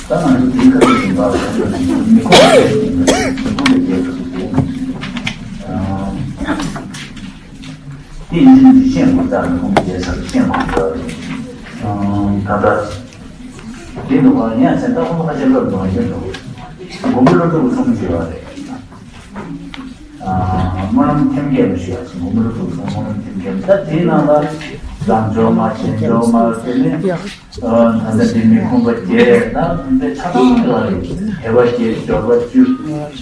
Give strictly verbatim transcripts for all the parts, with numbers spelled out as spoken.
ད་ང་ཚོ་དེའི་ཁ་ཐུག་ཡིན་པ་མི་ཁོང་མི་ཁོང་དེ་ཡིན་པ་མི་ཁོང་དེ་རྒྱལ་ཁབ་དེ། དེ་ཡིན་ཚུལ་འདི་ཤེས་དགོས། ད་མི་ཁོང་དེ་རྒྱལ་ཁབ་ཤེས་དགོས། ད་ད་དེ་འདུག་བ། ཡིན་ཡང་སེམས་ཐག་ཁོང་ཁ་ཆེ་ལོར་འདུག་ཡིན་འདུག་མགོན་པོ་ཀླུ་སྒྲུབ་གསུང་གི་བ་རེད། སྨོན་ལམ་ཐེམ་སྐས་མི་ཞུ་ཡག་ཅིག་མགོན་པོ་ཀླུ་སྒྲུབ་གསུང་སྨོན་ལམ་ཐེམ་སྐས། ད་དེའི་ནང་ལ་རང་འབྱོར་མ་གཞན་འབྱོར་མ་དེ་ནི། ད་ལྟ་འདི་མི་ཁོང་པ་རྒྱལ་ན་འདི་ཆ་ཚང་ཡོད་རེད། དད་པ་བརྒྱད། འབྱོར་པ་བཅུ།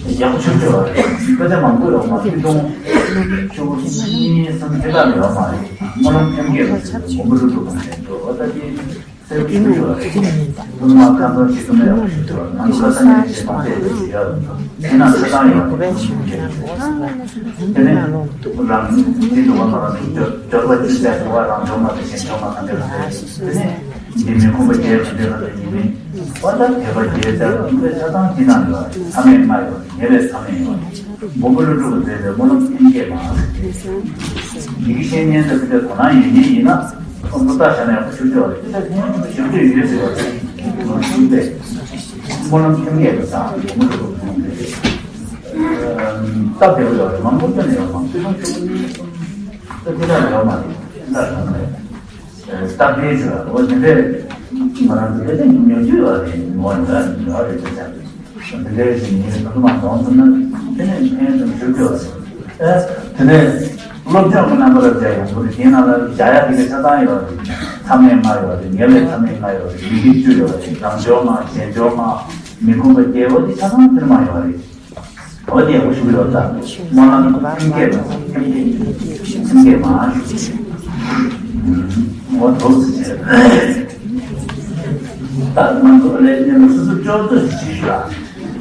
ཡག་པོ་ཆུབ་ཆུབ་རེད། དཔེ་ཆ་མང་པོ་ཡོད་མ་རེད། ཆུ་ཆུ་གཉིས་གསུམ་དེ་ལྟར་ཡོད་མ་རེད། སྨོན་ལམ་ཐེམ་སྐས་ལ་ཟེར་མགོན་པོ་ཀླུ་སྒྲུབ་དང་ལྡན་འགྲོ་བ་ལྟ་ཅི། སེམས་ཀྱི་ཡོད་རེད། ཐུན་མོང་ཁ་ཚོན་ཞིག་ཏུ་མེད་པ་ཞིག་ཡོད་རེད། ང་ཚོ་ཁ་སང་ནས་བྱེད་སྟངས་དེ་ཞིག་ཡོད་རེད། དེ་ན་ཆ་ཚང་ཡོད་རེད། དེ་ནས་རང་འདི་འདུག་བ། ང་རང་ཚོ་འབྱོར་པ་ཅི་ཟེར་འདུག་བ། རང་འབྱོར་མ་དང་གཞན་འབྱོར་མ་གང་འདྲ་རེད། དེ་ནས་འདི་མི་ཁོང་པ་རྒྱལ་གང་འདྲ་རེད། ཡིན་མིན་བ། ད་དད་པ་རྒྱལ་ཟེར་བ་འདི་ཆ་ཚང་དེ་ན་ཡོད་རེད། ཚང་མས་སྨྲ་ཡོད་རེད། ངས་ལས་ཚང་མས་ཡོད་རེད། མགོན་པོ་ཀླུ་སྒྲུབ་ཀྱིས་མཛད་པའི་སྨོན་ལམ་ཐེམ་སྐས་མ་ཡི་གེ་བཤེས་གཉེན་དང་དེ་འདྲ་དོ་སྣང་ཡོད་མཁན་ཡིན་ན། ཁོང་ཚོ་ལྟ་བྱ་ན་ཡག་པོ་ཞིབ་ཕྲ་བ་རེད། དེ་ལྟར་ཁོང་ཚོ་ཞིབ་ཕྲ་ཡོད་ཟེར་བ་རེད། ཁོང་ཚོ་དེ་སྨོན་ལམ་ཐེམ་སྐས་དུ་བཏང་ཡོང་མི་འདུག་ཁོང་ཚོས་སྟབས་བདེ་པོ་ཡོད་རེད། མང་པོ་སྟོན་ནས་ཡོད་མ་རེད། དེ་ཚོ་ཆུང་ཆུང་ད་དེ་འདྲ་ཡོད་མ་རེད། ལྟ་བྱ་ན་ཡག་སྟབས་བདེ་ཞིག་ལ་འོ་དེ་འདྲས་ང་རང་ཚོ་དེ་འདྲ་ཉོ་རྒྱུ་ཡོད་རེད། ངོ་འདྲ་ཉོ་རེད་ཟེར་བྱ། འདི་འདྲའི་ཞིག་ཉིན་ཐུན་མོང་མ་འདོན་ཐུབ་ན་དེ་ནས་ཕན་ཙམ་ཞུ་རྒྱུ་རེད། ཨེ། དེ་ནས་སློབ་སྦྱོང་གི་རྣམ་པར་བྱས་ཡོང་དུས་དེའི་ནང་ལ་བཞག་ཡ་དེ་ག་ཆ་ཚང་ཡོད་རེད། ཚང་མས་སྨྲ་ཡོད་རེད། ངས་ལས་ཚང་མས་སྨྲ་ཡོད་རེད། མི་དགེ་བཅུ་ཡོད་རེད། རང་འབྱོར་མ། གཞན་འབྱོར་མ། མི་ཁོམ་པ་བརྒྱད། འོ་དེ་ཆ་ཚང་ཐུན་མོང་ཡོད་རེད། འོ་དེ་ཡག་པོ་ཞུ་གི་ཡོད་ད། སྨོན་ལམ་ཐེམ་སྐས་མ། ཐེམ་སྐས་མ་ཞུ་གི། འོ་དོགས་སུ་བྱས། ད་ང་ཚོ་ལས་ཉན་ལ་སོ་སོ་ལྕོགས་ཚོད་ཅིག་བྱེད་ཤོག་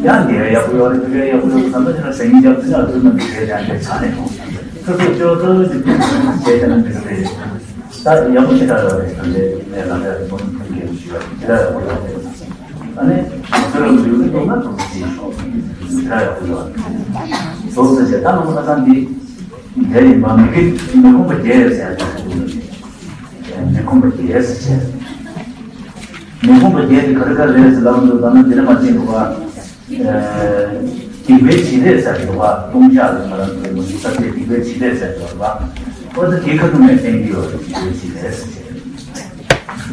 ཡང་འདི་ཡག་པོ་ཡོད་རེད། འདི་ག་ཡག་པོ་ཡོད་རེད་བསམ་པ་ཅིག་ལ་ཟིང་རྒྱབ་ཚུལ་ལ་ཚུལ་ན་འདི་བྱས་ཀྱང་འདི་ཆགས་ནས་སོང་། སོ་སོ་ལྕོགས་ཚོད་ཅིག་བྱས་ཀྱང་འདི་རེད། ད་ཡག་པོ་ཞེ་དྲག་ཡོད་རེད། ད་ལས་ངས་ལ་ལས་མོ་ཐུག་གི་ཞུ་བ་འདི་ག་ཡག་པོ་ཡོད་རེད། ཨ་ནི་ང་ཚོ་རང་ལུས་ཀྱི་ཐོག་ན་ཐུག་ཅིག་ཤོག་འདི་ག་ཡག་པོ་ཡོད་རེད། ཟོག་ཟེར་བྱས་ད་ང་ཚོ་ཁ་སང་འདི་འདྲ་ཡིན་པ་མི་དགེ་མི་ཁོམ་པ་བརྒྱད་ཟེར་ཡ་ཅིག་འདུག་མི་ཁོམ་པ་བརྒྱད་ཟེར་བྱས། མི་ཁོམ་པ་བརྒྱད་དེ་ག་རེ་ག་རེ་རེད་ཟེར་ལབ་འདུག་ད་ནི་འདི་ནས་མ་ཕྱིན་འདུག་ག་སྡིག་པའི་བྱེད་ལས་ཟེར་འདུག་ག་ལྟུང་བཤགས་ལ་ང་རང་ཚོའི་མ་གཞི་ས་དེ་སྡིག་པའི་བྱེད་ལས་ཟེར་འདུག་ག་འོ་ད་དེ་ཁ་ཐུག་ནས་བསྟན་གྱི་ཡོད་རེད། སྡིག་པའི་བྱེད་ལས་ཟེར་བྱས།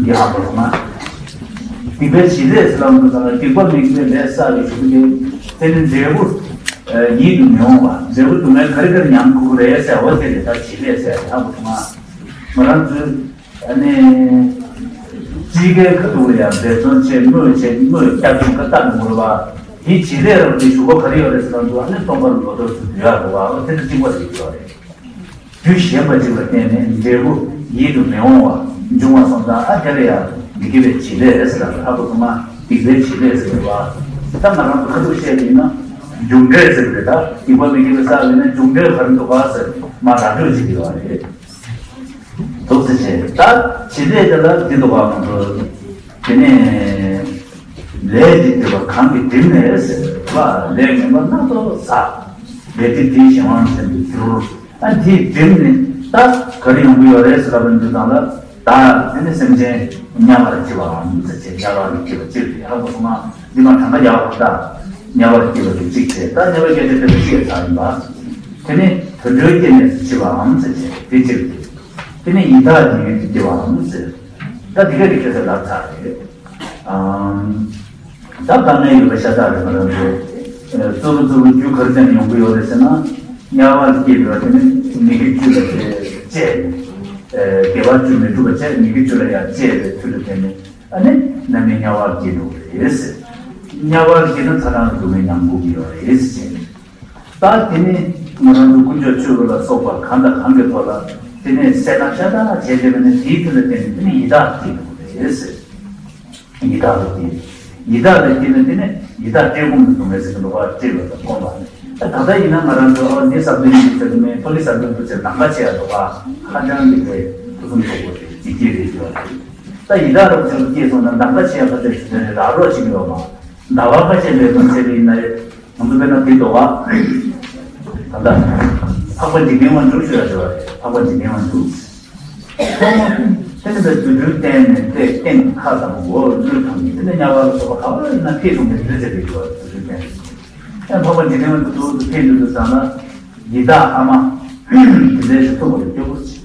འདི་ཧ་གོ་སོང་ང་། སྡིག་པའི་བྱེད་ལས་ཟེར་ལབ་འདུག་ད་ནི་སྡིག་པ་མི་དགེ་བའི་ལས་བསགས་པའི་གཞུག་གུ་དེ་དེ་ནི་འབྲས་བུ་ཡིད་དུ་མི་འོང་བ། འབྲས་བུ་སྡུག་བསྔལ་ག་རེ་ག་རེ་མྱང་དགོས་ཀྱི་རེད་ཟེར་བ་དེ་རེད། ད་བྱེད་ལས་ཟེར་ཧ་གོ་སོང་ང་། ང་རང་ཚོའི་ཨ་ནི་སྤྱི་སྒེར་ཁ་ཐུག་ལ་ཡང་འབད་བརྩོན་བྱེད། དངུལ་བྱེད། དངུལ་རྒྱབ་བྱུང་ཁ་བཏགས་མི་དགོས་པ། དེའི་བྱེད་ལས་རང་གི་ཞུ་སྒོ་ག་རེ་ཡོད་རེད་ཟེར་ན་འདུག་ཨ་ནི་སྟོང་པར་ལོ་ཏོག་ཚོ་འདུལ་ཡག་འདུག་བ། དེ་ནི་གཅིག་པ་རེད་ཡོད་རེད། རྒྱུ་གཞན་པ་ཅིག་ལ་བརྟེན་ནས་འབྲས་བུ་ཡིད་དུ་མི་འོང་བ་འབྱུང་བ་སོང་ཙང་ཨ་དེ་ལ་ཡང་མི་དགེ་བའི་བྱེད་ལས་ཟེར་བ། ཧ་གོ་སོང་ང་། སྡིག་པའི་བྱེད་ལས་ཟེར་བ། ད་ང་རང་ཚོ་ཁ་ཐུག་བཤད་ཡིན་ན་རྒྱུ་འབྲས་ཟེར་བ་རེད། ད་སྡིག་པ་མི་དགེ་བ་བསགས་པ་ཡིན་ན་རྒྱུ་འབྲས་ག་རེ་འདུག་ག་ཟེར་མ་ར་སྤྲོད་བྱེད་ཀྱི་ཡོད་རེད། འདུག་ཟེར་བྱས། ད་བྱེད་ལས་དེ་ལ་འདི་འདུག་ག་མ་གཏོགས་དེ་ནས་ལས་དེ་འདོད་པ་གང་གིས་བསྒྲིབས་ནས་ཟེར་བ། ལས་ངན་པ་སྣ་ཚོགས་བསགས། ལས་དེ་དེའི་གཞན་དབང་ཅན་དུ་གྱུར། ཨ་དེས་བསྒྲིབས་ནས་ད་ག་རེ་ཡོང་གི་ཡོད་རེད་ཟེར་ལབ་པའི་དུས་ཙམ་ལ་ད་དེ་ནི་སེམས་ཅན་དམྱལ་བར་སྐྱེ་བའམ་ཟེར་བྱས། དམྱལ་བར་སྐྱེ་བ་གཅིག་རེད། ཧ་གོ་སོང་ང་། འདི་མ་གྲངས་ཀ་ཡག་པོ་ད་དམྱལ་བར་སྐྱེ་བ་དེ་གཅིག་བྱས། ད་དམྱལ་བའི་སྐད་ཆ་དེ་ལ་བཤད་ཚར་ཡིན་པ། དེ་ནི་དུད་འགྲོའི་སྐྱེ་གནས་སུ་འཆི་བའམ་ཟེར་བྱས་དེ་གཅིག་རེད། དེ་ནི་ཡི་དྭགས་ཀྱི་ཡུལ་དུ་སྐྱེ་བའམ་ཟེར། ད་འདི་ག་རེ་ཁྱོད་ཚོས་ལབ་ཚར་རེད། ཨམ། ད་དཀའ་ངལ་ཡོད་པ་ཤ་སྟག་རེད། ང་རང་ཚོ་རྩུབ་པོ་རྩུབ་པོ་རྒྱུ་ག་རེ་བརྟེན་ནས་ཡོང་གི་ཡོད་རེད་ཟེར་ན། དམྱལ་བར་སྐྱེས་པའི་དེ་ནི་མི་དགེ་བཅུ་ལ་དེ་སྤྱད་ནས། དགེ་བ་བཅུ་མི་སྒྲུབ་པ་བྱས། མི་དགེ་བཅུ་ལ་ཡང་སྤྱད་པའི་མཐུ་ལ་བརྟེན་ནས་ཨ་ནི་རྣམ་སྨིན་དམྱལ་བར་སྐྱེས་འགྲོ་གི་རེད་ཟེར། དམྱལ་བར་སྐྱེས་ན་ཚ་གྲང་སྡུག་བསྔལ་མྱང་དགོས་ཀྱི་ཡོད་རེད་ཟེར། ད་དེ་ནི་ང་རང་ཚོ་དཀོན་མཆོག་སྤྱོད་པ་ལ་སོགས་པ་གང་དང་གང་གི་ཐོག་ལ་དེ་ནས་སེར་སྣ་ཤ་སྟག་བྱས་བྱས་པ་ནི་དེའི་མཐུ་ལ་བརྟེན་ནས་དེ་ནི་ཡི་དྭགས་སྐྱེས་འགྲོ་གི་རེད་ཟེར། ཡི་དྭགས་ལ་སྐྱེས། ཡི་དྭགས་ལ་སྐྱེས་ན་དེ་ནི་ཡི་དྭགས་བཀྲེས་སྐོམ་དུ་སྡུག་བསྔལ་ཟེར་གྱི་འདུག་ག་བཀྲེས་པ་དང་སྐོམ་པ། ད་ད་ལྟ་ཡིན་ན་ང་རང་ཚོ་ཨ་འདི་ཟ་དོན་ཡིན་ཟེར་གྱི་མེད། ཕོ་ལི་ཟ་དོན་འདུག་ཟེར། འདང་ག་བྱེད་ཡ་འདུག་ག་ཧ་ཅང་གི་དེ་ཕུན་སུམ་ཚོགས་པོ་རེད། བདེ་སྐྱིད་རེད་ཟེར་བ་རེད། ད་ཡི་དྭགས་རབ་ཅིག་སྐྱེས་སོང་ན་འདང་ག་བྱེད་ཡ་ཕལ་ཆེར་ཞུ་དོན་རེད། ར་རོ་ཞིག་ཡོད་མ། ཟླ་བ་ཁ་ཤས་ལས་དང་བྱས་པ་ཡིན་ན་རེད། ང་ཚོ་དཔེར་ན་དེ་འདུག་ག་ད་ལྟ་འཕགས་པ་འཇིག་རྟེན་དབང་ཕྱུག་ཞུ་ཡ་ཞུ་བ་རེད། འཕགས་པ་འཇིག་རྟེན་དབང་ཕྱུག་ཁོང་ དེ་ནི་བའི་རྫུ་འཕྲུལ་བསྟན་ནས་ཏེ་སྟེང་ཁ་དང་འོག་ལུས་ཐམས་ཅད་དེ་ནི་དམྱལ་བ་ལ་སོགས་པ་ག་བ་ཡིན་ན་ཕེབས་ཡོང་གི་རྫུ་འཕྲུལ་བསྟན་ནས། ཨེ་འཕགས་པ་འཇིག་རྟེན་དུ་ཐུག་ཏུ་ཕེབས་འདུག་ཏུ་བསམ་ན། ཡི་དྭགས་ཨ་མ་དེ་འདྲའི་ཞིག་ཐུག་པ་རེད། སྐྱོ་པོ་ཅིག་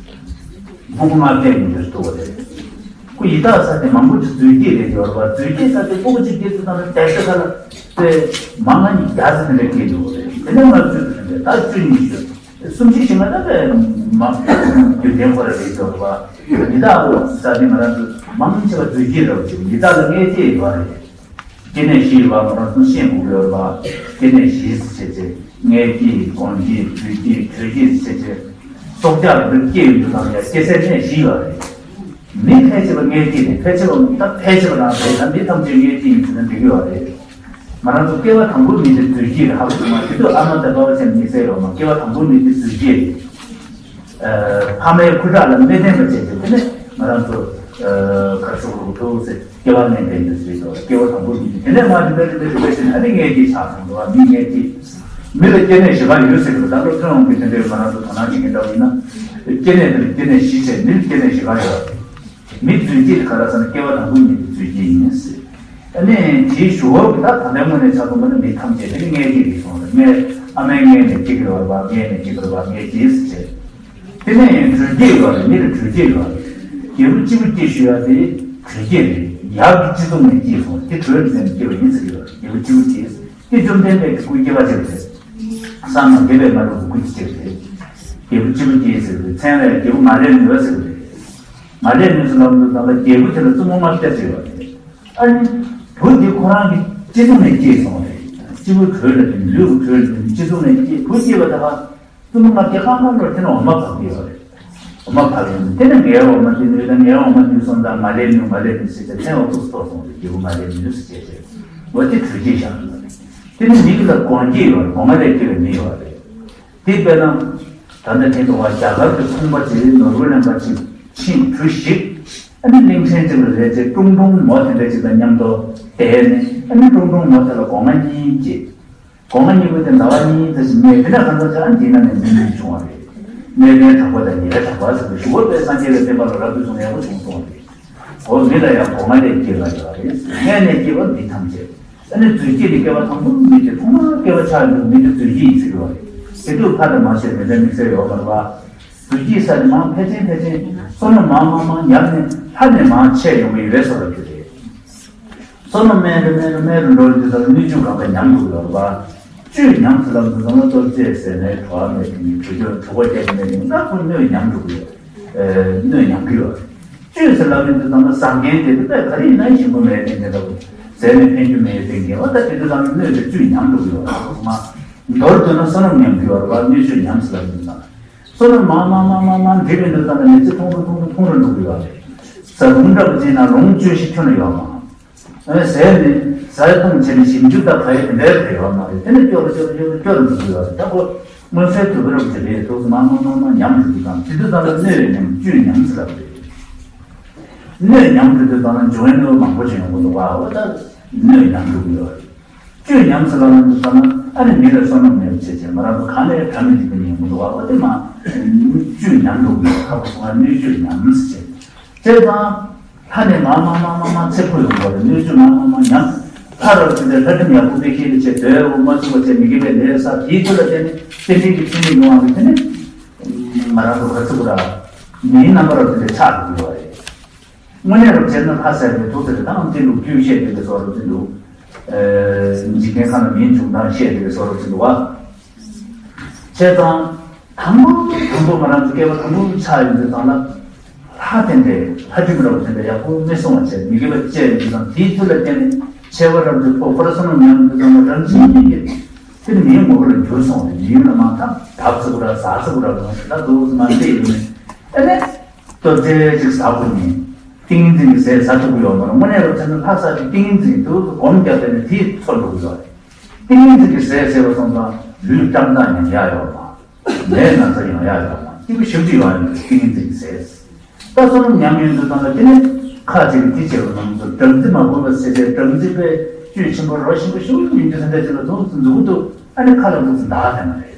སྤུ་གུ་མ་སྐྱེས་ཀྱི་འདིར་ཐུག་པ་རེད། ཁོ་ཡི་དྭགས་ས་དེ་མང་པོ་ཅིག་རྫུས་སྐྱེས་རེད་ཡོད་རེད་པ། རྫུས་སྐྱེས་ས་དེ་སྤུ་གུ་ཅིག་སྐྱེས་ཚུལ་དང་དེ་ས་ལ་དེ་མང་ང་ཉིས་བརྒྱ་ཙམ་དེ་འདྲ་སྐྱེས་འདུག་རེད། དེ་ནས་ང་བཅུ་དེ་འདྲ་ད་བཅུ་གཉིས་ཤོད་སུམ་ཅུ་ཞིག་ང་ད་དེ་མ་རྒྱུ་ལྡན་ཁོ་ར་རེད་ཡོད་རེད་པ། ཡི་དྭགས་ས་དེ་ང་རང་ཚོ་མང་ཆེ་བ་རྫུས་སྐྱེས་རེད་པ། ཅིག་ཡི་དྭགས་ལ་མངལ་སྐྱེས་ཡོད་རེད། སྐྱེ་གནས་བཞི་ཡོད་པ་ང་རང་ཚོ་ཤེས་དགོས་ཡོད་པ། སྐྱེ་གནས་བཞི་ཟེར་བྱས་ཚེ་མངལ་སྐྱེས་སྒོ་འབྱེད་བུ་སྐྱེས་དྲོད་སྐྱེས་ཟེར་བྱས་ཚེ། སྲོག་ཆགས་འདི་སྐྱེ་ཡོང་དུས་ཙམ་ཡང་སྐྱེ་སའི་གནས་བཞི་ཡོད་རེད། མི་ཕལ་ཆེ་བ་མངལ་སྐྱེས་རེད། ཕལ་ཆེ་བ་ད་ཕལ་ཆེ་བ་རང་རེད། ད་མི་ཐམས་ཅད་མངལ་སྐྱེས་ཡིན་ཟེར་ན་འགྲིག་གི་ཡོད་རེད། ང་རང་ཚོ་སྐྱེ་བ་དང་པོའི་མི་དེ་རྫུས་སྐྱེས་རེད། ཧ་གོ་སོང་ང་། དེ་དུས་ཨ་མ་དང་པ་བ་ཆེན་མི་ཟེར་ཡོད་མ། སྐྱེ་བ་དང་པོའི་མི་དེ་རྫུས་སྐྱེས་རེད། ཨ་ཕ་མའི་ཁུ་ཁྲག་ལ་མི་བརྟེན་པ་བྱས་ཏེ་དེ་ནས་ང་རང་ཚོ་ཨ་གར་ཤོག་རུ་ཐུག་ཟེར་སྐྱེ་བ་ལེན་པའི་འདུ་ཚུལ་དང་སྐྱེ་བ་དང་པོ་ཡིན་དེ་ནས་མ་རིམ་པས་རིམ་པས་རིམ་པས་ཕྱིན་ཨ་ནི་མངལ་སྐྱེས་ཆགས་སོང་འདུག་བ། མི་མངལ་སྐྱེས། མི་ལ་སྐྱེ་གནས་བཞི་ཀ་ཡོད་ཟེར་གི་འདུག་ད་སློབ་ཚན་འོང་གི་དེ་འདྲའི་ང་རང་ཚོ་དོ་སྣང་བྱེད་མཁན་འདྲ་བོ་ཡིན་ན། སྐྱེ་གནས་དེ་ལ་སྐྱེ་གནས་བཞི་བྱས། མི་ལ་སྐྱེ་གནས་བཞི་ཀ་ཡོད། མི་རྫུས་སྐྱེས་ག་རེ་ཟེར་ན་སྐྱེ་བ་དང་པོ་ཉིད་དུ་རྫུས་སྐྱེས་ཡིན་ཟེར། ཨ་ནི་དེའི་ཞུ་བ་གི་ད་ད་ལྟའི་དངོས་གནས་ཆགས་སོང་བ་ནི་མི་ཐམས་ཅད་དེ་ནི་མངལ་སྐྱེས་ཀྱི་སོང་རེད། མངལ་ཨ་མའི་མངལ་ནས་སྐྱེ་གི་ཡོད་རེད་པ། མངལ་ནས་སྐྱེ་གི་ཡོད་རེད་པ། མངལ་སྐྱེས་ཟེར་བྱས། དེ་ནས་དྲོད་སྐྱེས་ཡོད་རེད། མི་ལ་དྲོད་སྐྱེས་ཡོད་རེད། རྒྱལ་པོ་སྤྱི་བོ་སྐྱེས་ཞུ་ཡ་དེ་དྲོད་སྐྱེས་རེད། ཡབ་ཀྱི་སྤྱི་གཙུག་ནས་སྐྱེས་སོང་། དེ་དྲོད་ལ་བརྟེན་ནས་སྐྱེས་པ་ཡིན་ཟེར་གྱི་ཡོད་རེད། རྒྱལ་པོ་སྤྱི་བོ་སྐྱེས། དེ་བཅོམ་ལྡན་འདས་ཀྱི་སྐུའི་སྐྱེ་བ་ཅིག་རེད། བསམ་ན་དེ་བས་མ་འགྲུབ་པའི་སྐུ་ཅིག་རེད། རྒྱལ་པོ་སྤྱི་བོ་སྐྱེས་ཟེར་བའི་མཚན་ལ་རྒྱལ་པོ་མ་ལེབ་ནུས་ཟེར་བ་རེད། མ་ལེབ་ནུས་ཟེར་ལབ་འདུག་ད་ལྟ་རྒྱལ་པོ་དེ་ལ་བཙུན་མོ་ལྔ་བརྒྱ་ཙམ་ཡོད་རེད། ཨ་ནི། བུ་འདི་ཁོ་རང་གི་སྤྱི་གཙུག་ནས་སྐྱེས་སོང་བ་རེད། སྤྱི་བོའི་དྲོད་ལ་བརྟེན་ནས་ལུས་ཀྱི་དྲོད་ལ་བརྟེན་ནས་སྤྱི་གཙུག་ནས་སྐྱེས། བུ་སྐྱེས་པ་དེ་ལ་བཙུན་མོ་ལྔ་བརྒྱ་ཁང་ཁང་ལོར་དེ་ནས་འོ་མ་ཕབ་ཀྱི་ཡོད་རེད། འོ་མ་ཕབ་ཡོང་དུས་དེ་ནས་ངའི་འོ་མ་འདི་ནུས་དང་། ངའི་འོ་མ་ནུས་སོང་དང་། མ་ལེབ་ནུས། མ་ལེབ་ནུས་ཟེར་ཏེ་མཚན་འོ་ཐུག་སྟོར་སོང་རེད། རྒྱལ་པོ་མ་ལེབ་ནུས་ཟེར་བྱས་ཏེ། འོ་དེ་དྲོད་སྐྱེས་བཞག་འདུག་བ་རེད། དེ་ནས་མི་ལ་སྒོ་འབྱེད་ཡོད་རེད། སྒོ་ང་ལས་སྐྱེས་པའི་མི་ཡོད་རེད། དེ་དཔེར་ན། ད་ལྟ་དེ་འདུག་བ། རྒྱ་གར་གྱི་ཁང་པ་ཅིག་ནོར་བུ་གླིང་པ་ཅིག་ཕྱིན་གྲུ་བཞི། ཨ་ནི་གླིང་ཕྲན་ཅིག་ལ་རེད་ཅེས་ཀྲུང་ཀྲུང་མོ་དེ་འདྲ་ཅིག་དང་མཉམ་དུ་བསྡད་ནས། ཨ་ནི་ཀྲུང་ཀྲུང་མོ་དེ་ལ་སྒོ་ང་གཉིས་སྐྱེས། སྒོ་ང་གཉིས་པོ་དེ་ཟླ་བ་གཉིས་ཙམ་ཞིག་གནས། དེ་ནས་གང་ཟག་ཅིག་ཨ་ནི་དེ་ནང་ནས་མི་མི་བྱུང་བ་རེད། གནས་བརྟན་དྲག་པོ་དང་ཉེ་བའི་དྲག་པ་ཟེར་བའི་ཞུ་བ་དཔེ་སངས་རྒྱས་པའི་བསྟན་པ་ལ་རབ་ཏུ་བྱུང་ཡག་པོ་བྱུང་སོང་བ་རེད། འོ་མི་ལ་ཡང་སྒོ་ང་ལས་སྐྱེས་པ་ཡོད་རེད། མངལ་ནས་སྐྱེས་པ་མི་ཐམས་ཅད། ཨ་ནི་རྫུས་སྐྱེས་ནི་སྐྱེ་བ་དང་པོ་མི་དེ་ཐོག་མར་སྐྱེ་བ་ཆགས་ཡོང་མི་དེ་རྫུས་སྐྱེས་ཡིན་ཟེར་གྱི་ཡོད་རེད། དེ་དུས་ཕ་དང་མ་ཟེར་མི་འདྲ་དམིགས་བསལ་ཡོད་མ་རེད་པ། རྫུས་སྐྱེས་ས་ནི་མང་ཕལ་ཆེར་ཕལ་ཆེར་བསོད་ནམས་མང་མང་མང་ཉམས་ནས་ལྷ་ནས་མང་ཆེ་ཡོང་གི་ཡོད་རེད་ཟེར་བ་རྒྱུ་རེད། བསོད་ནམས་དམན་རུ་དམན་རུ་དམན་རུ་འགྲོ་དུས་ཙམ་ལ་སྣོད་བཅུད་གང་ག་ཉམས་འགྲོ་གི་ཡོད་རེད་པ། བཅུད་ཉམས་ཟེར་ལབ་དུས་ཙམ་ལ་ལྟོ་ཆས་ཟས་ནས་བྲོ་བ་མེད་དེ་ནི་གྲུ་ཆོག་གྲུ་གོ་རྒྱག་གི་མེད་དེ་ནི་ད་ཁོ་སྣོད་ཉམས་འགྲོ་གི་ཡོད། སྣོད་ཉམས་ཀྱི་ཡོད། བཅུད་ཟེར་ལབ་ཡོང་དུས་ཙམ་ལ་བཟང་ངན་དེ་དེ་ག་རེ་ཡིན་ན་ཞིམ་པོ་མེད་དེ་འདྲ་འདྲ་བོ། ཟས་ནས་ཕན་རྒྱུ་མེད་དེ་འདྲ་བ། ད་དེ་དུས་ཙམ་ལ་སྣོད་དེ་བཅུད་ཉམས་འགྲོ་གི་ཡོད་རེད། མ་མདོར་བསྡུས་ན་བསོད་ནམས་ཉམས་ཀྱི་ཡོད་རེད་པ། སྣོད་བཅུད་ཉམས་ཟེར་ལབ་ཡོང་དུས་ཙམ་ལ། བསོད་ནམས་མང་མང་མང་མང་མང་འགྲིབ་ཡོང་དུས་ཙམ་ལ་ནི་ཚེ་ཐུང་རུ་ཐུང་རུ་ཐུང་རུ་འགྲོ་གི་ཡོད་རེད། ཟ་རུང་འདྲ་བོ་བྱས་ན་རུང་བཅུད་ཤིག་ཁྱོན་ནས་ཡོད་མ། ཟས་ནི་ཟས་གཏོང་བྱས་ནས་ཞིམ་འཇུག་དང་ག་ཡེ་དེ་འདྲའི་རེ་བ་མ་རེད། དེ་ནི་སྐྱོ་རུ་སྐྱོ་རུ་སྐྱོ་རུ་སྐྱོ་རུ་འགྲོ་གི་ཡོད་རེད། ད་ཁོ་མངོན་གསལ་དོད་པོ་རབ་ཀྱི་རེད། ཐུགས་སུ་མ་མ་མ་མ་ཉམས་འགྲོ་གི་དང་དེ་དུས་ཙམ་ལ་སྣོད་ཉམས་བཅུད་ཉམས་ཟེར་ལབ་རེད། སྣོད་ཉམས་འགྲོ་དུས་ཙམ་ལ་འབྱུང་བའི་གནོད་མང་པོ་ཞིག་ཡོང་གི་འདུག་བ། འོ་ད་སྣོད་ཉམས་འགྲོ་གི་ཡོད་རེད། བཅུད་ཉམས་ཟེར་ལབ་ན་དུས་ཙམ་ལ་ཨ་ནི་མི་ལ་བསོད་ནམས་མེད་པ་བྱས་བྱས་ང་རང་ཚོ་གང་ལས་གྲ་མི་འགྲིག་པ་ཉན་གི་འདུག་བ། འོ་དེ་མ་བཅུད་ཉམས་འགྲོ་གི་ཡོད། ཁ་ཁོ་སོང་ང་སྣོད་བཅུད་ཉམས་ཟེར་བྱས། བྱས་ཙང་། ལྷ་ནས་མར་མར་མར་མར་མར་ཚེ་འཕོ་ཡོང་བ་རེད། སྣོད་བཅུད་མར་མར་མར་ཉམས། ལྷ་རབ་ཏུ་འདྲ་ལྷ་ཁྲིམས་ཡག་པོ་སྤེལ་མཁན་དེ་བྱས་དོལ་འོ་མ་བཙུགས་པ་བྱས་མི་དགེ་བའི་ལས་བསགས། དེའི་ཚུལ་ལ་བརྟེན་ནས་བསྟན་འཛིན་གྱི་ཕྲིན་ལས་མྱོང་བ་རེད། དེ་ནས་ང་རང་ཚོ་ག་ཚོད་པོ་ར་མིའི་རྣམ་པ་རབ་ཏུ་འདྲ་ཆགས་འགྲོ་གི་ཡོད་རེད། དངོས་གནས་རབ་བྱས་ན་ལྷ་ཟེར་བའི་ཐུགས་ཟེར་དང་དེ་ལུགས་རྒྱུད་བཤད་དེ་གའི་བཟོ་རབ་ཏུ་འདུག་འཇིག་རྟེན་ཁམས་ལ་མིའི་འབྱུང་སྟངས་བཤད་དེ་གའི་བཟོ་རབ་ཏུ་འདུག་བ། བྱས་ཙང་། དང་པོ་དང་པོ་ང་རང་ཚོ་སྐྱེ་བ་དང་པོ་ཆགས་ཡོང་དུས་ཙམ་ལ། ལྷ་དེ་འདྲའི་ལྷ་ཁྲིམས་རབ་དེ་འདྲ་ཡག་པོ་མི་སྲུང་བ་བྱས་མི་དགེ་བ་བཅས་ཡོང་དུས་ཙམ་དེའི་ཚུལ་ལ་བརྟེན་ནས་ཆེ་བ་རབ་ཏུ་ཕོག་ཁོ་ར་བསོད་ནམས་ཉམས་དུས་ཙམ་ལ་རང་བཞིན་གྱིས་དེ་ནི་མིའི་ངོ་བོ་ལ་འགྱུར་སོང་སྟེ་མིའི་ལ་མ་ཐག་བབས་ཚུགས་ར་ཟ་ཚུགས་ར་ལོང་ཞིག་ད་འདུག་སེ་མ་བལྟས་ཡོང་ནས་ཨ་ནི་སྟོབས་ཆེ་ཅིག་ཟ་དགོས་ནས་ཏིང་ངེ་འཛིན་གྱི་ཟས་ཟ་ཐུབ་ཀྱི་ཡོད་མ་རེད། དངོས་གནས་རབ་བྱས་ན་ལྷ་ས་ཅིག་ཏིང་ངེ་འཛིན་འདུག་སེ་སྒོམ་བརྒྱབ་པས་ནས་དེས་འཚོ་འགྲོ་གི་ཡོད་རེད། ཏིང་ངེ་འཛིན་གྱི་ཟས་ཟས་པ་སོང་ཙང་ལུས་བཀྲག་མདངས་ཉམས་ཡག་ཡོད་མ། ནད་ན་ཚ་ཡོང་ཡག་ཡོད་མ། སྐྱིད་པོ་ཞེ་པོ་ཅིག་ཡོང་ཡག་ཡོད་ཏིང་ངེ་འཛིན་གྱི་ཟས། ད་བསོད་ནམས་ཉམས་ཡོང་དུས་ཙམ་ལ་དེ་ནས་ཁ་ཅིག་གིས་དེ་བྱས་པ་ནང་ཚོ་སྦྲང་རྩི་མ་གོས་པ་ཟེར་ཏེ་སྦྲང་རྩི་དཔེ་བཅུད་ཆེན་པོ་རོ་ཞིམ་པོ་ཞེ་པོ་ཡིན་དུས་དེ་འདྲ་ཅིག་ལ་འཛུགས་སེ་འཛུགས་འདུག་ཨ་ནི་ཁ་ལ་འཛུགས་སེ་འདག་ཟེར་ན་རེད།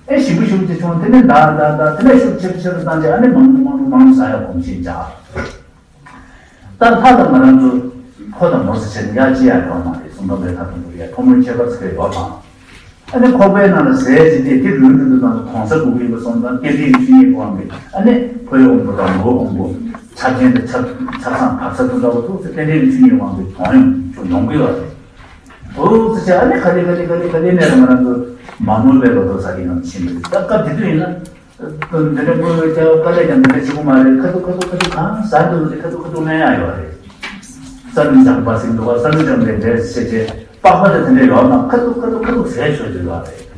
ཨེ་ཞིམ་པོ་ཞིམ་པོ་ཅིག་བྱུང་དེ་ནས་འདག་འདག་འདག་དེ་ནས་ཤུགས་ཆེ་རུ་ཆེ་རུ་བཏང་རྗེས་ཨ་ནི་མང་རུ་མང་རུ་མང་རུ་ཟ་ཡག་གོམས་གཤིས་འཇགས། ད་ལྷ་དང་ང་རང་ཚོ་ཕོ་དང་མོ་ཟེར་བྱས་ནས་ཡ་གཅིག་ཡང་ཡོད་མ་རེད། གསུང་སྟངས་པའི་ཐབས་དང་པོ་ཡ་ཕོ་མོའི་ཁྱད་པར་ཟེར་མཁན་ཡོད་མ་རེད། ཨ་ནི་ཁོག་པའི་ནང་ལ་ཟས་ཅིག་དེ་དེ་ལུས་འགྲོ་དུས་ཙམ་ལ་གདོང་ས་སྒུར་གྱི་ཡོད་པ་སོང་ཙང་རྟེན་འབྲེལ་གྱི་མཆོད་ཡོན་གྱི་དབང་གིས་ཨ་ནི་ཕོའི་དབང་པོ་དང་མོའི་དབང་པོ་ཆ་ཅན་དང་ཆ་ཆ་ཚང་བབས་ས་དང་འདྲ་བོ་ཐུག་ཚེ་རྟེན་འབྲེལ་གྱི་མཆོད་ཡོན་གྱི་དབང་གིས་གདོང་ཡང་ཅུང་ཡོང་གི་ཡོད་རེད། ཐུག་ཚེ་ཆ་ཨ་ནི་ག་ལེ་ག་ལེ་ག་ལེ་ག་ལེ་ནས་ང་རང་ཚོ་མ་ནོར་བའི་ལོ་ཐོག་ས་ཡིན་ནམ་ཕྱིན་པ་རེད། ད་སྐབས་དེ་དུས་ཡིན་ན། འདི་འདྲ་དངུལ་བའི་སྐྱ་བ་དཀའ་ལས་ཀྱང་འདི་འདྲ་བྱེད་དགོས་མ་རེད། ཁ་ཐུག་ཁ་ཐུག་ཁ་ཐུག་གང་ཟ་འདོད་རེད། ཁ་ཐུག་ཁ་ཐུག་ལེན་ཡ་ཡོད་རེད། ས་ལུ་འཇམ་པ་ཟེར་འདུག་བ། ས་ལུ་འཇམ་པའི་འབྲས་ཟེར་བྱས་པགས་པ་དང་དེ་འདྲ་ཡོད་ན་ཁ་ཐུག་ཁ་ཐུག་ཁ་ཐུག་ཟས་ཆོག་རྒྱུ་ཡོད་རེད།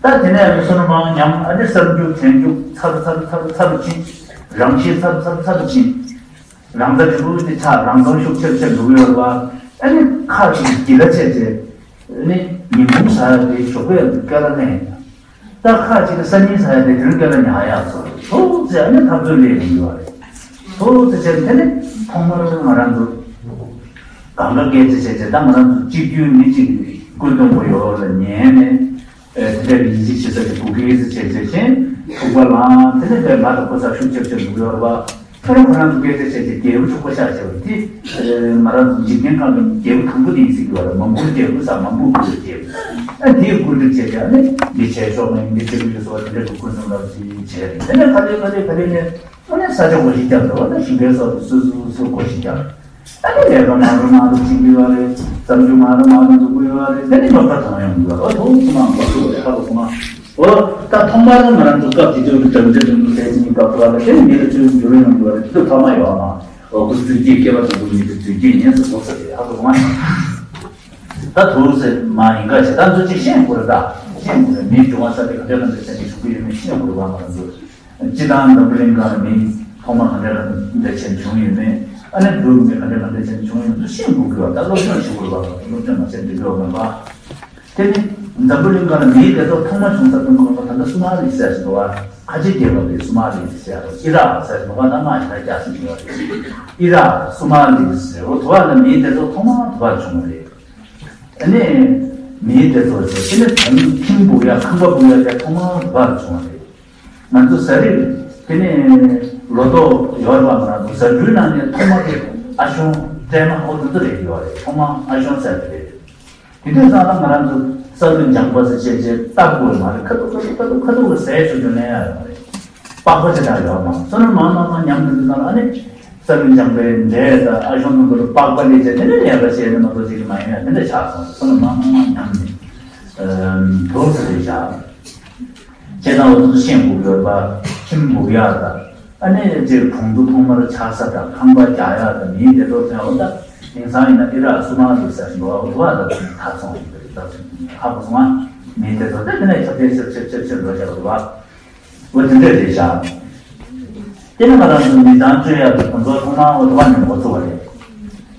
ད་དེ་ནས་ཨ་ནི་བསོད་ནམས་མང་ཉམས། ཨ་ནི་གསར་འགྱུར་ཐན་འགྱུར་ཚ་རུ་ཚ་རུ་ཚ་རུ་ཚ་རུ་ཕྱིན། རང་ཤེད་ཚ་རུ་ཚ་རུ་ཚ་རུ་ཕྱིན། རང་ཚ་ཆེན་པོ་དེ་ཆགས། རང་མཚང་ཤུགས་ཆེར་ཆེར་འགྲོ་གི་ཡོད་རེད་བ། ཨ་ནི་ཁ་ཅིག་གི་ལ་བྱས་བྱས། ཨ་ནི་ཉིན་གུང་ཟ་ཡ་དེ་ཞོགས་པའི་སྐད་ལ་ལེན། ད་ཁ་ཅིག་གི་སང་ཉིན་ཟ་ཡ་དེ་དེ་རིང་སྐད་ལ་ཉར་ཡག་སོགས་ཐུག་ཚེ་ཨ་ནི་འཐབ་རྩོད་སླེབས་ཡོང་གི་ཡོད་རེད། ཐུག་ཚེ་བྱས་དེ་ནི་ཐོག་མར་ང་རང་ཚོ་གང་ག་སྐད་ཆ་བྱས་བྱས། ད་ང་རང་ཚོ་གཅིག་རྒྱུན་མི་གཅིག་གི་སྐུ་གདུང་པོ་ཡོད་ལ་ཉན་ནས། ཨེ་དེ་འདྲ་གི་ཡིན་གཅིག་བྱེད་ས་ཀྱི་བུ་གི་ཟེར་བྱས་བྱས་ཤིང་ཐུག་པ་ལའང་དེ་ནས་དཔེ་ང་དང་ཁོ་ས་ཤུགས་ཆེར་ཆེར་འདུག་ཡོད་རེད་བ། ཁྱོད་རང་ཁོ་རང་ཚོ་སྐད་ཆ་བཤད་ཀྱི་རྒྱལ་པོ་ཕྱུག་པོ་ཤག་བྱས་པ་དེ། ཨེ་ང་རང་ཚོ་འཇིག་རྟེན་ཁམས་ཀྱི་རྒྱལ་པོ་དང་པོ་དེ་ཡིན་ཟེར་གྱི་ཡོད་རེད། མང་པོའི་རྒྱལ་པོ་ས་མང་པོའི་སྐུ་རྒྱལ་པོ། ཨ་དེའི་སྐུ་འདྲ་བྱས་ཀྱང་ནི་འདི་བྱས་ཆོག་མིན་འདི་བྱེད་དགོས་ཡོད་ཟེར་བ་དེ་འདྲ་གི་སྐུ་འདྲ་ལ་དེ་བྱས་རེད། དེ་ནས་ག་ལེ་ག་ལེ་ག་ལེ་ནས་ཨ་ནི་ས་ཆ་སྒོ་ཞིག་བརྒྱབ་འདུག་བ། ད་ཞིང་ཁའི་སོགས་དེ་སོ་སོ་སོ་སྒོ་ཞིག་བརྒྱབ། ཨ་ནི་ལས་ཀ་མང་རུ་མང་རུ་བྱེད་ཀྱི་ཡོད་རེད། བརྩམས་ཆོས་མང་རུ་མང་རུ་འཛུགས་ཀྱི་ཡོད་རེད། དེ་ནི་ལོ་ལྟར་གང་ཡོང་གི་ཡོད་རེད། ཨོ་ཐུག་ཚོ་མང་པོ་ཞིག་རེད། ཧ་གོ་སོང་ང་། ཨོ་ད་ཐོག་མར་ང་རང་ཚོ་སྐབས་དེ་དུས་ཀྱི་དྲང་ཆ་དྲང་ཐུང་ལས་ཀྱི་སྐབས་སུ་བ་ལ་དེ་ནི་མི་ལ་ཚུལ་འགྱུར་ཡོང་གི་ཡོད་རེད། དེ་དུས་ཐོག་མ་ཡོད་མ། ཨོ་ཁུ་ཚུལ་གྱིས་སྐྱེ་བ་དང་པོ་ཉིད་དུ་དུས་ཀྱི་ཉེས་སུ་འགོག་ས་རེད། ཧ་གོ་སོང་ང་། ད་ཐུག་ཚེ་མ་ཡིན་ག་བྱེད་སྟངས་ཚོ་ཅིག་ཤེས་དགོས་རེད། ད་ཤེས་དགོས་རེད། མིའི་འབྱུང་བ་ས་དེ་ག་འདྲ་ག་འདྲ་བྱས་ནས་བྱུང་གི་ཡོད་མེད་ཤེས་དགོས་རེད་བ། ང་རང་ཚོ། སྤྱིར་བཏང་འཛམ་བུ་གླིང་སྒང་ལ་མི་ཐོག་མ་ག་འདྲ་ག་འདྲ་བྱས་བྱུང་ཡོད་མེད། ཨ་ནི་འགྲོ་བའི་མི་ག་འདྲ་ག་འདྲ་བྱས་བྱུང་ཡོད་མེད་ཤེས་དགོས་ཀྱི་ཡོད། ད་སློབ་སྦྱོང་བྱེད་དགོས་པ། སློབ་སྦྱོང་མ་བྱས་འགྲིག་གི་ཡོད་མེད་པ། དེ་ནི་འཛམ་བུ་གླིང་སྒང་ལ་མིའི་སྡེ་ཚོགས་ཐོག་མ་བྱུང་ས་སྟོན་དགོས་པ། ད་ལྟ་སུ་མ་རི་ཟེར་བཞིན་འདུག་བ། ཁ་ཆེ་རྒྱལ་ཁབ་དེ་སུ་མ་རི་ཟེར་ཨི་རག་ཟེར་བཞིན་འདུག་བ། ད་ང་ཡིན་ན་རྒྱ་སེ་ཡོད་རེད། ཨི་རག་སུ་མ་རི་ཟེར་འོ་དུ་བ་ལ་མིའི་སྡེ་ཚོགས་ཐོག་མ་དུ་བར་བྱུང་བ་རེད། ཨ་ནི་མིའི་སྡེ་ཚོགས་ཟེར་དེ་ནི་ད་ནི་ཁྱིམ་སྦུག་ཡ་ཁང་པ་སྦུག་ཡ་དེ་ཐོག་མ་དུ་བར་བྱུང་བ་རེད། ང་ཚོ་ཟ་རིགས་དེ་ནས་ལོ་ཏོག་ཡོད་རེད་བ། ང་རང་ཚོ་ཟ་འབྲུའི་ནང་ནས་ཐོག་མ་དེ་ཨ་ཞོང་སྲན་མ་འོ་དེ་ཚོ་རེད་ཡོད་རེད། ཐོག་མ་ཨ་ཞོང་ཟ་རྒྱུ་རེད། དེ་དུས་ཙང་ལ་ང་རང་ཚོ་ས་ལུ་འཇམ་པ་ཟེར་བྱས་བྱས་བཏབ་དགོས་མ་རེད། ཁ་ཐུག་ཁ་ཐུག་ཁ་ཐུག་ཁ་ཐུག་ལ་ཟས་ཆུ་ཆུ་ལེན་ཡ་ཡོད་མ་རེད། པགས་པ་ཅི་འདྲ་ཡོད་མ། བསོད་ནམས་མང་མང་མང་ཉམས་དེ་དུས་ཙང་ལ་ཨ་ནི་ས་ལུ་འཇམ་པའི་འབྲས་དང་ཨ་ཞོང་ནང་དུ་པགས་པ་ལས་བྱས་དེ་ནས་ལས་ཀ་བྱས་ནས་མ་གཏོགས་ཅིག་མ་ཡིན་ཡ་དེ་འདྲ་ཆགས་སོང་། བསོད་ནམས་མང་མང་མང་ཉམས་ནས་དུག་ས་རེད་བཞག་བྱས་ཙང་འོ་ཚོ་ཤེས་དགོས་ཡོད་པ། ཁྱིམ་སྦུག་ཡག་དང་ཨ་ནི་ཅིག་གྲོང་དུ་ཐོག་མར་ཆགས་ས་དང་ཁང་པ་རྒྱག་ཡག་དང་མིའི་སྡེ་ཚོགས་ཚན་འོ་ད་དེང་སང་ཡིན་ན་ཨི་རག་སུ་མ་ལུ་ཟེར་བཞིན་འདུག་འོ་དུ་བ་ད་ཐག་སོང་ཡིན་པའི་ད་ཧ་གོ་སོང་ང་། མིའི་སྡེ་ཚོགས་དེ་དེ་ནས་ཁྱབ་གདལ་ཆེར་ཆེར་ཆེར་ཆེར་འགྲོ་བཞག་འདུག་བ། འོ་དེ་འདྲ་རེད་བཞག་དེ་ནི་ང་རང་ཚོ་མི་ཚང་བཅོས་ཡག་གི་ཁོང་ཚོ་ཐོག་མར་འོ་དུ་བ་ནས་འགོ་ཚུགས་པ་རེད།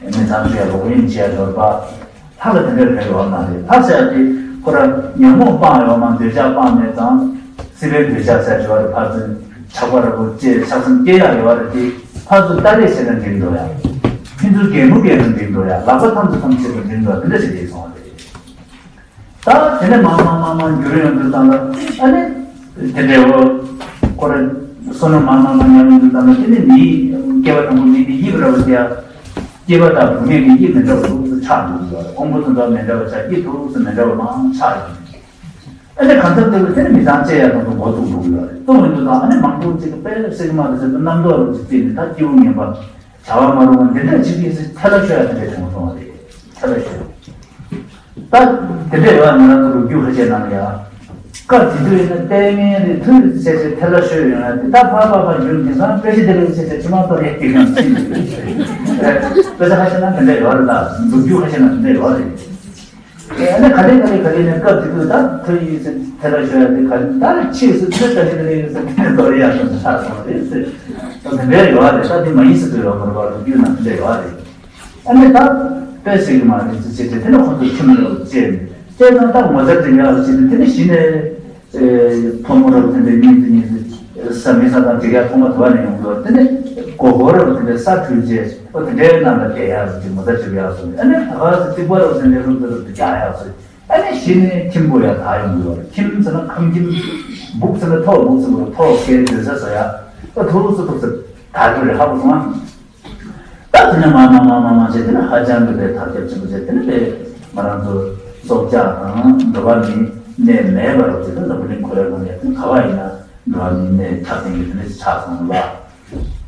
མི་ཚང་བཅོས་ཡག་རོགས་ཡིན་བྱས་ཡོད་པ། ལྷ་ལ་དེ་འདྲ་རེ་ཡོད་མ་རེད། ལྷ་ཟེར་ཡག་དེ་ཁོ་ར་ཉོན་མོངས་སྤངས་ཡོད་མ། འདོད་ཆགས་སྤངས་མེད་ཙང་སྲིད་པའི་འདོད་ཆགས་ཟེར་ཡོད་རེད། ཕར་ཚུར་ཆགས་པ་ར་བོ་ཅེས་ཆགས་སེམས་སྐྱེ་ཡག་ཡོད་རེད། དེ་ཕར་ཚུར་ལྟ་རེས་བྱས་ན་འགྲིག་འགྲོ་ཡག་ཕན་ཚུན་གད་མོ་བགད་ན་འགྲིག་འགྲོ་ཡག་ལག་པ་ཐམས་ཅད་ཐམས་ཅད་ལ་འགྲིག་འགྲོ་ཡག་དེ་འདྲ་ཞིག་རེད་སོང་བ་རེད། ད་དེ་ནས་མང་མང་མང་མང་འགྱུར་ཡོང་དུས་ཙམ་ལ་ཨ་ནི་དེ་འདྲའི་འོ་ཁོ་ར་བསོད་ནམས་མང་མང་མང་ཉམས་ཡོང་དུས་ཙམ་ལ་དེ་ནས་མིའི་སྐྱེ་བ་དང་པོ་མིའི་དབྱིབས་ར་བ་དེ་ཡ། སྐྱེས་པ་དང་བུད་མེད་ཀྱི་དབྱིབས་མི་འདྲ་བ་ཐུག་ཚེ་ཆགས་འགྲོ་གི་ཡོད་རེད། དབང་པོ་དེ་འདྲ་མི་འདྲ་བ་ཆགས་དབྱིབས་ཐུག་ཚེ་མི་འདྲ་བ་མང་ཆགས་ཡོང་གི། ཨ་ནི་གང་ལྟར་དེ་ལ་དེ་ནི་མི་ཚང་བཅད་ཡ་དང་དུ་འགོ་བཙུགས་འགྲོ་གི་ཡོད་རེད། བཙུགས་ཡོང་དུས་ཙམ་ཨ་ནི་མང་པོ་ཅིག་གི་དཔེ་སྲིད་མ་དེ་ཚོ་རྣམ་རྟོག་རུ་ཅིག་བརྩིས་ནས་ད་སྐྱེ་བོ་ངན་པ་བྱ་བ་མ་རུང་བ་འདི་འདྲ་ཅིག་གིས་ཐལ་བ་ཤོར་ཡ་དེ་འདྲ་བྱུང་སོང་བ་རེད། ཐལ་བ་ཤོར། ད་དེ་འདྲ་ཡོད་ན་ང་རང་ཚོ་ལོ་རྒྱུས་ཁ་ཤས་ནང་ལ་ཡ། སྐབས་དེ་དུས་ཡིན་ན་ལྟས་ངན་རེད། ཐུགས་རེད་ཟེར་བྱས་ཐལ་བ་ཤོར་ཡོད་ན་དེ་ད་ཕར་ཕར་ཕར་འགྱུར་དེང་སང་དཔེ་ཆ་དེ་ལས་ཟེར་བྱས་ཕྱི་མ་གཏོར་ཡས་དེ་གང་ཕྱིན་ཡོད་རེད། དཔེ་ཆ་ཁ་ཤས་ནང་དེ་འདྲ་ཡོད་རེད། ད་ལོ་རྒྱུས་ཁ་ཤས་ནང་དེ་འདྲ་ཡོད་རེད། ཨ་ནི་ག་ལེ་ག་ལེ་ག་ལེ་ནས་སྐབས་དེ་དུས་ད་ཐུགས་ཡིད་ཟེར་ཐལ་བ་ཤོར་ཡ་དེ་ག་ལེ་ད་ཕྱིས་སུ་ཐུགས་ད་ཞིག་ལས་ཡོད་ཟེར་དེ་གཏོར་ཡ་དང་ཆགས་སོང་རེད་ཟེར། ད་དེ་འདྲ་ཡོད་རེད། ད་དེ་མ་ཡིན་ཟེར་དུ་ཡོད་མ་རེད་པ། ལོ་རྒྱུས་ནང་དེ་འདྲ་ཡོད་རེད། ཨ་ནི་ད་དཔེ་ཟེར་གི་མ་རེད་ཅེས་བྱས་ཏེ་དེ་ནི་ཁོ་ཚོ་ཁྱིམ་ལ་བཅད་ནས་བཅད་ཙང་ད་ངོ་ཚ་དྲན་ཡག་ཅིག་དེ་ནི་གཞི་ནས་ཕོ་མོ་རབ་དེ་འདྲ་གཉིས་དེ་གཉིས་དེ་ས་མི་ས་དང་འགྲིག་ཡག་ཐོག་མ་དུ་བ་ནས་ཡོང་གི་དེ་ནི་སྒོ་སྒོ་རབ་དེ་འདྲ་ས་འཐུལ་རྗེས་ཨོ་དེ་འདྲའི་ནང་ལ་བསྡད་ཡག་ཅིག་ངོ་ཚ་བྱེད་ཡག་སོང་། ཨ་ནི་ད་ག་ས་རྩིག་པ་རབ་དེ་འདྲ་རུབ་ཏུ་རུབ་ཏུ་རྒྱག་ཡག་སོང་། ཨ་ནི་གཞི་ནས་ཁྱིམ་སྒོ་ཡག་དག་ཡོང་གི་ཡོད་རེད། ཁྱིམ་ཟེར་ན་ཁང་ཁྱིམ་སྦུག་ཟེར་ན་ཐོག་སྦུག་ཟེར་ན་ཐོག་སྐྱེལ་སྡོད་ས་ཟེར་ཡག་ཨོ་ཐུག་སུ་ཐུག་སུ་དག་གི་རེད། ཧ་གོ་སོང་ཨ། ད་ དེ་ནས་མ་མ་མ་མ་མ་བྱས། དེ་ནས་ཧ་ཅང་གི་དེ་ཐབས་སྐྱབས་ཆེན་པོ་བྱས། དེ་ནས་དེ་ང་རང་ཚོ་སྲོག་ཆགས་དང་འགྲོ་བ་མིའི་གནས་མེད་པར་བྱས། དེ་འཛམ་བུ་གླིང་ཁོ་རའི་ངོས་ནས་དེ་ག་བ་ཡིན་ན་འགྲོ་བ་མིའི་གནས་ཁྱབ་ལྡན་གྱི་དེ་འདྲ་ཆགས་སོང་བ།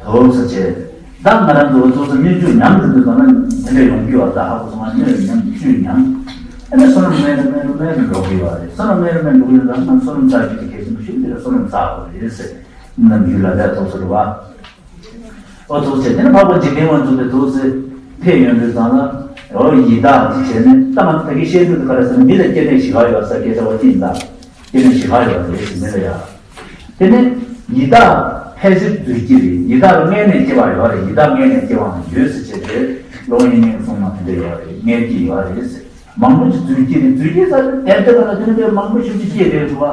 དོགས་སུ་བྱས། ད་ང་རང་ཚོ་ཚོགས་སུ་སྨན་བཅོས་ཉམས་ཀྱི་འདུག་ཟེར་ན་དེ་འདྲ་ཡོང་གི་བ། ད་ཧ་གོ་སོང་ང་། སྨན་ཉམས་བཅོས་ཉམས། ཨ་ནི་བསོད་ནམས་དམན་རུ་དམན་རུ་དམན་རུ་འགྲོ་གི་བ་རེད། བསོད་ནམས་དམན་རུ་དམན་རུ་འགྲོ་གི་ཡོད་ན་ང་བསོད་ནམས་བསགས་རྒྱུ་དེ་གལ་ཆེན་པོ་ཞིག་རེད། བསོད་ནམས་བསགས་དགོས་རེད་ཟེར། ནམ་རྒྱུན་ལ་ལས་ཐོག་སོ་རུ་བ། ཨོ་ཐུགས་རྗེ་ཆེ། དེ་ནི་འཕགས་པ་འཇིག་རྟེན་དབང་ཕྱུག་དེ་ཐུགས་སུ་ཕེབས་ཡོང་དུས་ཙང་ལ། ཨོ་ཡི་དྭགས་དེ་བྱས་ནས། ད་ང་ད་གིན་བཤད་དུས་ག་རེ་ཟེར་ན། མི་ལ་སྐྱེ་གནས་བཞི་ག་ཡོད་ཟེར། སྐད་ཆ་བ་ཅི་ཡིན་ད། སྐྱེ་གནས་བཞི་ག་ཡོད་རེད་ཟེར། མི་ལ་ཡ། དེ་ནས་ཡི་དྭགས་ཕལ་ཆེར་རྫུས་སྐྱེས་རེད། ཡི་དྭགས་ལ་མངལ་ནས་སྐྱེ་བ་ཡོད་རེད། ཡི་དྭགས་མངལ་ནས་སྐྱེ་བའང་ཡོད་ཟེར་བྱས་ཏེ། ཀློང་ཡངས་སྙིང་གསུང་ནང་དེ་འདྲ་ཡོད་རེད། མངལ་སྐྱེས་ཡོད་རེད་ཟེར། མང་པོ་ཅིག་རྫུས་སྐྱེས་རེད། རྫུས་སྐྱེས་ས་དེ་དེབ་དེ་ག་ལ་དེ་འདྲའི་མང་པོ་ཞིག་ཅིག་སྐྱེས་རེད་འདུག་བ།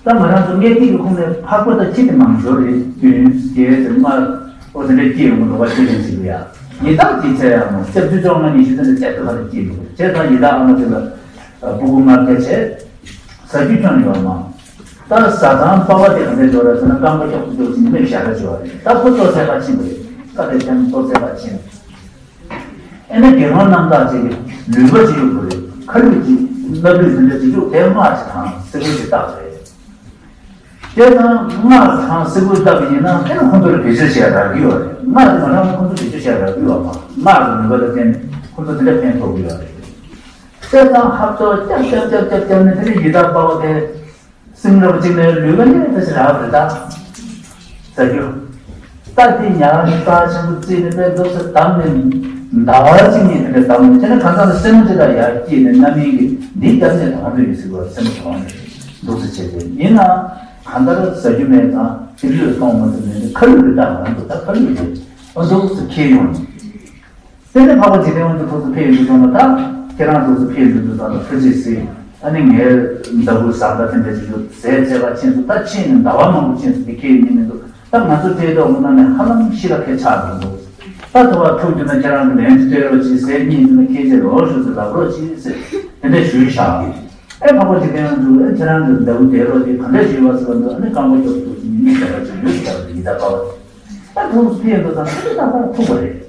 ད་ང་རང་ཚོ་མངལ་སྐྱེས་ཀྱི་ཁོངས་ནས་འཕགས་པ་དང་ཁྱི་དེ་མང་ཤོས་རེད། བདུན་བརྒྱད་ཟེར་ལྔ། ཨོ་དེ་འདྲའི་སྐྱེས་ཡོང་གི་འདུག་བ། ཁྱི་ལན་ཞིག་ལ་ཡ། ཡི་དྭགས་ཀྱི་ཚེ་ཡང་སྐྱབས་བཅོལ་བཅོ་ལྔ་ཉི་ཤུ་ཙམ་དེ་དེབ་དེ་ག་ལ་སྐྱེས་འདུག་བྱས་ཙང་ཡི་དྭགས་ཨ་མ་ཚོ་ལ་སྤུ་གུ་ལྔ་བརྒྱ་བྱས། ཟ་རྒྱུ་ཁྱོན་ཡོད་མ། ད་ཟ་ཐང་པ་བ་དེ་ག་འདྲ་འཇོག་ར་ཟེར་ན། རྐང་པ་ཀྱོག་ཀྱོག་ཅིག་མིག་ཞར་ར་འཇོག་རེད། ད་ཁོ་ལྟོ་ཟས་པ་ཕྱིན་པ་རེད། ད་དེ་ཐེངས་ལྟོ་ཟས་པ་ཕྱིན། ཨེ་ནས་དགེ་སློང་རྣམ་དག་ཅིག་གི་ལུས་པ་ཅིག་ཡོད་པ་རེད། ཁ་ལུད་ཅིག་སྣ་ལུད་འདི་འདྲ་ཅིག་བྱུགས། དེ་རྔ་ཅིག་དང་སེ་གོལ་ཅིག་བཏགས་པ་རེད། དེ་དང་རྔ་དང་སེ་གོལ་བཏགས་པ་ཡིན་ན་དེ་ནི་ཁོང་ཚོར་བེད་སྤྱོད་བྱས་རག་གི་ཡོད་རེད། རྔ་དེ་ང་རང་ཁོང་ཚོ་བེད་སྤྱོད་བྱས་རག་གི་ཡོད་པ། རྔ་གི་ནུས་པ་ལ་བརྟེན་ནས་ཁོང་ཚོ་དེ་འདྲ་ཕན་ཐོགས་ཀྱི་ཡོད་རེད། དེ་དང་ཧབ་ཏོ་རྐྱབ་རྐྱབ་རྐྱབ་རྐྱབ་རྐྱབ་ནས་དེ་ནས་ཡི་དྭགས་པ་བ་དེ། སེམས་རབ་ཅིག་ནས་ལུས་ཀ་ནས་ད་ཞིག་རག་རེད་ད། ཟ་རྒྱུ། ད་དེ་ཉག་ནས་རྩ་ཆེན་པོ་བརྩིས་ནས་པའི་འདུག་སེ་བསྡམས་ནས། ཟླ་བ་གཅིག་གཉིས་དེ་འདྲ་བསྡམས་ནས། དེ་ནས་གང་ཟག་ལ་སེམས་ཅི་ལྟར་ཡར་སྐྱེས་ནས་རྣམ་སྨིན་གྱི་འདི་བསྡམས་ནས་གཏོང་འདོད་ཡོད་ཟེར་བ་སེམས་གཏོང་ནས་འདུག་སེ་བྱས་ཏེ། ཡིན་ན་གང་ལྟར་ཟ་རྒྱུ་མེད་ཙང་དེ་ལུས་གཏོང་མ་ཐུབ་ནས་ཁ་ལུད་རེ་བཏགས་མ་འདུག་ད་ཁ་ལུད་རེད། ཨ་འདུག་སེ་འཁྱེར་ཡོང་ནས། དེ་ནས་འཕགས་པ་འཇིག་རྟེན་དབང་ཕྱུག་ཐུགས་སུ་ཕེབས་ཡོང་དུས་ཙམ་ལ། ད་ཁྱེད་རང་ཐུགས་སུ་ཕེབས་ཡོང་དུས་ཙམ་ལ་ཐུགས་རྗེས་གཟིགས། ཨ་ནི་ངའི་ཟླ་གུར་བཟང་ད་དེ་འདྲ་ཅིག་ཡོད་ཟས་བཙལ་བ་ཕྱིན་སོང་། ད་ཕྱིན་ནས་ཟླ་བ་མང་པོ་ཕྱིན་སོང་། དེ་ཁྱེད་ཡིན་མི་འདུག་ད་ང་ཚོ་བལྟས་དུས་ངོ་ནང་ནས་ཧ་ལམ་ཤི་ལ་ཁད་ཆགས་འགྲོ་འདུག་ད་ཐུབ་པ་ཐུགས་རྒྱུ་ན་ཁྱེད་རང་གི་ལན་དེ་སྤྲད་རོགས་གྱིས། ཟས་རྙེད་རྒྱུ་ན་ཁྱེད་ཀྱིས་རོགས་ཞུ་ཟེར་ལབ་རོགས་གྱིས་ཟེར་དེ་འདྲ་ཞུས་བཞག་གི། ཨེ་འཕགས་པ་འཇིག་རྟེན་དབང་ཕྱུག་ཨེ་ཁྱེད་རང་གི་ཟླ་གུར་དེ་རོགས་དེ་ག་འདྲ་ཞུས་པ་ཟེར་བ་འདུག་ཨ་ནི་རྐང་པ་ཀྱོག་ཀྱོག་ཅིག་མིག་ཞར་ར་ཅིག་ཡོད་ཟེར་བ་རེད། ཡི་དྭགས་པ་བ། ད་ཐུགས་སུ་ཕེབས་འདུག་ཙང་ད་ལྟ་ད་ལྟ་ཐུག་པ་རེད།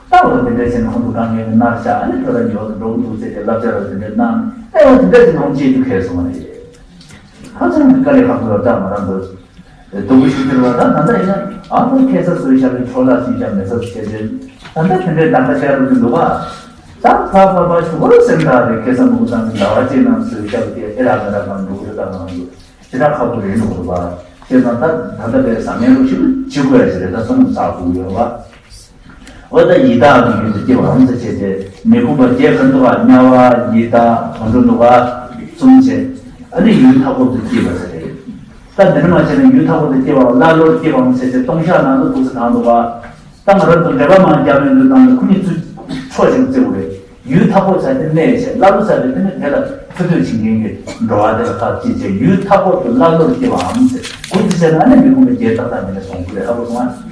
ད་འོ་དེ་འདྲ་བྱས་ནས་ཁོང་ཚོ་གང་ངས་མནར་བཞག་ཨ་ནི་ཁྱོད་རང་ཉོ་དུ་འགྲོ་གི་འདུག་ཟེར་ཏེ་བསླབ་བྱ་ར་དེ་འདྲ་གནང་། ཨེ་འོ་དེ་འདྲ་བྱས་ནས་ཁོང་སྐྱེས་རྒྱུ་ཁེལ་སོང་བ་རེད། ཧ་ཅང་གི་དཀའ་ལས་ཁག་པོ་ཡོད་ད། ང་རང་ཚོ་སྡུག་པོ་ཞིག་འདིར་བ་ད་ད་ལྟ་ཡིན་ན་ཨ་ཁོ་ཁེ་ས་སོས་ཤག་གི་འཕྲོ་བརླག་ཕྱིན་ཤག་མེད་ས་སུ་བྱས་ཏེ། ད་ལྟ་དེ་འདྲའི་ད་ལྟ་བཤད་རུ་འདུག་བ། ད་ཕ་ཕ་ཕ་ཞུ་བོར་སེམས་ཐག་རེད། ཁེ་ས་མུ་གུ་ཙམ་གྱི་ཟླ་བ་གཅིག་ནང་སོས་ཤག་དེ་ཨེ་རག་མི་རག་གང་འགྲོ་གི་རེད། ད་ང་རང་ཚོ་ཞེ་དྲག་ཁག་པོ་རེད་འགྲོ་གི་རེད་བ། བྱས་ཙང་ད་ད་ལྟ་བས་བཟང་ངན་རུ་ཞིག་ཅི་དགོས་ཡ་ཞིག་རེད། ད་བསོད་ནམས་བསགས་དགོས་ཡོད་བ། འོ་ད་ཡི་དྭགས་ཀྱི་ཡུལ་དུ་སྐྱེ་བའམ་ཟེར་བྱས་ཏེ། མི་ཁོམ་པ་བརྒྱད་ག་འདུག་ག་དམྱལ་བ། ཡི་དྭགས། གང་འགྲོ་འདུག་ག་གསུམ་བྱས། ཨ་ནི་ཡུལ་མཐའ་འཁོབ་ཏུ་སྐྱེས་པ་ཟེར་རེད། ད་འདི་ནི་མ་བྱས་ན་ཡུལ་མཐའ་འཁོབ་ཏུ་སྐྱེ་བའམ་ཀླ་ཀློར་སྐྱེ་བའམ་ཟེར་ཏེ་ལྟུང་བཤགས་ནང་དུ་འདུག་སེ་གང་འདུག་ག་ད་ང་རང་ཚོ་འགྲེལ་པ་མང་རྒྱག་མི་འདུག་དང་ནི་ཁོ་གཉིས་ཚུར་ཕྱོགས་ཤིག་བརྩི་དགོས་རེད། ཡུལ་མཐའ་འཁོབ་ས་དེ་གནས་བྱས། ཀླ་ཀློ་ས་དེ་དེ་ནི་དེ་ལ་འཚོ་སྡོད་བྱེད་མཁན་གྱི་འགྲོ་བ་དེ་ལ་ཁག་ཅིག་བྱས། ཡུལ་མཐའ་འཁོབ་ཏུ་ཀླ་ཀློར་སྐྱེ་བའམ་ཟེར། གུ་དེ་བྱས་ན་ཨ་ནི་མི་ཁོམ་པའི་རྒྱལ་ཐབས་དང་དེ་ནས་སོང་དགོས་རེད། ཧ་གོ་སོང་ང་།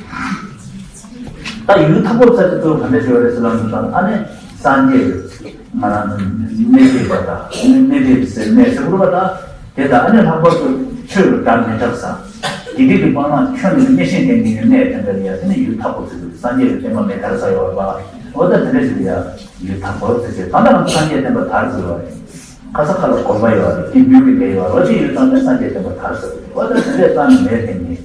ད་ཡུལ་མཐའ་འཁོབ་ས་དེ་ཚོ་ག་འདྲ་ཞིག་རེད་ཟེར་ལབ་དུས་ཙམ་ཨ་ནི་སངས་རྒྱས་ཀྱི་ང་རང་ཚོ་གནས་ཐེབས་པ་དང་གནས་ཐེབས་ཟེར་གནས་ཟེར་དགོས་པ་དང་། དེ་དང་ཨ་ནི་ལྷག་པར་དུ་ཆོས་ཀྱི་སྒྲ་མི་འཁྲབ་ས། དགེ་སྡིག་གི་སྤང་བླང་ཁྱོན་ནས་མི་ཤེས་མཁན་གྱི་གནས་དེ་འདྲ་ལ་ཡ་དེ་ནི་ཡུལ་མཐའ་འཁོབ་ཟེར་དུས་སངས་རྒྱས་ཀྱི་བསྟན་པ་མེད་ག་རེ་ས་ཡོད་རེད་པ། འོ་ད་དེ་འདྲ་ཞིག་ལ་ཡ་ཡུལ་མཐའ་འཁོབ་ཟེར་བྱས། ད་ལྟ་རང་སངས་རྒྱས་བསྟན་པ་དར་ཟེར་བ་རེད། ཁ་ས་ཁ་ལ་དགོན་པ་ཡོད་རེད། དེ་འདུས་ཀྱི་ལས་ཡོད་རེད། དེ་ཡོད་ཙང་དེ་སངས་རྒྱས་བསྟན་པ་དར་ཟེར་བ་རེད། འོ་ད་དེ་འདྲས་ཙམ་མེད་དེ་ནི།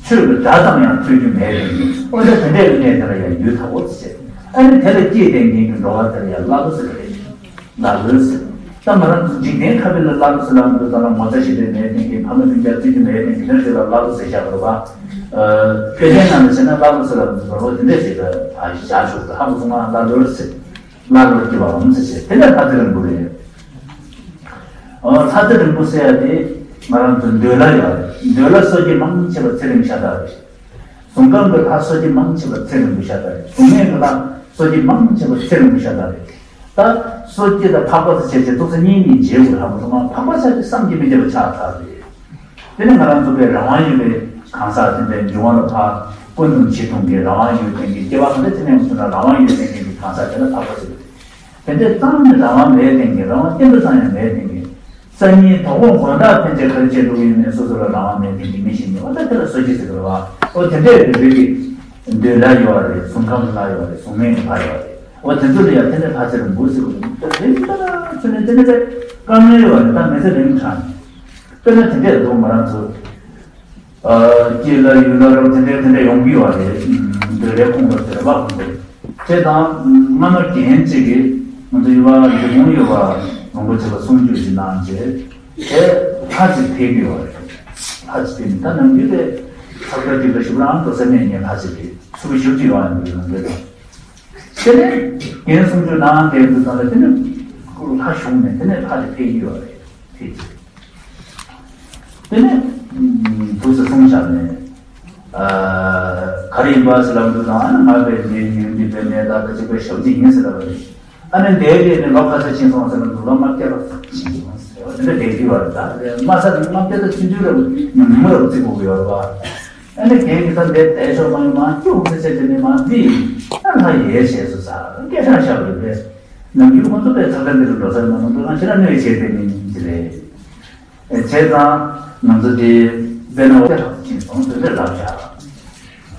ཆོས་ཀྱི་སྒྲ་ཙམ་ཡང་ཐོས་རྒྱུ་མེད་དེ་ནི། འོ་ད་དེ་འདྲས་ཀྱི་གནས་དེ་ལ་ཡང་ཡུལ་མཐའ་འཁོབ་ཟེར། ཨ་ནི་དེ་ལ་སྐྱེས་ཏེ་ཉིན་གྱི་འགྲོ་བ་དེ་ལ་ཡང་ཀླ་ཀློ་ཟེར་གི་རེད། ཀླ་ཀློ་ཟེར། ད་ང་རང་ཚོ་འཇིག་རྟེན་ཁ་བའི་ལ་ཀླ་ཀློ་ཟེར་ལབ་འདུག་ད་ལ་ངོ་ཚ་ཞེ་དྲག་མེད་དེ་ནི། ཕ་མ་སྤུན་ཀྱག་བརྩི་རྒྱུ་མེད་དེ་ནི། དེ་འདྲ་ཞིག་ལ་ཀླ་ཀློ་ཟེར་བཞག་པ་རེད་པ། ཨ་དཔེ་ཆའི་ནང་ལ་བྱས་ན་ཀླ་ཀློ་ཟེར་ལབ་འདུག་ད་ལ་དེ་འདྲས་ཞིག་ལ་ཨ་བཞག་ཆོག་ད། ཧ་གོ་སོང་ང་། ཀླ་ཀློ་ཟེར། ཀླ་ཀློར་སྐྱེ་བའམ་ཟེར་བྱས། དེ་ནས་ལྷ་རྩེ་རིང་པོ་རེད། ཨོ་ལྷ་རྩེ་རིང་པོ་ཟེར་ཡ་དེ་ང་རང་ཚོ་འདོད་ལྷ་ཡོད་རེད། འདོད་ལྷ་གསོ་བྱེད་མང་ཆེ་བ་ཚེ་རིང་ཤ་སྟག་རེད། གཟུགས་ཁམས་ཀྱི་ལྷ་གསོ་བྱེད་མང་ཆེ་བ་ཚེ་རིང་པོ་ཤ་སྟག་རེད། གཟུགས་མེད་ཀྱི་ལྷ་གསོ་བྱེད་མང་ཆེ་བ་ཚེ་རིང་པོ་ཤ་སྟག་རེད། ད་གསོ་བྱེད་དང་འཕགས་པ་ཟེར་བྱས་བྱས་ཏོག་ཙམ་གཉིས་གཉིས་འབྱེད་དགོས། ཧ་གོ་སོང་ང་། འཕགས་པ་ཟེར་དེ་བསམ་གྱིས་མི་ཁྱབ་པ་ཆགས་ཚར་རེད། དེ་ནི་ང་རང་ཚོ་པའི་རང་དབང་ཡོད་པའི་གང་ཟག་དེ་འདྲའི་འབྱུང་བ་ལ་ཕར་ཀུན་འདུམ་བྱེད་ཐུབ་མཁན། རང་དབང་ཡོད་མཁན་གྱི་སྐྱེ་བ་ག་འདྲ་ཅིག་ནས་ཡོང་ཐུབ་ན་རང་དབང་ཡོད་མཁན་གྱི་གང་ཟག་དེ་ལ་འཕགས་པ་ཟེར་གྱི་རེད། དེ་འདྲའི་གཙང་ནས་རང་དབང་མེད་མཁན་གྱི། རང་དབང་གཏན་དུ་བཏང་ཡང་མེད་མཁན་གྱི། སང་ཉིན་དོ་དགོང་དགོང་དག་ཕན་ཆད་ག་རེ་བྱེད་འགྲོ་གི་ཡོད་མེད་སོ་སོ་ལ་རང་དབང་མེད་མཁན་གྱི་མི་ཞིག་ནི། འོ་ད་དེ་ལ་གསོ་བྱེད་ཟེར་གི་རེད་བ། འོ་དེ་འདྲའི་རིགས་རིགས་ཀྱི་ འདོད་ལྷ་ཡོད་རེད། གཟུགས་ཁམས་ལྷ་ཡོད་རེད། གཟུགས་མེད་ལྷ་ཡོད་རེད། འོ་དེ་ཚོ་ལ་ཡང་དེ་འདྲའི་ལྷ་ཆེ་རིང་པོ་ཟེར་བ་རེད། དེ་འདྲ་ཚོ་ནས་དེ་འདྲ་དཀའ་ངལ་ཡོད་རེད། ད་མི་ཚེ་རིང་དྲགས་ནས་དཔེར་ན་དེ་འདྲའི་འདུག་ང་རང་ཚོ། སྐྱེས་ལ་ཡུལ་ལ་རབ་དེ་འདྲའི་དེ་འདྲའི་ཡོང་གི་ཡོད་རེད། འདོད་ལྷའི་ཁོངས་ལ་ཟེར་བ་ཁོངས་རེད། དེ་དང་སྔ་མ་རྒན་གཅིག་གིས་ང་ཚོ་ཡུལ་བ་འདི་མོ་ཡོད་པ་རིན་པོ་ཆེ་ལ་གསུང་ཆོས་ཞིག་གནང་རྗེས། དེ་ལྷ་ཅིག་ཕེབས་ཀྱི་ཡོད་རེད། ལྷ་ཅིག་ཕེབས་ནས་ད་ནམ་རྒྱུན་དེ་ས་ཁུལ་དེ་ལ་ཞིབ་རང་འགྲོ་ས་མེད་ངས་ལྷ་ཅིག་གིས་ཚུར་ཞུ་རྒྱུ་ཡོད་རེད་འདུག་ལུང་པའི་དང་། དེ་ནས་རྒན་གསུང་ཆོས་གནང་བསྡད་དུས་ཙམ་ལ་དེ་ནས་ལྷ་བྱུང་ནས་དེ་ནས་ལྷ་དེ་ཕེབས་ཀྱི་ཡོད་རེད། ཕེབས་ཀྱི་དེ་ནས་འདུག་སེ་གསུངས་བཞག་ནས། ག་རེ་ཡིན་པ་ཟེར་ལབ་དུས་ཙམ་ཨ་ནི་ང་བས་འདི་ཉོན་འདི་བས་མེད་ད་ད་ཅིག་པའི་ཞབས་ཕྱི་ཡིན་ཟེར་ལབ་རེད། ཨ་ནི་འདས་རྗེས་ནས་ལོ་ག་ཚོད་ཕྱིན་སོང་ཟེར་ན་ལོ་ལྔ་བརྒྱ་ལ་ཕྱིན་སོང་ཟེར་བ་དེ་འདྲ་བསྡད་ཀྱི་ཡོད་རེད། ད་ལྔ་ས་ལྔ་བརྒྱ་དང་ཆུང་ཆུང་རེད། ཉུང་ཉུང་རེད་བརྩི་དགོས་ཀྱི་ཡོད་རེད་པ། ཨ་ནི་རྒན་གྱིས་ད་འདས་བསྡད་ཆོག་མ་ཡིན་མ་སྐྱུག་ཟེར་བྱས་དེ་ནས་མ་འདི་ཨ་ལྷ་ཡས་བྱས་སོ་ས་སྐད་ཆ་བཤད་པ་རེད་པས། ནམ་རྒྱུན་ཁོང་ཚོ་དཔེ་ཚ་ཚ་འདི་རུ་འགྲོ་ས་ཡོད་མ་ནང་དུ་ང་ཕྱི་ལ་གནོད་བྱས་དེ་མིན་གྱི་རེད། བྱས་ཙང་ང་ཚོ་དེ་དཔེར་ན་འོ་དེ་ལ་ཕྱིན་སོང་ཟེར་ཏེ་ལབ་བཞག་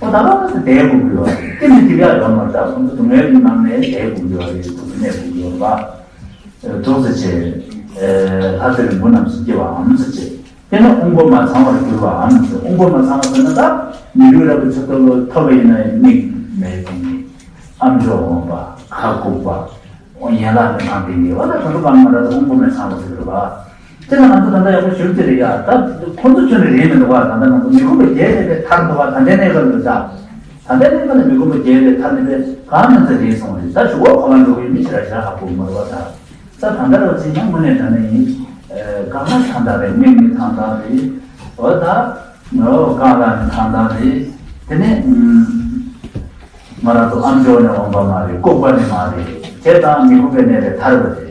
འོ་ད་ལྟ་བསྡད་དགོས་ཀྱི་ཡོད་རེད། དེ་མི་དེ་ག་ཡོད་མ་རེད། ད་ཁོང་ཚོ་སྡུག་བསྔལ་གྱི་ནང་ནས་བསྡད་དགོས་ཀྱི་ཡོད་རེད། སྡུག་གནས་དགོས་ཀྱི་ཡོད་རེད་པ། འདུག་སེ་བྱས། ལྷ་ཚེ་རིང་པོ་རྣམས་སུ་སྐྱེ་བའམ་ཟེར་བྱས། དེ་ནས་དབང་པོ་མ་ཚང་བར་གྱུར་པའམ་ཟེར། དབང་པོ་མ་ཚང་བ་ཟེར་ན་ད་མི་ལུས་རབ་ཏུ་ཚུལ་ཐོབ་ཐོབ་པ་ཡིན་ན་མིག་མེད་མཁན་གྱི་ཨམ་ཅོག་འོང་པ། ཁ་ལྐུགས་པ། ཡན་ལག་མི་ཚང་བའི་ཉེས་པ་ལ་དོན་དུ་གང་མ་རག་དབང་པོ་མི་ཚང་བ་ཟེར་བ། དེ་ལ་ང་ཚོ་ད་ལྟ་ཡག་པོ་ཞུ་གི་རེད་ཡ། ད་ཁོ་ཚོ་ཁྱོན་ནས་རེད་མི་འདུག་བ། ད་ལྟ་ང་ཚོ་མི་ཁོམ་པ་བརྒྱད་ནས་པའི་མཐར་འདུག་བ། ད་ལྟའི་གནས་སྐབས་ལ་ད། ད་ལྟའི་གནས་སྐབས་ལ་མི་ཁོམ་པ་བརྒྱད་པའི་མཐར་ནས་པའི་གང་ང་ཚོ་རེད་སོང་རེད། ད་ཞུ་བ་གོ་ལ་འགྲོ་གི་མི་ཞིག་ར་ཞག་ཧ་གོ་མ་རེད་བ་ད། ས་ཐང་དར་བ་ཅིག་ཡང་དངོས་གནས་དྲང་གནས་ཡིན། རྐང་ལག་ཐང་དར་རེད། མིག་མི་ཐང་དར་རེད། འོ་ད། ངོ་རྐང་ལག་མི་ཐང་དར་རེད། དེ་ནས་ང་རང་ཚོ་ཨམ་ཅོག་ནས་འོང་པ་མ་རེད། ལྐུགས་པ་ནི་མ་རེད། བྱས་ཙང་མི་ཁོམ་པའི་གནས་ལས་ཐར་བ་རེད།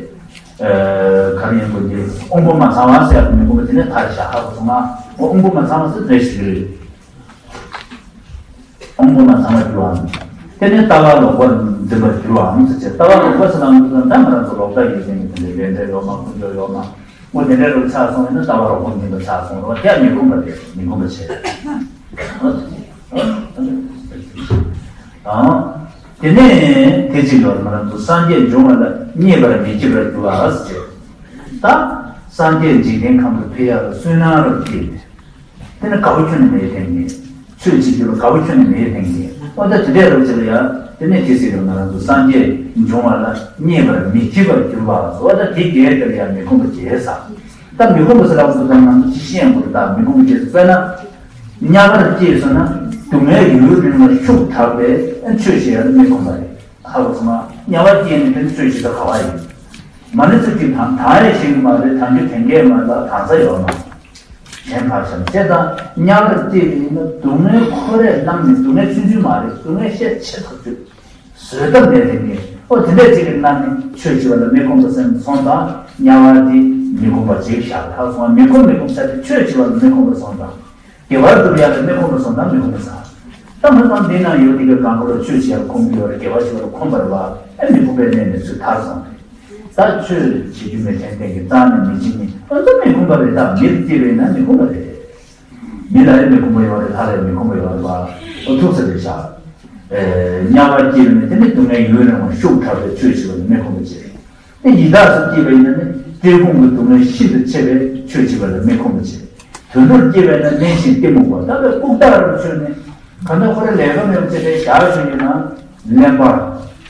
ག་རེ་ཡིན་དགོས་ཀྱི་དབང་པོ་མ་ཚང་བ་ཟེར་ཡག་མི་ཁོམ་པ་དེ་ནས་ཐར་ཤག་ཧ་གོ་སོང་ང་། དབང་པོ་མ་ཚང་བ་ཟེར་རེད་ཞིག་རེད། དབང་པོ་མ་ཚང་བར་འགྱུར་བའམ། དེ་ནས་ལྟ་བ་ལོག་པར་འཛིན་པར་འགྱུར་བའམ་ཟེར་བྱས། ལྟ་བ་ལོག་པ་ཟེར་ན་ང་ཚོ་ད་ང་རང་ཚོ་ལོག་ལྟ་ཡོད་མཁན་གྱི་དེ་འདྲའི་ལས་འབྲས་ཡོད་མ། ཀུན་སྤྱོད་ཡོད་མ། འོ་དེ་འདྲའི་རུ་ཆགས་སོང་ཡིན་ན་ལྟ་བ་ལོག་པར་འཛིན་པ་ཆགས་སོང་རེད་བ། དེ་ཡང་མི་ཁོམ་པ་རེད། མི་ཁོམ་པ་བྱེད། ཨང་། དེ་ནས་དེ་གཅིག་ལ་ང་རང་ཚོ་སངས་རྒྱས་འབྱུང་བ་ལ་མཉེས་པར་མི་བགྱིད་པར་འགྱུར་བ་ཟེར་བྱས། ད་སངས་རྒྱས་འཇིག་རྟེན་ཁམས་སུ་ཕེབས་ཡག་ལ་སུན་སྣང་རུ་སྐྱེས་ནས། དེ་ནི་དགའ་བོ་ཁྱོན་ནས་མེད་ཐེངས་ངེས། ཆོས་བྱེད་རྒྱུ་ལ་དགའ་བོ་ཁྱོན་ནས་མེད་ཐེངས་ངེས། ཨོ་ད་དེ་འདྲའི་རོགས་བྱེད་ལ་ཡ། དེ་ནས་དེ་སྲིད་ལ་ང་རང་ཚོ་སངས་རྒྱས་འབྱུང་བ་ལ་མཉེས་པར་མི་བགྱིད་པར་གྱུར་པ་སོགས། ཨོ་ད་དེ་རྒྱས་དེ་ལ་ཡ་མི་ཁོམ་པ་བྱས་ས། ད་མི་ཁོམ་པ་ཟེར་ལབ་སོ་ཙམ་ང་ཚོ་ཅི་ཤེས་ཡང་དགོས་རེད། ད་མི་ཁོམ་པ་བྱས་སོ། དཔེར་ན། དམྱལ་བར་སྐྱེས་སོང་ན་སྡུག་བསྔལ་ཡུན་རིང་ལ་ཤུགས་དྲགས་པས་ཆོས་བྱེད་ཡ་ལ་མི་ཁོམ་པ་རེད། ཧ་གོ་སོང་ང་། དམྱལ་བར་སྐྱེས་ནས་དེ་ནི་ཆོས་བྱེད་ས་ག་བ་ཡིན། མ་ཎི་ཚུ་གིས་དང་དང་ཡ་ཤེས་ཀྱི་མ་རེད། དང་རྒྱུ་དེང་གས་མ་ལ་དང་ས་ཡོད་མ། གཞན་ཕར་བཞག་བྱས་ཙང་དམྱལ་བར་སྐྱེས་པ་ཡིན་ན་སྡུག་བསྔལ་ཁོ་རས་བསླངས་ནས། སྡུག་བསྔལ་ཆུང་ཆུང་མ་རེད། སྡུག་བསྔལ་ཤས་ཆེ་ཐག་ཆོད། བཟོད་ཐབས་མེད་དེ་ངས་ཨོ་དེ་འདྲས་ཅིག་གི་གནང་ནས་ཆོས་བྱེད་པ་ལ་མི་ཁོམ་པ་སེམས་སོང་ཙང་དམྱལ་བ་འདི་མི་ཁོམ་པ་ཅིག་བཞག་ད་སོང་བ། མི་ཁོམ་མི་ཁོམ་ས་དེ་ཆོས་བྱེད་པ་ལ་མི་ཁོམ་པ་སོང་ཙང་དགེ་བར་སྒྲུབ་ཡག་ལ་མི་ཁོམ་པ་སོང་ཙང་མི་ཁོམ་པ་ས། ད་མི་ཚང་འདི་ན་ཡོད་དེ་ག་གང་ག་ལ་ཆོས་བྱེད་ཡག་ཁོམ་གི་ཡོད་རེད། དགེ་བ་བྱེད་པ་ལ་ཁོམ་པ་རེད་བ། ཨེ་མི་ཁོམ་པའི་གནས་ནས་ཚུར་ཐར་སོང་རེད། ད་ཆོས་བྱེད་རྒྱུ་མེད་མཁན་གཏན་གྱི་རྩ་ནས་མི་བྱེད་ནི་ཨ་ད་མི་ཁོམ་པ་རེད། ད་མིར་སྐྱེས་པས་ན་མི་ཁོམ་པ་རེད། མི་ལ་ཡང་མི་ཁོམ་པ་ཡོད་རེད། ལྷ་ལ་ཡང་མི་ཁོམ་པ་ཡོད་རེད་བ། ཨོ་ཐུག་ས་རེད་ཤག་དམྱལ་བར་སྐྱེས་པ་ནི་དེ་ནི་སྡུག་བསྔལ་ཡུན་རིང་བ་ཤུགས་དྲག་པའི་ཆོས་བྱེད་པ་ལ་མི་ཁོམ་པ་བྱེད། དེ་ཡི་དྭགས་སུ་སྐྱེས་པ་ཡིན་ན་ནི་བཀྲེས་སྐོམ་གྱི་སྡུག་བསྔལ་ཤིན་ཏུ་ཆེ་བའི་ཆོས་བྱེད་པ་ལ་མི་ཁོམ་པ་བྱེད། དུད་འགྲོར་སྐྱེས་པ་ཡིན་ན་གླེན་ཞིང་གཏི་མུག་པ། ད་ལྟ་ལྐུགས་རྟགས་རུ་ཆོས་ནི་གང་ལྟར་ཁོ་རང་ལས་ཀ་མེད་པ་བྱས་ཏེ་བཞག་ཆོག་ཡིན་ན་གླེན་པ།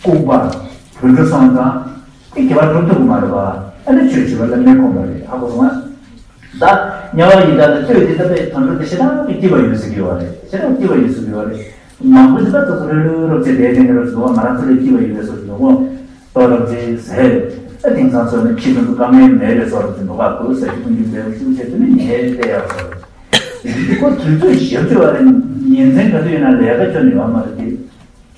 ལྐུགས་པ། དུད་འགྲོ་སོང་ཙང་དེ་དགེ་བ་སྒྲུབ་ཐུབ་ཀྱི་མ་རེད་བ། ཨ་ནི་ཆོས་བྱེད་པ་ལ་མི་ཁོམ་པ་རེད། ཧ་གོ་སོང་ང་། ད་དམྱལ་བ་ཡི་དྭགས་ལ་ལྟོས་དེ་ལྟ་བུའི་དོན་དུ་དེ་ཞེ་དྲག་གི་སྐྱིད་པ་ཡོད་ཟེར་གྱི་ཡོད་རེད། ཞེ་དྲག་སྐྱིད་པ་ཡོད་ཟེར་གྱི་ཡོད་རེད། མང་པོ་ཞིག་ད་ལྟ་ཚོ་རེ་རེ་རོབ་ཅིག་བསྡད་དེ་ནི་རོབ་ཅིག་འདུག་བ། ང་རང་ཚོ་ལས་སྐྱིད་པ་ཡོད་ཟེར་གྱི་འདུག་གོ། ལྟོ་རོབ་ཅིག་ཟས་ཨ་དེང་སང་ཚོ་ནི་ཁྱི་ཚོ་དཀའ་ངལ་མེད་པའི་བཟོ་འདྲ་ཅིག་འདུག་ག་ཁོ་ཟ་རྒྱུ་འཐུང་རྒྱུ་མེད་པ་ཤུགས་ཆེ་དེ་ནི་ངས་བལྟས་ཡག་བཟོ་རེད། དེ་ཁོ་དུས་ཚོད་ཞིབ་ཅིག་བ་རེད། ཉིན་མཚན་ག་དུས་ཡིན་ན་ལས་ཀ་ཁྱོན་ནས་ཡོད་མ་རེད་དེ།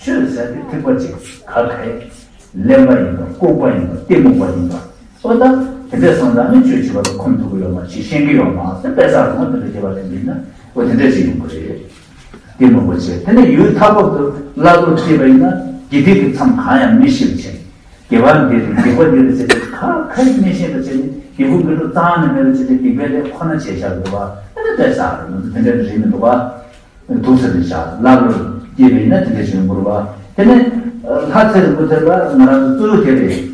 ཆོས་ཟེར་དེ་ཐིགས་པ་གཅིག་ག་ག་ཡིན། གླེན་པ་ཡིན་པ། ལྐུགས་པ་ཡིན་པ། གཏི་མུག་པ་ཡིན་པ། ཨོ་ད་དེ་འདྲས་སོང་ཙང་ནི་ཆོས་བྱེད་པ་ལ་ཁོམ་ཐུབ་ཀྱི་ཡོད་མ་ཤེས། ཤེས་ཀྱི་ཡོད་མ་ཟེར་དཔེ་ས་རུང་དེ་འདྲ་བྱེད་པ་ལས་འདི་ན་ཨོ་དེ་འདྲས་ཞིག་ཡོང་གི་རེད། གཏི་མུག་པ་བྱས་དེ་ནས་ཡུལ་མཐའ་འཁོབ་ཏུ་བླ་ལོག་སྐྱེས་པ་ཡིན་ན་དགེ་སྡིག་གི་མཚམས་གང་ཡང་མི་ཤེས་པ་བྱས། དགེ་བ་འདི་རེད། སྡིག་པ་འདི་རེད་ཟེར་ཏེ་ག་ག་ཡང་མི་ཤེས་པ་བྱས་ནས་སྡིག་པ་འདི་ལ་རྩ་ནས་མེད་པ་བྱས་ཏེ་སྡིག་པའི་ལས་ཁོ་ན་བྱས་བཞག་འདུག་བ། དེ་འདྲས་དཔེ་ས་རུང་དེ་འདྲས་རེད་མི་འདུག་བ། འདུག་ཟེར་ནས་བཞག་བླ་ལོག་ ཡིན་ན་དེ་འདྲ་ཞིག་ཡོང་དགོས་རེད་བ། དེ་ནས་ལྷ་ཚེ་རིང་པོ་ཚེ་ལ་ང་རང་ཚོ་གཙོ་བོ་དེ་རེད།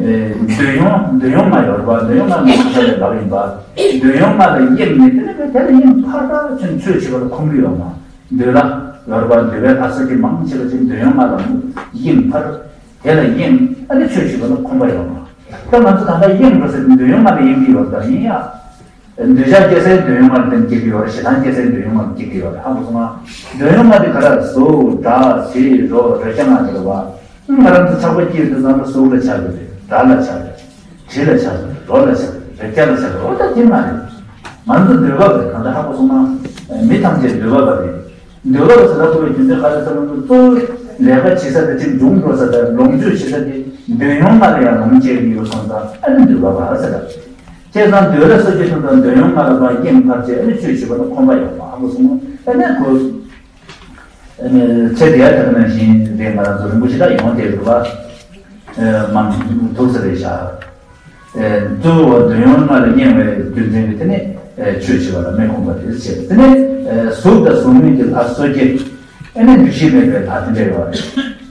འདོད་ཡོང་འདོད་ཡོང་ལྔ་ཡོད་རེད་བ། འདོད་ཡོང་ལྔ་མི་ཚེ་ལ་ལབ་ཡིན་པ། འདོད་ཡོང་ལྔ་ལ་གཡེངས་ནས་དེ་ནས་དེ་ལ་གཡེངས་ཕར་ཕར་ཕྱིན་ཆོས་བྱེད་པ་ལ་ཁོམ་གི་ཡོད་མ། འདོད་ལྷ་ཡོད་རེད་བ། འདོད་པའི་ལྷ་སོགས་ཀྱི་མང་ཆེ་བ་ཅིག་འདོད་ཡོང་ལྔ་ལ་གཡེངས་ཕར། དེ་ལ་གཡེངས་ཨ་ནི་ཆོས་བྱེད་པ་ལ་ཁོམ་པ་ཡོད་མ། ད་ང་ཚོ་ད་ལྟ་གཡེངས་འགྲོ་ཟེར་དུས་འདོད་ཡོང་ལྔ་ལ་གཡེང་གི་ཡོད་ད་ཡིན་ཡ། འདོད་ཆགས་སྐྱེ་སའི་འདོད་ཡོང་ལྔ་ལ་བརྟེན་སྐྱེ་གི་ཡོད་རེད། ཞེ་སྡང་སྐྱེ་སའི་འདོད་ཡོང་ལྔ་ལ་སྐྱེ་གི་ཡོད་རེད། ཧ་གོ་སོང་ང་། འདོད་ཡོང་ལྔ་དེ་ག་རེ། གཟུགས་སྒྲ་དྲི་རོ་རེག་བྱ་ལྔ་དེ་རེད་བ། ང་རང་ཚོ་ཆགས་པ་སྐྱེས་དུས་ཙམ་ལ་གཟུགས་ལ་ཆགས་ཀྱི་རེད། སྒྲ་ལ་ཆགས་ཀྱི་རེད། དྲི་ལ་ཆགས་ཀྱི་རེད། རོ་ལ་ཆགས་ཀྱི་རེད། རེག་བྱ་ལ་ཆགས་ཀྱི་རེད། འོ་ད་དེ་ལྔ་རེད། ང་ཚོ་འདོད་པ་རེད། གང་ལྟར་ཧ་གོ་སོང་ང་། མི་ཐམས་ཅད་འདོད་པ་རེད། འདོད་པ་ཟེར་ལབ་དགོས་པའི་རྒྱུ་མཚན་ག་རེ་ཟེར་ན། གཙོ་བོ་ལས་ཀ་བྱེད་ས་དང་ཅིག་འབྱུང་འགྲོ་ས་དང་ལོངས་སྤྱོད་བྱེད་ས་དེ་འདོད་ཡོང་ལྔ་ལ་ཡང་ལོངས་སྤྱད་ཀྱི་ཡོད་སོང་ཙང་ཨ་ནི་འདོད་པ་རེད་ཟེར་ལབ། བྱས་ཙང་འདོད་ལྷ་སོགས་ཀྱི་དོན་དུ་འདོད་ཡོང་ལྔ་ལ་ཕར་གཡེངས་ཕར་བྱས་ཨ་ནི་ཆོས་བྱེད་པ་ལ་ཁོམ་པ་ཡོད་མ། ཧ་གོ་སོང་ངོ་། ཨ་ནི་ཁོ་ཨ་ནི་ཚེ་འདི་ཡང་དེ་ནང་བཞིན་རེད། ང་རང་ཚོ་རིན་པོ་ཆེ་ད་ཡོང་བསྡད་འདུག་པ། མང་ཐུག་ས་རེད་ཤག་གཙོ་བོ་འདོད་ཡོང་ལྔ་ལ་གཡེང་བའི་རྒྱུ་མཚན་གྱིས་དེ་ནི་ཆོས་བྱེད་པ་ལ་མི་ཁོམ་པ་དེ་བྱེད། དེ་ནི་གཟུགས་དང་གཟུགས་མེད་ཀྱི་ལྷ་སོགས་ཀྱི་ཨ་ནི་འདུ་ཤེས་མེད་པའི་ལྷ་དེ་འདྲ་ཡོད་རེད།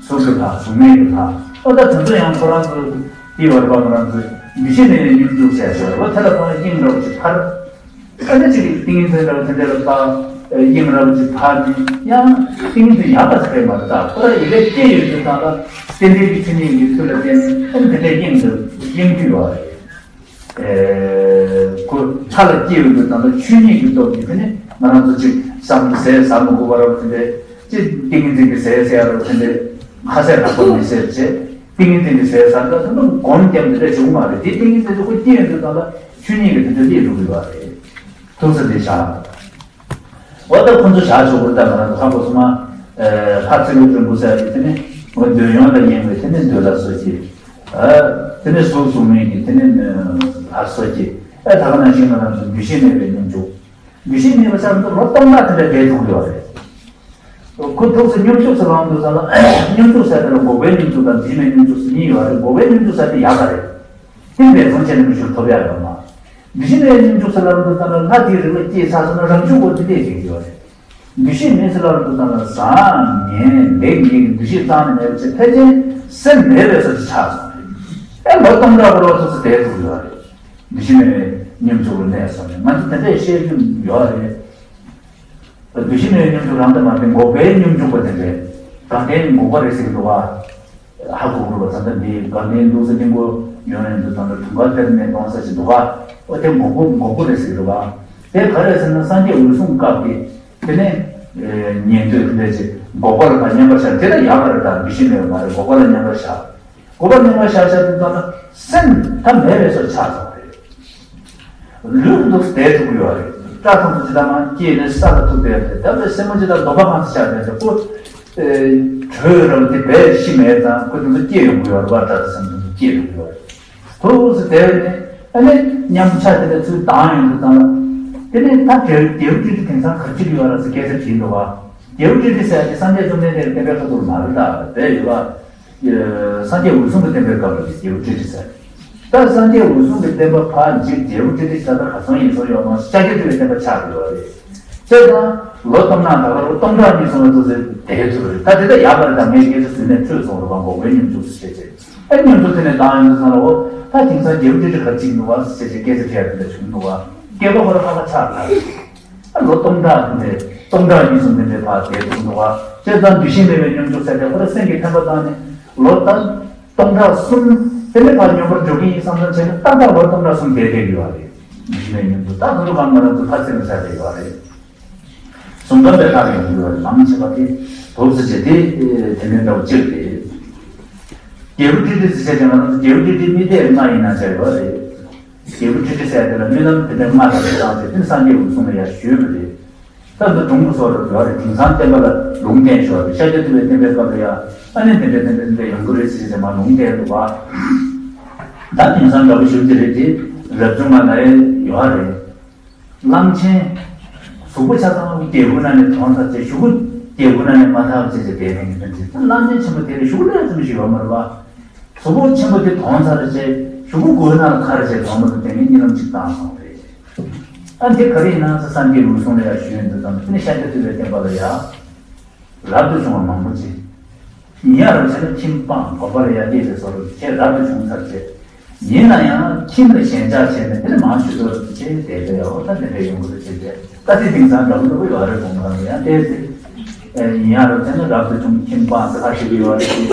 གཟུགས་ཀྱི་ལྷ། གཟུགས་མེད་ཀྱི་ལྷ། ཨོ་ད་དེ་ཚོ་ཡང་ཁོ་རང་ཚོ་དེ་བར་པ་ང་རང་ཚོ་འདུ་ཤེས་མེད་པའི་སྙོམས་འཇུག་ཟེར་ཞོར་བ་དེ་ལ་ཁོ་རང་གཡེང་འགྲོ་ཅིག་ཕར། ཨ་ནི་ཅིག་ཏིང་ངེ་འཛིན་འདྲ་བ་དེ་འདྲ་ལ་ཕར་གཡེང་འདྲ་བ་ཅིག་ཕར་ནི་ཡང་ཏིང་ངེ་འཛིན་ཡག་པ་ཟེར་མ་རེད། ད་ཁོ་རང་ཡི་གེ་སྐྱེ་ཡོད་དུས་ཙམ་ལ་རྟེན་འབྲེལ་གྱི་མཚན་ཉིད་ཀྱི་ཚུལ་ལ་བརྟེན་ནས་ཨ་ནི་དེ་འདྲ་གཡེང་འདུག་གཡེང་རྒྱུ་ཡོད་རེད། ཨེ། ཁོ་ལྷ་ལ་སྐྱེ་ཡོད་དུས་ཙམ་ལ་ཆོས་ཉིད་ཀྱི་སྟོབས་ཀྱིས་དེ་ནི་ང་རང་ཚོ་ཅིག་བསམ་ཟས་ཟ་མི་དགོས་པ་རེད་པ། དེ་འདྲ་ཅིག་ཏིང་ངེ་འཛིན་གྱི་ཟས་ཟ་ཡ་རེད་པ། དེ་འདྲ་ཁ་ཟས་ལྷག་པ་མི་ཟས་བྱས། ཏིང་ངེ་འཛིན་གྱི་ཟས་ཟ་འདྲ་དེ་ཚོ་སྒོམ་བརྒྱབ་འདི་འདྲ་བྱུང་མ་རེད། དེ་ཏིང་ངེ་འཛིན་དེ་ཁོ་སྐྱེ་ཡོང་དུས་ཙམ་ལ་ཆོས་ཉིད་ཀྱི་དེ་འདྲ་སླེབས་འགྲོ་གི་ཡོད་རེད། ཐུགས་ས་དེ་བཞག་འོ་ད་ཁོ་ཚོ་བཞག་ཆོག་གི་རེད། ད་ང་རང་ཚོ་ཧ་གོ་སོང་ང་། ལྷ་ཚེ་རིང་པོ་ཟེར་ཡ་དེ་ནི་འོ་འདོད་ཡོང་ལ་གཡེང་བའི་དེ་ནི་འདོད་ལྷ་སོགས་ཀྱི། དེ་ནི་གཟུགས་གཟུགས་མེད་ཀྱི་དེ་ནི་ལྷ་སོགས་ཀྱི། ཨ་ད་ག་ནང་བཞིན་ང་རང་ཚོ་འདུ་ཤེས་མེད་པའི་སྙོམས་འཇུག་འདུ་ཤེས་མེད་པ་ཟེར་ན་ལོ་སྟོང་ཕྲག་དེ་འདྲ་བསྡད་ཐུབ་ཀྱི་ཡོད་རེད། ཁོ་ཐུགས་སུ་སྙོམས་འཇུག་སུ་ལངས་འདུག་ཟེར་ན། སྙོམས་འཇུག་ཟེར་དེ་ལ་འགོག་པའི་སྙོམས་འཇུག་དང་འདུ་ཤེས་མེད་སྙོམས་འཇུག་སུ་གཉིས་ཡོད་རེད། འགོག་པའི་སྙོམས་འཇུག་ཟེར་དེ་ཡག་ག་རེད། དེ་འབད་བརྩོན་བྱས་ནས་མི་ཞུགས་ཐོབ་ཡག་ཡོད་མ། འདུ་ཤེས་མེད་སྙོམས་འཇུག་སུ་ལངས་འདུག་ཟེར་ན་ལྷ་དེའི་རིགས་ལ་སྐྱེས་ཚར་སོང་ན་རང་བྱུང་གོ་དེ་ལས་ཅིག་ཡོད་རེད། འདུ་ཤེས་མེད་སུ་ལངས་འདུག་ཟེར་ན་བཟང་ངན་ལེགས་ཉེས་ཀྱི་འདུ་ཤེས་རྩ་ནས་མེད་པ་བྱས་ཕལ་ཆེར་སེམས་མེད་པའི་བཟོ་ཅིག་ཆགས་སོང་རེད། ཨེ་ལོ་སྟོང་ཕྲག་འཁོར་བ་ཐུགས་སུ་བསྡད་ཐུབ་ཀྱི་ཡོད་རེད། འདུ་ཤེས་མེད་པའི་སྙོམས་འཇུག་ལ་གནས་སོང་ནས་ང་ཚོ་དེ་འདྲས་བཤད་རྒྱུ་ཡོད་རེད། འདུ་ཤེས་མེད་པའི་སྙོམས་འཇུག་རང་དུ་མ་བསྟེན་འགོག་པའི་སྙོམས་འཇུག་པ་དེ་འདྲས་དགའ་ལྡན་འགོག་པ་རེད་ཟེར་གྱི་འདུག་བ། ཧ་གོ་དགོས་པ་ད་ལྟ་འདི་དགའ་ལྡན་ལུགས་སུ་གླིང་བུ་ཡོང་ཡོང་དུ་དང་དུང་དཀར་དེར་ནས་གཏོང་ས་ཞིག་འདུག་ག་འོ་དེ་འགོག་པ་འགོག་པ་རེད་ཟེར་གྱི་འདུག་ག་དེ་ག་རེ་ཟེར་ན་སངས་རྒྱས་འོད་སྲུང་སྐབས་ཀྱི་དེ་ནས་ཉན་ཐོས་དེ་འདྲ་ཅིག་འགོག་པ་ལ་ཕར་མཉམ་པར་བཞག་དེ་ལ་ཡག་པ་རེད། ད་འདུ་ཤེས་མེད་པ་མ་རེད། འགོག་པ་ལ་མཉམ་པར་བཞག་འགོག་པ་མཉམ་པར་བཞག་བཞག་དུས་ཙམ་ན་སེམས་ད་མེད་པའི་བཟོ་ཆགས་སོང་རེད། ལུས་འདུག་བསྡད་ཐུབ་ཀྱི་ཡོད་རེད། སྐྲ་ཐུང་ཐུང་ཅིག་ལ་མར་སྐྱེས་ནས་ས་ལ་ཐུག་བསྡད་རེད། ད་བའི་སེན་མོ་ཅིག་ལ་འདོམ་པ་གང་དུ་ཆགས་བསྡད་རེད། ཁོ་དྲོད་རམ་དེ་བས་ཤི་མེད་ཙང་ཁོ་དེ་ཚོ་སྐྱེ་ཡོང་གི་ཡོད་རེད་བ། སྐྲ་དང་སེན་མོ་དེ་ཚོ་སྐྱེ་ཡོང་གི་ཡོད་རེད། ཁོ་འུ་ཚོ་བསྡད་ནས་ཨ་ནི་མཉམ་ཆ་དེ་འདྲ་ཚུར་ལྡང་ཡོང་དུས་ཙམ་ལ། དེ་ནས་ད་རྒྱལ་རྒྱལ་བུ་ཀྲི་ཀྲི་དེང་སང་ག་རེ་བྱེད་ཀྱི་ཡོད་རེད་ཟེར་སྐད་ཆ་དྲིས་འདུག་བ། རྒྱལ་བུ་ཀྲི་ཀྲི་ཟེར་ཡ་དེ་སངས་རྒྱས་བཅོམ་ལྡན་འདས་ཀྱི་བསྟན་པའི་ཁ་ཐུག་མ་རེད། ད་བས་ཡོད་བ། སངས་རྒྱས་འོད་སྲུང་གི་བསྟན་པའི་སྐབས་ལ་རྒྱལ་བུ་ཀྲི་ཀྲི་ཟེར། ད་སངས་རྒྱས་འོད་སྲུང་གི་བསྟན་པ་ཕར་འཇིག་རྒྱལ་བུ་ཀྲི་ཀྲི་ད་ལྟ་ག་ཚོད་ཡིན་སོང་ཡོད་མ། ཤཱཀྱ་ཐུབ་པའི་བསྟན་པ་ཆགས་ཡོད་རེད། བྱས་ཙང་ལོ་སྟོང་ཕྲག་ད་ག་ལོ་སྟོང་ཕྲག་གཉིས་སོང་བ་ཚོ་ཟེར་དེ་ཚོ་རེད། ད་དེ་ལྟ་ཡག་པ་རེད། ད་ངས་སྐད་ཆ་ཟིན་ནས་འཕྲོས་སོང་རེད་བ། འགོག་པའི་སྙོམས་འཇུག་ཟེར་བྱས་བྱས་ཨ་སྙོམས་འཇུག་དེ་ནས་བཏང་ཡོང་དུས་ཙམ་ལ་འོ་ད་དེང་སང་རྒྱལ་བུ་ཀྲི་ཀྲི་ག་རེ་བྱེད་ཀྱི་འདུག་བ་ཟེར་བྱས་སྐད་ཆ་དྲིས་ཡ་དེ་འདྲ་བྱུང་འདུག་བ། སྐྱེས་པ་ཁོ་རང་ཧ་ཁ་ཆགས་ད། ལོ་སྟོང་ཕྲག་དེ་འདྲའི་སྟོང་ཕྲག་གཉིས་གསུམ་དེ་འདྲའི་བར་བསྡད་ཐུབ་འདུག་བ། བྱས་ཙང་འདུ་ཤེས་མེད་པའི་སྙོམས་འཇུག་ཟེར་ཏེ་ཁོ་རང་སེམས་ཀྱི་འཕེན་པ་བཏང་ནས་ལོ་ལྟར་སྟོང་ཕྲག་གསུམ་དེ་འདྲའི་བར་སྙོམས་པར་འཇུག་གི་ཡིན་བསམ་བསམ་བྱས་ནས་ཏག་ཏག་ལོ་སྟོང་ཕྲག་གསུམ་བསྡད་བསྡད་ཀྱི་ཡོད་རེད། འདུ་ཤེས་མེད་སྙོམས་འཇུག་ད་དུང་གང་ང་རང་ཚོ་ཕར་ཚུར་ལ་ཟ་བསྡད་ཡོད་རེད། གསུང་སྟོན་པའི་ཐག་ཡོང་གི་ཡོད་རེད། མང་ཆེ་བ་དེ་དུག་ཟེར་བྱས་དེ་དེ་ནས་འདྲ་བོ་གཅིག་རེད། རྒྱལ་བུ་ཀྲི་ཀྲི་ཟེར་བྱས་ཀྱང་ང་རང་ཚོ་རྒྱལ་བུ་ཀྲི་ཀྲི་རྨི་ལྟས་ལྔ་ཡིན་ན་བྱས་ཡོད་རེད། རྒྱལ་བུ་ཀྲི་ཀྲི་ཟེར་དེ་ལ་རྨི་ལམ་དེ་འདྲ་ལྔ་དང་བསྟན་ཏེ་དེ་སངས་རྒྱས་འོད་སྲུང་ལ་ཡར་ཞུས་པ་རེད། ད་འདི་སྒྲུང་གི་བཟོ་འདྲ་ཡོད་རེད། དེང་སང་བསྟན་པ་ལ་ལུང་བསྟན་ཞོར་རེད། ཤཱཀྱ་ཐུབ་པའི་བསྟན་པའི་སྐབས་ལ་ཡང་ཨ་ནི་དེ་འདྲ་དེ་འདྲ་དེ་འདྲ་ཡོང་གི་རེད་ཟེར་ཟེར་མ་ལུང་བསྟན་འདུག་བ། ད་དེང་སང་འདྲ་པོ་ཞིག་དེ་རེད་དེ་རབ་བྱུང་མ་ལ་ཡོད་རེད། གླང་ཆེན། གཟུགས་པོ་ཆ་ཚང་རྒྱལ་པོའི་ནང་ནས་དོན་ཚར་བྱས་གཞུག་གུ་རྒྱལ་པོའི་ནང་ནས་མ་ཐར་བྱས་བྱས་བསྡད་མཁན་གྱི་དོན་ཚན་གླང་ཆེན་ཆེན་པོ་དེ་ལ་གཞུག་གུ་ལས་ཙམ་ཞིག་ཡོད་མ་རེད་བ། གཟུགས་པོ་ཆེན་པོ་དེ་དོན་ཚར་བྱས་གཞུག་གུ་མགོའི་ནང་ལ་ཁར་བྱས་དོན་མ་ཐུབ་བསྡད་མཁན་གཉིད་ལམ་གཅིག་བཏང་སོང་རེད། ཨ་འདི་ག་རེ་ཡིན་ན་ཟེར་སངས་རྒྱས་འོད་སྲུང་ལ་ཡར་ཞུས་ཡོང་དུས་ཙམ་དེ་ནས་ཤཱཀྱ་ཐུབ་པའི་བསྟན་པ་ལ་ཡར། རབ་ཏུ་བྱུང་བ་མང་པོ་ཅིག་ཡིན་ཡང་རབ་བྱས་ན་ཁྱིམ་སྤངས་གོམ་པ་ལ་ཡར་སྐྱེས་པའི་བཟོ་འདྲ་ཅིག་རབ་ཏུ་བྱུང་ཚར་བྱས། ཡིན་ན་ཡང་ཁྱིམ་ལ་ཞེན་ཆགས་བྱས་ནས་དེ་ནས་མང་ཆུ་ཚོད་ཅེས་དེ་འདྲ་ཡོད་ད་དེ་འདྲ་ཡོང་གི་རེད་ཅེས་བྱས། ད་དེ་དེང་སང་འདྲ་པོ་འདྲ་པོ་ཡོད་རེད་གོང་ལ་ཡང་དེ་ཡིན་ཡང་རབ་བྱས་ན་རབ་ཏུ་བྱུང་ཁྱིམ་སྤངས་ཟེར་ཁ་ཞིག་ཡོད་རེད།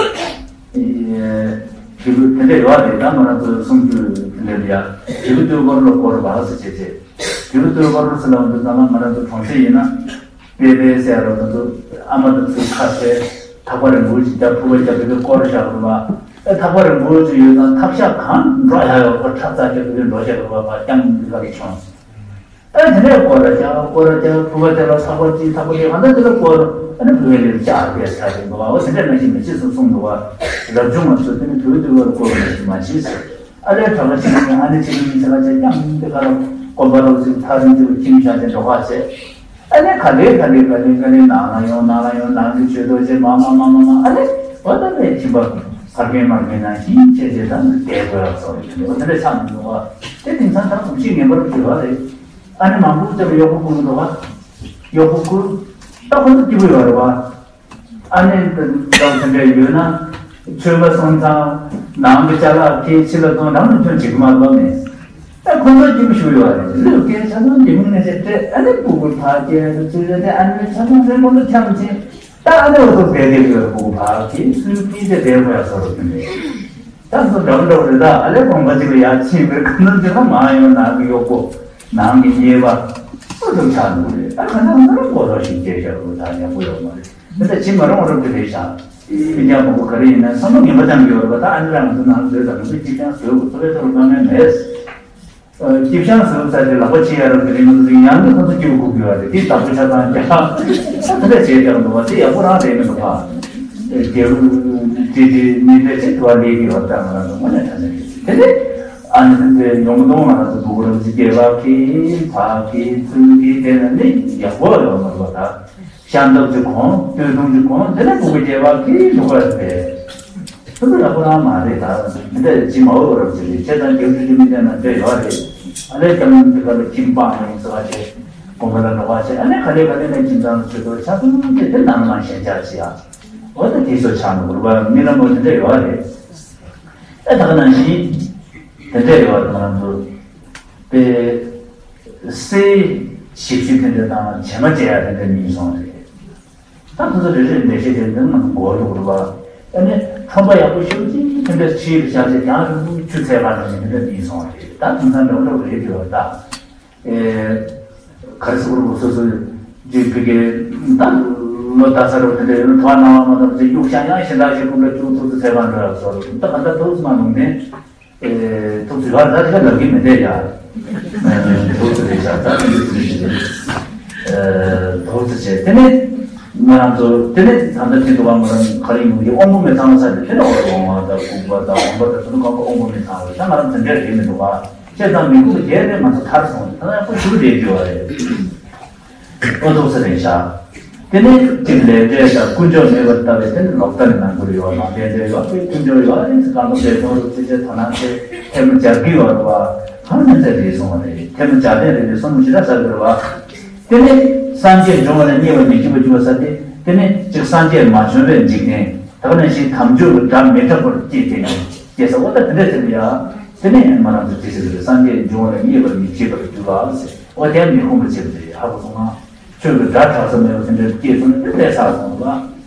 དྲིལ་བུ་དེ་འདྲ་ཡོད་རེད། ད་ང་རང་ཚོ་གསུང་རྒྱུ་དེ་འདྲ་ཡ་དྲིལ་བུ་སྟོད་འཁོར་ལོ་སྐོར་བ་ཟེར་བྱས་བྱས། དྲིལ་བུ་སྟོད་འཁོར་ལོ་ཟེར་ལབ་འདུག་ཙང་ང་རང་ཚོ་གྲོང་གསེབ་ཡིན་ན། པེ་པེ་ཟེར་རོ་ང་ཚོ་ཨ་མ་དང་ཚོའི་ཁ་ཟས་ཐག་པ་རིང་པོ་ཅིག་རྒྱབ་ཕུ་བ་རྒྱབ་དེ་སྐོར་བཞག་དགོས་པ། ཨེ་ཐག་པ་རིང་པོ་ཅིག་ཡོད་ཙང་ཐབ་ཤ་གང་འགྲོ་ཡ་ཡོད་པ་ཁྲབ་ཙག་རྒྱབ་དེ་འགྲོ་བཞག་དགོས་པ་ཕར་རྐྱང་འདི་ག་ལ་མཆོངས། ཨ་དེ་ནས་སྐོར་ར་རྒྱག་སྐོར་ར་རྒྱག་ཕུ་བ་དེ་ལ་ཐག་པ་གཅིག་ཐག་པ་གཅིག་ཧང་ད་དེ་ལ་སྐོར། ཨ་ནི་ཕུ་བའི་ལེར་བཅག་རྒྱག་ཆགས་ཀྱི་འདུག་བ། འོ་དེ་འདྲ་ནང་བཞིན་མི་ཚེ་སུ་གསུངས་འདུག་བ། རབ་བྱུང་བ་ཚོ་དེ་ནི་ཕུ་བའི་དུས་བར་སྐོར་མི་ཞིག་མ་བྱེད་ཟེར། ཨ་ལས་གྲྭ་པ་ཆེན་པོ་ཨ་ནི་ཆེན་པོ་ཡིན་ཟེར་ལ་བྱས་ཀྱང་དེ་ག་ལ་གོམ་པ་རོགས་ཚིག་ཐག་རིང་ཚིག་ཁྱིམ་བཞག་ཅེས་འགྲོ་ཁ་བྱས། ཨ་ནི་ག་ལེ་ག་ལེ་ག་ལེ་ག་ལེ་ནང་ལ་ཡོང་ནང་ལ་ཡོང་ནང་གི་ཆོས་ཐོག་བྱས་མ་མ་མ་མ་མ་ཨ་ནི་འོ་ད་ལས་ཁྱིམ་པ་ཕར་གན་མར་གན་ནང་བཞིན་བྱས་བྱས་ད་ནི་བསྡད་དགོས་ཡག་སོགས་ཡོད་འདུག་དེ་འདྲ་ཆགས་མི་འདུག་བ། དེ་དེང་སང་ད་གོམས་གཤིས་ངན་པར་གྱུར་བ་རེད། ཨ་ནི་མང་པོ་ཅིག་ལ་གཡོག་པོ་བསྐུར་འདུག་བ། གཡོག་པོ་བསྐུར། ད་ཁོ་ཚོ་སྐྱིད་པོ་ཡོད་རེད་བ། ཨ་ནི་ད་དེ་འདྲ་ཡོད་ན་ཆོས་པ་སོང་ཙང་ནང་གི་ཅ་ལག་ཁྱེར་ཕྱི་ལ་གཏོང་རང་ལ་སྐྱོན་བྱེད་ཀྱི་མ་གཏོགས་མེད། ད་ཁོ་ཚོ་སྐྱིད་པོ་ཞུ་ཡོད་རེད། ལུས་སྐད་ཆ་ཚང་འདི་མིན་ནས་བྱས་ཏེ་ཨ་ནི་སྤུ་གུ་ཕ་སྐད་དུ་ཚུད་རེད་དེ་ཨ་ནི་ཆ་ཚང་ཚོའི་ཁོ་ཚོ་འཁྱམས་ཕྱིན། ད་ཨ་ནི་འོ་ཚོ་བསྡད་བསྡད་ཡོད་སྤུ་གུ་ཕ་སྐད་ཚུད་ཕྱིན་ཏེ་བསྡད་དགོས་ཡ་བཟོ་རུ་ཐོན་རེད། ད་ཚོ་འདྲ་པོ་འདྲ་པོ་རེད། ད་ཨ་ལས་གོང་པ་གཅིག་ལ་ཡར་ཕྱིན་པའི་ཁ་ནང་དེ་ལ་མ་ཡོང་ནང་གི་གཡོག་པོ་ནང་གི་ཉེས་པ་ཨུ་ཚུགས་ཆགས་འདུག་རེད། ད་ག་ནང་ལ་མགོ་ལོག་ཞིག་སྐྱེས་བཞག་རུ་ད་ཡག་པོ་ཡོད་མ་རེད། འདི་ལྟ་ཅི་མ་རུང་རབ་ཏུ་རེད་ཤག་མི་འགྱང་མང་པོ་ག་རེ་ཡིན་ན་བསམ་བློ་ངན་པ་བཏང་གི་ཡོད་རེད་པ། ད་ཨ་ནི་རང་ཚོ་ནང་ཚོའི་ལ་ངོ་ཚ་སྐྱིད་ཀྱང་བཟོས་དགོས་ཚོ་བའི་ཐོག་ལ་དཀའ་ངལ་མེད། སྐྱིད་ཤང་བཟོས་ཚར་ཏེ་ལག་པ་ཕྱི་ཡར་རང་གི་རིང་ལ་ཡང་ནི་ཁོ་ཚོ་སྐྱིད་པོ་དགོས་ཀྱི་ཡོད་རེད། དེ་བདག་པོ་ཆ་ཚང་རྒྱག་ད་ལྟ་བྱས་ཀྱང་འདུག་བ་དེ་ཡག་པོ་རང་རེད་མི་འདུག་ག་རྒྱལ་པོ་དེ་དེ་མི་འདྲ་ཅིག་དུ་བ་ལས་ཀྱི་བར་ད་ང་རང་ཚོ་དངོས་གནས་དྲང་གནས་རེད། དེ་ནི་ཨ་ནི་དེ་ཚོའི་ཡོང་མི་འདུག་ང་རང་ཚོ་སྤུ་གུ་རང་ཚོ་སྐྱེས་པ་གི་ཕ་གི་ཚུལ་གི་དེ་ན་ནི་ཡག་པོ་ཡོང་མི་འདུག་བ། ད་ཤམ་ཐབས་ཀྱི་གོང་སྟོད་ཐུང་གི་གོང་དེ་ནས་སྤུ་གུ་སྐྱེས་པ་གི་འདུག་བ་རེད། ཚུལ་ཡག་པོ་རང་མ་རེད། ད་མི་འདྲ་ཅི་མ་འོས་པ་རང་ཚོ་རེད། ཁྱེད་དང་རྒྱབ་ཆུ་ཆུ་མི་འདྲ་ན་འདྲ་ཡོད་རེད། ཨ་ལས་ཀྱང་འདི་ག་ལ་ཁྱིམ་སྤངས་ནས་ཡིན་ཟེར་བ་བྱས། དགོན་པ་ལ་འགྲོ་བ་བྱས། ཨ་ནི་ག་ལེ་ག་ལེ་ནས་ཁྱིམ་ཚང་ལ་ཆུ་ཚོད་ཆ་ཚང་དེ་དེ་ནང་ལ་ཞེན་ཆགས་བྱེད་ཡ། འོ་ད་དེ་ཚོ་ཆགས་འདུག་རུ་བ་རྨི་ལམ་འོ་དེ་འདྲ་ཡོད་རེད། ཨེ་ད་ག་ནང་བཞིན་དེ་འདྲ་ཡོད་རེད། ང་རང་ཚོ་དཔེ་སའི་ཞིབ་འཇུག་དེ་འདྲ་དང་བྱེ་མ་བྱེ་ཡ་དེ་འདྲ་གཉིས་སོང་རེད། ད་ཁོ་ཚོ་རེ་རེ་འགྲེལ་བཤད་དེ་འདི་མང་པོ་འགོར་འགྲོ་གི་རེད་བ། ཨ་ནི་ཁྲོམ་པ་ཡག་པོ་ཞེ་པོ་ཅིག་དེ་འདྲ་ཕྱིར་བཞག་ཚེ་ཡང་རིང་པོ་ཆུ་ཚད་པ་ནང་བཞིན་དེ་འདྲ་གཉིས་སོང་རེད། ད་དེང་སང་འགྲོ་འགྲོ་གི་རེད་འགྲོ་བ་ད། ཨེ། ག་རེ་ཟེར་དགོས་རེད། སོ་སོ་ཇི་ཕི་གེ་ད་ལོ་ད་ས་རུ་དེ་འདྲ་ཡོད་ན་ཐོག་ནང་བ་མ་ཐོབ་ཚེ་གཡུག་ཤ་ཡང་ཞེ་དྲག་ཞིག་ཀུན་ལ་ཅུང་ཐུག་ཚེ་ཚད་པ་འགྲོ་ཡག་སོ་རུ་ད་ག་ད་ཐུག་ཚེ་མ་ནུང་ནས། ཨེ། ཐུགས་རྗེ་ཆེ། ད་དེ་ག་ལབ་ཀྱི་མི་འདུག་ཡ། ཨེ། ཐུགས་རྗེ་ཆེ། ད་དེ་འདྲ་ཞིག་རེད། ཨེ། ཐུགས་རྗེ་ཆེ། དེ་ནས་ང་རང་ཚོ་དེ་ནས་ད་ལྟ་དེ་འདུག་བ། ང་རང་ག་རེ་ཡིན་གྱི་དབང་པོ་མི་ཚང་མ་ཚར་ཏེ་དེ་ནས་འོག་ཏུ་འོང་བ་དང་ལྐུགས་པ་དང་འོང་པ་དང་དེ་ཚོ་གང་ག་དབང་པོ་མི་ཚང་བ་རེད། ད་ང་རང་དེ་འདྲ་རེད་མི་འདུག་བ། བྱས་ཙང་མི་ཁུག་རྒྱལ་རེད། ང་ཚོ་ཐར་སོང་རེད། ད་ཡག་པོ་ཞུ་རེད་འགྱུར་བ་རེད། ཨོ་ཐུགས་སུ་རེད་ཤག་དེ་ནས་གཅིག་ལས་འབྲས་དང་ཀུན་འབྱུང་མེད་པར་ལྟ་བའི་དེ་ནི་ལོག་ལྟ་ནི་ནང་ཁུལ་ཡོད་ལ་དེ་འདྲ་ཡོད་པའི་ཀུན་འབྱུང་ཡོད་རེད་ཟེར་གང་ལྟར་འབྲས་ལྗོངས་རུ་ཚིགས་བཅད་དོ་སྣང་ཚེ་ཐལ་མོ་སྦྱར་གྱི་ཡོད་རེད་བ། གང་ནས་ཚེ་རེད་སོང་བ་རེད། ཐལ་མོ་སྦྱར་ལྡན་རེད་དེ་སོང་མོ་ཞེ་དྲག་ཟ་དགོས་རེད་བ། དེ་ནས་སངས་རྒྱས་འབྱུང་བ་ལ་བརྙས་པར་མི་འགྱུར་བ་འགྱུར་བ་ཟ་སྟེ་དེ་ནས་གཅིག་སངས་རྒྱས་མ་བྱོན་པའི་འཇིག་རྟེན་དག་ནས་ཤིང་དམ་ཆོས་ཀྱི་སྒྲ་མི་གྲགས་པར་སྐྱེས་ཏེ་ནས་སྐྱེས་ས་འོ་ད་དེ་འདྲ་ཟེར་བ་ཡ། དེ་ནས་ང་རང་ཚོ་དེ་ཟེར་གི་རེད། སངས་རྒྱས་འབྱུང་བ་ལ་བརྙས་པར་མི་བྱེད་པར་འགྱུར་བ་ཟེར། འོ་དེ་མི་ཁོམ་པ་བྱེད་པ་རེད། ཧ་གོ་སོང་ང་། ཆོས་ཀྱི་སྒྲ་གྲགས་ས་མེད་པ་དེ་འདྲ་སྐྱེས་སོང་ན་དེ་ལས་ཚར་སོང་བ།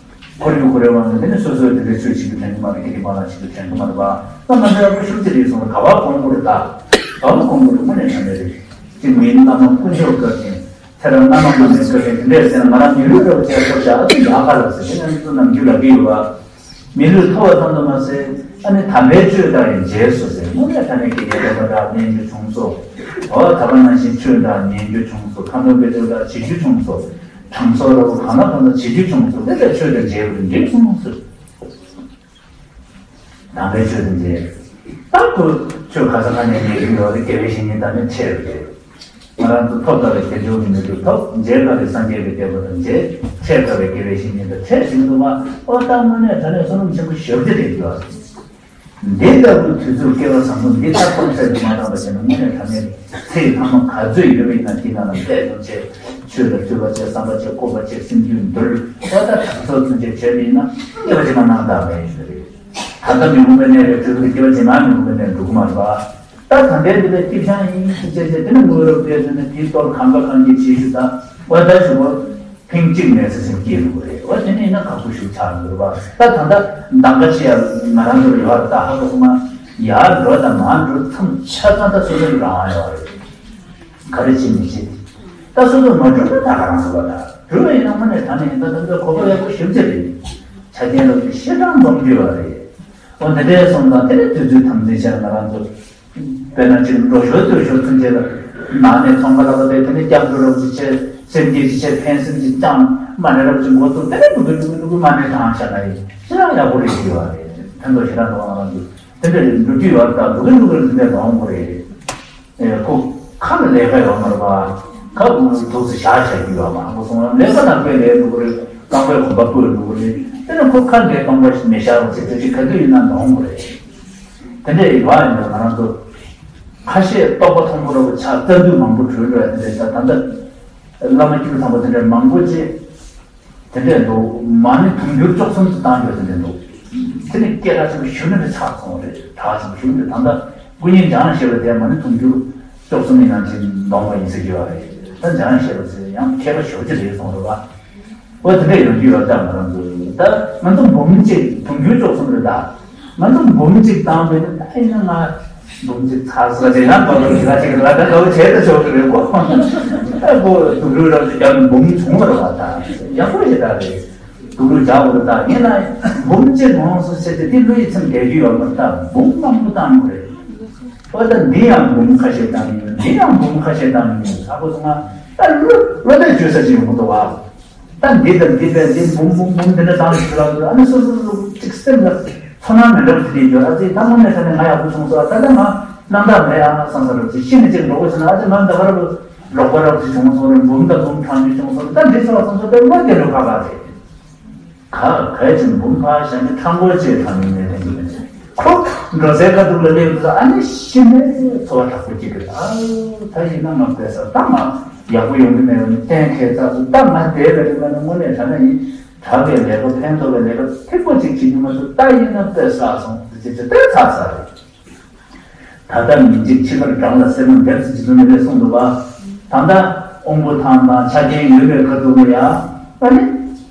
ཁོར་ཡུག་ཁོ་རའི་དབང་གིས་དེ་ནས་སོ་སོའི་དེ་འདྲའི་ཆོས་བྱེད་རྒྱུ་དྲན་གི་མ་རེད། ཁྱེད་ཀྱི་མ་ལ་བྱེད་རྒྱུ་དྲན་གི་མ་རེད་པ། ད་ང་ཚོ་ཡག་པོ་ཤུགས་ཆེ་རེད་སོང་བ། ག་བ་གོང་བུ་རེད། ད་ག་བ་གོང་བུ་རེད། དངོས་གནས་དྲང་གནས་རེད། ཅིག་མིའི་བླ་མ་དཀོན་མཆོག་བཀའ་དྲིན། ཚེ་རབས་སྔ་མ་མ་ནས་བཀའ་དྲིན་དེ་འདྲས་ཟེར་ན་ང་རང་མི་ལུས་འདྲ་བོ་བྱས་ཐོབ་བཞག་ཨ་ཙི་ཡག་ག་ལ་ཟེར་དེ་ནས་ཚོ་ནམ་རྒྱུན་ལབ་ཀྱི་ཡོད་པ། མི་ལུས་ཐོབ་པ་ཙམ་དུ་མ་ཟད་ཨ་ནི་དམ་པའི་ཆོས་དག་ཡང་མཇལ་སོ་ཟེར། དངོས་གནས་དྲང་གནས་ཀྱི་ཡ་ལས་པ་དག་ཉན་རྒྱུ་བྱུང་སོ། འོ་ད་ག་ནང་བཞིན་ཆོས་དག་ཉན་རྒྱུ་བྱུང་སོ། ཁ་འདོན་པའི་ཆོས་དག་བྱེད་རྒྱུ་བྱུང་སོ། དྲང་སྲོང་འདྲ་བོ་གང་ལ་གང་འཚམ་བྱེད་རྒྱུ་བྱུང་སོ། དེ་ལས་ཆོས་དང་མཇལ་བར་འགྲིག་སོང་ཟེར། དམ་པའི་ཆོས་དང་མཇལ། ད་ཁོ་ཆོས་ག་ས་ག་ནས་ཉན་གྱི་ཡོད་རེད། དགེ་བའི་བཤེས་གཉེན་དང་ནི་འཕྲད་རེད། ང་རང་ཚོ་ཐོབ་དཀའ་བའི་དལ་འབྱོར་གྱི་མི་ཚོ་ཐོབ། མཇལ་དཀའ་བའི་སངས་རྒྱས་ཀྱི་བསྟན་པ་དང་མཇལ། འཕྲད་དཀའ་བའི་དགེ་བའི་བཤེས་གཉེན་དང་འཕྲད་ཟིན་འདུག་པ། ཨོ་ད་དངོས་གནས་དྲང་གནས་བསོད་ནམས་ཆེན་པོ་ཞེ་པོ་ཅིག་རེད་འདུག་ཨ། འདི་ལྟ་བུ་དུས་ཚོད་སྐལ་བ་བཟང་པོ་འདི་ལྟར་གཏོང་ཚད་དུ་མ་བཏང་བ་བྱས་ན་དངོས་གནས་དྲང་གནས་ཚེ་ཐ་མ་ག་ཚོད་ཡོད་པ་ཡིན་ན་དེ་ནང་ལ་བལྟས་ཐོན་ཆེད། ཆོས་ལ་ཐོས་པ་བྱས། བསམ་པ་བྱས། སྒོམ་པ་བྱས། སེམས་རྒྱུད་འདུལ། ཨོ་ད་དྲག་ཚོགས་ཚུན་ཆད་བྱས་པ་ཡིན་ན་སྐྱེ་བ་ཕྱི་མ་གནང་དགོས་ཡིན་ཟེར་རེད། ད་ལྟ་མི་ཁོམ་པའི་གནས་ལས་གྲོལ་ཏེ་སྐྱེ་བ་ཕྱི་མ་མི་ཁོམ་པའི་གནས་འགྲོ་གི་མ་རེད་པ། ད་ད་ལྟའི་འདི་ལ་སྐྱིད་ཤང་ཡིན་ཞེས་བྱས་བྱས། དེ་ནི་དངོས་རབ་བལྟས་ཟིན་ན་དེའི་ལྟོར་གང་ག་གང་གི་བྱེད་ཤུགས་དང་། ཨོ་ད་ཞུ་བ། ཕིང་གཅིག་མེད་ས་སེམས་སྐྱེས་འགྲོ་གི་རེད། འོ་དེ་ནས་ན་ཁག་པོ་ཞིག་ཆགས་འགྲོ་བ། ད་ད་ལྟ་གདམ་ག་བྱེད་ཡ་ང་རང་ཚོར་ཡོད་རེད། ད་ཧ་གོ་སོང་ན་ཡར་འགྲོ་དང་མར་འགྲོ་མཚམས་ཆ་ཚང་ད་སོ་སོ་ཡི་རང་དབང་ཡོད་རེད། ག་རེ་བྱེད་མི་བྱེད་དེ། ད་སོ་སོ་མ་འགྲོ་ན་ད་ག་རང་ཚོ་ལ། ད་འགྲོ་བ་ཡིན་ན་དངོས་གནས་དྲང་གནས་ཡིན་ད་ད་འདི་གོ་སྐབས་ཡག་པོ་ཞེ་པོ་ཅིག་རེད། ཆ་རྐྱེན་རབ་ཅིག་ཤེས་གྲངས་འཛོམས་རྒྱུ་ཡོད་རེད། འོ་འདི་འདྲའི་སོང་ཙང་དེ་ནས་དུས་ཚོད་དམ་འཛིན་བྱས་ང་རང་ཚོ། དཔེར་ན་ཅིག་འགྲོ་ཞོར་སྡོད་ཞོར་ཚུན་ཆད་ལ་ནང་ནས་ཚོང་ཁང་ལ་བསྡད། དེ་ནས་སྐྱབས་འགྲོ་རབ་ཅིག་བྱས། སེམས་བསྐྱེད་ཅིག་བྱས། ཕན་སེམས་ཅིག་བཅངས། མ་ཎི་རབ་ཅིག་འགོ་བཙུགས། དེ་ནས་འགྲོ་འགྲོ་འགྲོ་འགྲོ་མ་ཎི་བགྲངས་བཞག་ན་ཡིན་ཞེ་དྲག་ཡག་པོ་རེད་ཞུ་བ་རེད། ཕན་ཐོགས་ཞེ་དྲག་འདུག་ང་རང་ཚོ་དེ་འདྲ་རེད། འགྲོ་རྒྱུ་ཡོད་རེད། ད་འགྲོ་གིན་འགྲོ་གིན་དེ་འདྲ་འདོང་དགོས་རེད། ཨེ་ཁོ་ཁ་ལ་ལས་ཀ་ཡོད་མ་རེད་པ། ཁ་དུག་སེ་བཞག་བཞག་རྒྱུ་ཡོད་མ་རེད། ཁོ་སོང་ལས་ཀ་དང་དཔེ་ལས་འགྲོ་གི་རེད། རྐང་པའི་གོམ་པ་སྤོས་འགྲོ་གི་རེད། དེ་ནས་ཁོ་ཁ་འདྲའི་རྐང་པ་ཞིག་མི་བཞག་རོགས་ཟེར། དེ་ཅིག་ག་དུས་ཡིན་ན་འདོང་དགོས་རེད། དེ་འདྲའི་ཡོད་ཡིན་ན་ང་རང་ཚོ་ཁ་ཤས་རྟོགས་པ་མཐོན་པོ་འདྲ་པོ་ཆགས། རྩ་འདུས་མང་པོ་གྲོལ་འགྲོ་ཡ་དེ་འདྲ་ཆགས། ད་ལྟ་བླ་མ་སྐྱེས་བུ་དམ་པ་དེ་འདྲ་མང་པོ་ཅིག་དེ་འདྲ་འདུག་མ་ཎི་དུང་ཕྱུར་བཅུ་གསུམ་ཙམ་བཏང་རྒྱུ་དེ་འདྲ་འདུག་དེ་ནི་སྐད་གྲགས་ཆེན་པོ་ཞེ་པོ་ཅིག་ཆགས་སོང་རེད། གྲགས་ཆེན་པོ་ཞེ་པོ་ཅིག་ད་ལྟ་སྐུ་ཉིད་འཇམ་དབྱངས་བཞད་པ་དེ་མ་ཎི་དུང་ཕྱུར་བཅུ་གསུམ་ཡིན་ནམ་ཅིག་འདོན་པ་ཡིན་ཟེར་གྱི་ཡོད་རེད། ད་འཇམ་དབྱངས་བཞད་པ་ཟེར་ཡང་མཁས་པ་ཞེ་པོ་ཅིག་རེད་གསུངས་རེད་པ། འོ་དེ་འདྲ་ཡོང་རྒྱུ་ཡོད་ཙང་ང་རང་ཚོ་ད་ང་ཚོ་འབུམ་གཅིག་དུང་ཕྱུར་བཅུ་གསུམ་རེད་ད། ང་ཚོ་འབུམ་གཅིག་བཏང་བས་ནི་ད་ཡིན་ན་ང་འབུམ་གཅིག་ཚར་སོང་ཟེར་ན་མ་གཏོགས་ཞེ་དྲག་ཅིག་ལ་ད་ལྟ་བ་བྱས་ད་ཆོག་གི་རེད་གོ། ཨ་ཁོ་དུང་ཕྱུར་རབ་ཅིག་རྒྱབ་ནས་འབུམ་བྱུང་བ་རེད་པ། ད་ཡག་པོ་ཞེ་དྲག་རེད། དུང་ཕྱུར་རྒྱག་དགོས་རེད། ད་ཡིན་ན་འབུམ་གཅིག་འོང་སོང་ཟེར་ཏེ་དེ་བློ་ཡི་ཚིམ་བསྡད་རྒྱུ་ཡོད་མ་རེད། ད་འབུམ་མང་པོ་བཏང་དགོས་རེད། འོ་ད་འདི་ཡང་འབུམ་ཁ་ཤས་བཏང་ཡོད། འདི་ཡང་འབུམ་ཁ་ཤས་བཏང་ཡོད། ཧ་གོ་སོང་ང་། ད་བློ་བློ་གཏད་བཅོལ་ས་ཅིག་ཡོང་གི་འདུག་བ། ད་འདི་དང་འདི་དང་འདི་འབུམ་འབུམ་འབུམ་འདི་འདྲ་བཏང་ཞིག་ལ་ཨ་ནི་སོ་སོ་སོ་ཅིག་སེམས་ལ་ཚོར་སྣང་མི་འདྲ་བ་ཞིག་སླེབས་ཡོད། ཨ་ཙི་ད་དངོས་གནས་ས་ནས་ང་ཡག་པོ་བྱུང་སོང་། ད་ལྟ་ང་རྣམ་དག་མེད་ཨ་བསམ་ས་རབ་ཅིག་ཤི་ནས་ཅིག་འགྲོ་དགོས་ཟེར་ན། ཨ་ཙི་ང་འདི་ག་རབ་རོགས་པ་རབ་ཅིག་བྱུང་སོང་རེད། འབུམ་དང་འབུམ་གྲངས་ཅིག་བྱུང་སོང་རེད། ད་འདི་ཚོ་ལ་བསམ་ཚུལ་དཔེ་བློ་བདེ་འགྲོ་ཁག་ཁག་རེད། ག་གལ་ཆེན་འབུམ་ཕར་བཞག་ནས་ཁྲ་མགོ་ཅེས་གྲངས་མིན་ནས་ལེན་གྱི་མེད། ཁོ་འགྲོ་སའི་ཁ་ཐུག་ལ་སླེབས་དུས་ཨ་ནི་ཤི་ནས་ཚོར་བ་དྲག་པོ་སྐྱེ་གི་རེད། ཨ་ད་ཡིན་ན་ང་དཔེ་ས་ད་ང་ཡག་པོ་ཡོང་གི་མེད་པ་ནི་གཏན་འཁེལ་ཚར་སོང་། ད་ང་བསྡད་པའི་རིང་ལ་ནི་དངོས་གནས་དྲང་གནས་ཡིན་དྲག་པའི་ལས་ཀ་ཕན་ཐོགས་པའི་ལས་ཀ་ཐིག་པོ་གཅིག་བྱེད་རྒྱུ་མ་གཏོགས། ད་ཡིན་ན་དཔེ་བསགས་སོང་ཟེར་བྱས་བྱས་དཔེ་ཚར་ཚར་རེད། ད་ལྟ་མི་འཇིགས་འཆི་ཁར་འབྲང་ལ་སེམས་མ་འདེབས་ཟེར་གྱི་འདུག་ནི་རེད་གསུངས་འདུག་བ། ད་ལྟ་དབང་པོ་ཐང་དང་ཆ་རྐྱེན་ཡོད་པའི་ཁ་ཐུག་ལ་ཡ་ཨ་ནི་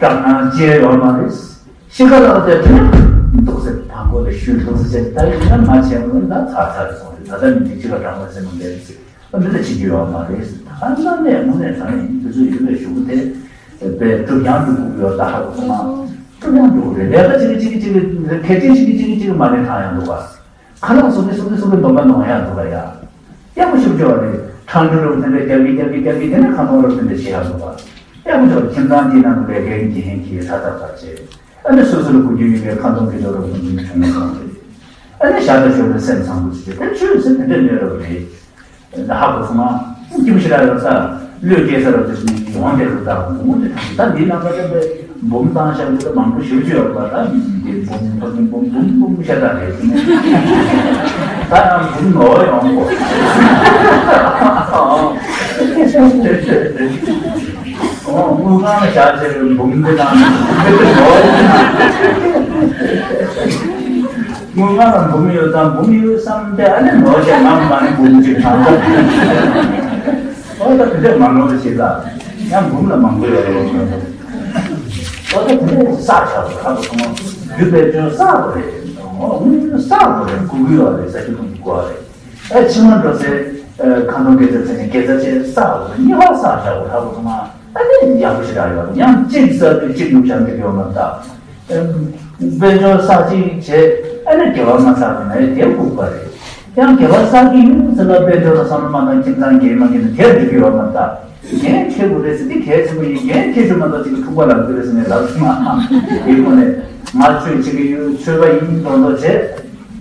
སྐྲག་སྣང་སྐྱེ་ཡོད་མ་རེད། ཤི་ཁ་ལག་དེ་དེ་ནི་འདུག་སེ་དང་པོ་ལ་ཤུལ་འདུག་སེ་བྱས། ད་ཡིན་ན་མ་བྱས་མོད་ན་ཚར་ཚར་རེད་གསུངས་རེད། ད་ལྟ་མི་འཇིགས་འཆི་ཁར་འབྲང་ལ་སེམས་མ་འདེབས་ཟེར་ཨ་འདི་ལ་བྱེད་རྒྱུ་ཡོད་མ་རེད། ད་ལྟ་ནས་དངོས་གནས་དྲང་གནས་ཡིན་དུས་ཚོད་ཡོད་པའི་གཞུག་གུ་དེ་དཔེ་སྒྲུབ་ཀྱང་སྒྲུབ་དགོས་ཀྱི་ཡོད། ད་ཧ་གོ་སོང་ང་། སྒྲུབ་ཀྱང་སྒྲུབ་དགོས་རེད། ལས་ཀ་གཅིག་གིས་གཅིག་གིས་གཅིག་གིས་གལ་ཆེན་གཅིག་གིས་གཅིག་གིས་གཅིག་གིས་མ་ལེན་ཐང་ཡང་འདུག་བ། ཁ་ལག་བཟོ་གི་བཟོ་གི་བཟོ་གི་འདོམ་པ་ནོར་ཡ་འདུག་ག་ཡ། ཡག་པོ་ཞིག་སྦྱོར་བ་རེད། ཁྲང་ཁྲུ་རུ་དེ་འདྲ་རྒྱབ་ཀྱི་རྒྱབ་ཀྱི་རྒྱབ་ཀྱི་དེ་ནས་ཁ་ཐོང་རུ་དེ་འདྲ་བྱེད་ཡ་འདུག་ག་ཡག་པོ་ཞིག་ཁྱིམ་ཚང་དེའི་ནང་དུ་ལས་འགན་གྱི་ཧན་གྱི་ས་ཐག་ཐག་བྱས། ཨ་ནི་སོ་སོ་ལ་གོ་རྒྱུ་ཡོད་པའི་ཁ་ཐོང་གི་འཇོག་རུ་དེ་འདྲ་བྱུང་སོང་རེད། ཨ་ནི་ཞག་ད་ཞོགས་པའི་སེམས་བཟང་པོ་ཞིག་བྱས་དེ་ཆོས་ཟེར་དེ་འདྲ་གནས་རུ་རེད། ད་ཧ་གོ་སོང་ང་། སྐྱིད་པོ་ཞེ་དྲག་ཡོད་ས། བློས་སྐྱེས་ས་རུ་དེ་ནི་ཡོང་དེ་རུ་ད་འོང་དེ་ད་འདི་ནང་ད་དེ་འདྲ། འབུམ་བཏང་བཞག་འདི་ལ་མང་པོ་ཞེ་པོ་ཅིག་ཡོད་པ། ད་འདི་འབུམ་ཕ་གི་འབུམ་འབུམ་འབུམ་ཤ་སྟག་རེད། ད་ཡང་འབུམ་ནོར་ཡོང་གོ། ཨོ་དངུལ་ཁང་ལ་བཞག་བྱས་པའི་འབུམ་འདི་དང་འབུམ་འདི་ནོར་ཡོང་། དངུལ་ཁང་ལ་འབུམ་ཡོད་ཙང་འབུམ་ཡོད་བསམ་སྟེ་ཨ་ནི་ནོར་བྱས་ང་མ་ནི་འབུམ་གཅིག་བཏང་ད། ཨོ་ད་དེ་འདྲས་མ་ནོར་བ་ཞིག་ལ་ཡང་འབུམ་ལ་མང་པོ་ཡོད་རེད། ཨོ་ད་དེ་འདྲས་བསགས་བཞག་པ་ཧ་གོ་སོང་། རྒྱུ་བེད་སྤྱོད་བསགས་པ་རེད། ཨོ་དངུལ་བསགས་པ་རེད། དགོས་ཀྱི་ཡོད་རེད། ཟ་རྒྱུ་འཐུང་རྒྱུ་དགོས་རེད། ཨེ་ཕྱི་མ་འགྲོ་སའི་ཁ་འདོན་དགེ་རྩ་ཚེ་ནས་དགེ་རྩ་བཅས་བསགས་པ་རེད། གཉིས་པ་བསགས་བཞག་པ་ཧ་གོ་སོང་ང་། ཨ་ནི་ཡག་པོ་ཞེ་དྲག་ཡོད་རེད། ཡང་གཅིག་བསགས་དུས་གཅིག་ནུབ་བྱ་འགྲིག་ཡོད་མ་རེད་ད། དཔལ་འབྱོར་བསགས་གཅིག་བྱས་ཨ་ནི་དགེ་བ་མ་བསགས་པ་ན་དེ་ལྐུགས་པ་རེད། ཡང་དགེ་བ་བསགས་ཀྱི་ཡོད་ཟེར་ལ་དཔལ་འབྱོར་ལ་བསམ་བློ་མ་བཏང་ཁྱིམ་ཚང་འགན་མ་འཁྱེར་ན་དེ་འགྲིག་གི་ཡོད་མ་རེད་ད། འགན་འཁྱེར་དགོས་རེད་ཟེར་དེ་གལ་ཆེན་པོ་ཡིན། འགན་འཁྱེར་རྒྱུ་མ་གཏོགས་ཅིག་གི་འཁྲུག་པ་ལབ་ཀྱི་རེད་ཟེར་ནས་ལབ་སོང་ང་། དེའི་སྒོ་ནས་ང་ཆོས་བྱེད་ཀྱི་ཡོད། ཆོས་པ་ཡིན་མདོག་མདོག་བྱས།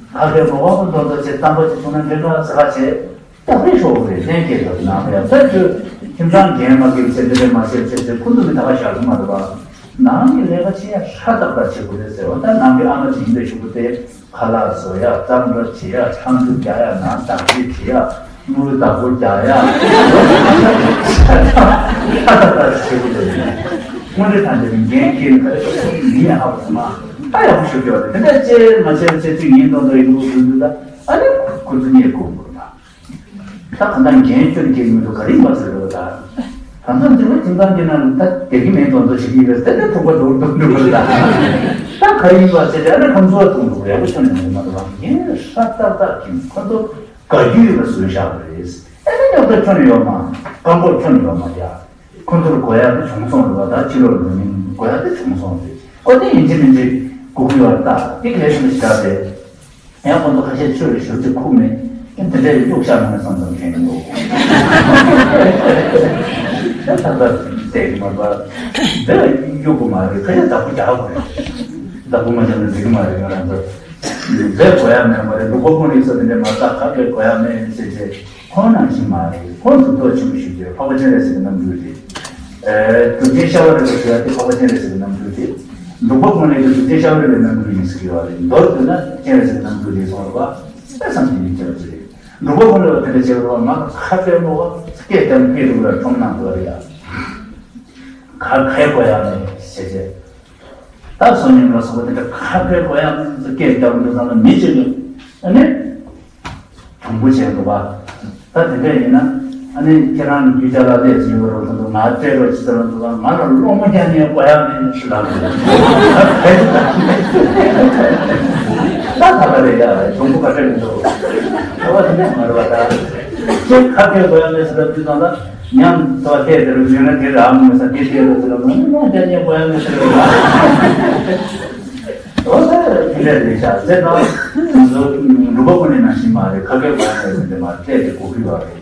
ཁ་སྐད་གོ་བ་མདོག་མདོག་བྱས། གཏམ་པ་ཅིག་བྱུང་ན་འགྲིག་ག་ཟེར་ཁ་བྱས། སྟབས་རེ་ཤོར་བ་རེད། ལྷན་སྐྱེས་དང་ནང་ལ་ཡང་ད་ཁྱོད་ཁྱིམ་ཚང་འགན་མ་འཁྱེར་ཚེ་འདི་འདྲ་མ་བྱེད་བྱེད་ཚེ་ཁོ་ཚོ་མི་ད་ག་བཞག་གི་མ་རེད་པ། ནང་གི་ལས་ཀ་བྱེད་ཡ་ཧྲ་ཏག་ཏག་བྱེད་དགོས་རེད་ཟེར་བ། ད་ནང་གི་ཨ་མ་ཅིག་ཡིན་པའི་གཞུག་གུ་དེ་ཁ་ལག་བཟོ་ཡ། གཙང་སྦྲ་བྱེད་ཡ། ཁྲང་ཁྲུ་རྒྱག་ཡ། ནང་བདག་གཅེས་བྱེད་ཡ། དངུལ་བདག་པོ་རྒྱག་ཡ། ཁ་ད་ད་ཞེ་པོ་འདུག་དངུལ་རེ་ཐམས་ཅད་འགན་འཁྱེར་ནས་ཁ་ཤས་ཤིག་མི་ཡང་ཧ་གོ་མ། ད་ཡག་པོ་ཞུ་རྒྱུ་རེད། དེ་འདྲ་བྱས་མ་བྱས་བྱས་ཚིག་ཉིན་ཐོག་ཐོག་ཡིན་པོ་བཟོ་འདུག་ད་ཨ་ནི་ཁོ་ཚོ་ཉེས་དགོས་དགོས་ད། ད་གང་ལྟར་འགན་ཁྱོད་འཁྱེར་མི་འདུག་ག་རེ་ཡིན་པ་ཟེར་རོ་ད། གང་ལྟར་འདི་བ་ཁྱིམ་ཚང་འདི་ནང་ད་བསྡད་ཀྱི་མེད་དོན་དུ་བྱེད་ཀྱི་ཡོད་ཟེར་ཏེ་ཐུག་པ་འདུག་འདུག་འདུག་ད། ད་ག་རེ་ཡིན་པ་ཟེར་ཏེ་ཨ་ནི་ཁམས་ཚུར་ཐུག་འདུག་ཡག་པོ་ཆོད་ནས་མ་གཏོགས་ངས་ཧྲ་ཏག་ཏག་གིན་ཁོ་ཚོ་དགའ་རྒྱུ་ཡོད་པ་བཟོས་བཞག་པ་རེད། ཨེ་ནི་རྙོག་དྲ་ཁྱོན་ནས་ཡོད་མ། བཀག་འགོག་ཁྱོན་ནས་ཡོད་མ་ཡ། ཁོ་ཚོར་དགོས་ཡག་དེ་བྱུང་སོང་རེད་བ། ད་ཕྱི་ལོགས་ལ་མིན་དགོས་ཡག་དེ་བྱུང་སོང་རེད། ཨོ་དེ་ཡིན་གཅིག་མིན་གཅིག་སྒུག་གི་ཡོད་རེད། ད་དེ་གལ་ཆེན་པོ་ཞིག་རེད། ཡང་ཁོ་ཚོ་ཁ་ཤས་ཆོས་ལ་ཞུགས་ཚེ་ཁུག་མེད། ཨེ་དེ་འདྲ་ཡི་གཡུག་བཞག་མ་བསམ་བསམ་མཁན་འདུག་ད་ད་ལྟ་བསྡད་ཀྱི་མ་རེད་བ། འདི་གཡུག་གི་མ་རེད། ཁ་ཤས་བདག་པོ་རྒྱག་དགོས་རེད། བདག་པོ་མ་བརྒྱབ་ན་འགྲིག་གི་མ་རེད། ང་རང་ཚོ་འདི་དགོས་ཡག་མེད་མ་རེད། ལུང་པ་ཀུན་ལ་ས་དེ་འདྲ་མ་རེད། ད་ག་གེ་དགོས་ཡག་མེད་ཟེར་བྱས། ཁོང་ནང་བཞིན་མ་རེད། ཁོང་གཟུགས་མདོག་ཆེན་པོ་ཞིག་རེད། འཕགས་པ་སྤྱན་རས་གཟིགས་ཀྱི་རྣམ་འཕྲུལ་རེད། ཨེ་གྲུབ་ཆེན་ཤ་བ་རི་པ་ཞུ་ཡ་དེ་འཕགས་པ་སྤྱན་རས་གཟིགས་ཀྱི་རྣམ་འཕྲུལ་རེད། ལུང་པ་ཀུན་ལ་གྲུབ་ཆེན་ཤ་བ་རི་པའི་རྣམ་འཕྲུལ་ཡིན་ཟེར་གྱི་ཡོད་རེད། མདོར་བསྡུས་ན་སྤྱན་རས་གཟིགས་ཀྱི་རྣམ་འཕྲུལ་རེད་གསུངས་རེད་པ། དཔེ་བསམ་གྱིས་མི་ཁྱབ་པ་ཅིག་རེད། ལུང་པ་ཀུན་ལ་དེ་འདྲ་བྱེད་པ་རེད་པ། ང་ཁ་དཔེ་མོ་བ་སྐད་དམ་སྐད་དུ་ལ་ཁྲོམ་ནང་དུ་རེད་ཡ། ཁ་ཁའི་གོ་ཡ་མེད་ཟེར་བྱས། ད་བསོད་སྙོམས་ལ་སོགས་པ་དེ་འདྲ་ཁ་ཕྲལ་དགོས་ཡག་མིན་ཚེ་སྐད་རྒྱག་འདུག་ཙང་ན་མི་གཅིག་གིས་ཨ་ནི་གྱོང་པོ་བྱས་འདུག་པ། ད་དེ་འདྲ་ཡིན་ན་ཨ་ནི་ཁྱེད་རང་གི་རྒྱུ་ཆ་ལ་ལས་ཟིན་ཡོད་རོགས་ཚོ་འདུག་ང་སྤྲད་རོགས་ཅི་ཟེར་འདུག་ང་ལ་སློང་མོ་རྒྱག་ནས་དགོས་ཡག་མིན་ཞུ་ལབ་འདུག་ད་དེ་འདྲ་ད་ད་ག་རེད་ཡ། གྱོང་པོ་ག་འདྲ་ཡིན་འདུག་ད་བ་དེ་འདྲ་མ་རེད་པ། ད་ཁྱེད་ཁ་ཕྲལ་དགོས་ཡག་མིན་ཟེར་ལབ་དུས་ཙང་ད། ཉམས་དོ་ལྷས་དེ་རུ་ཡོད་ན་དེ་ར་མོ་ས་དེ་དེ་རུ་དེ་རུ་མོ་ནི་ཡང་དེ་ཉེ་གོ་ཡང་མི་ཤེས་རུ་ལ། འོ་ད་དེ་འདྲ་རེད་ཤག་ཟེར་ན། ང་ཚོ་འབྲུག་པ་ཀུན་ནས་ནང་བཞིན་མ་རེད། ཁ་སྐད་གོ་ཡང་མེད་ཟེར་དེ་མ་རེད། ལྷས་དེ་གོ་གི་ཡོད་རེད།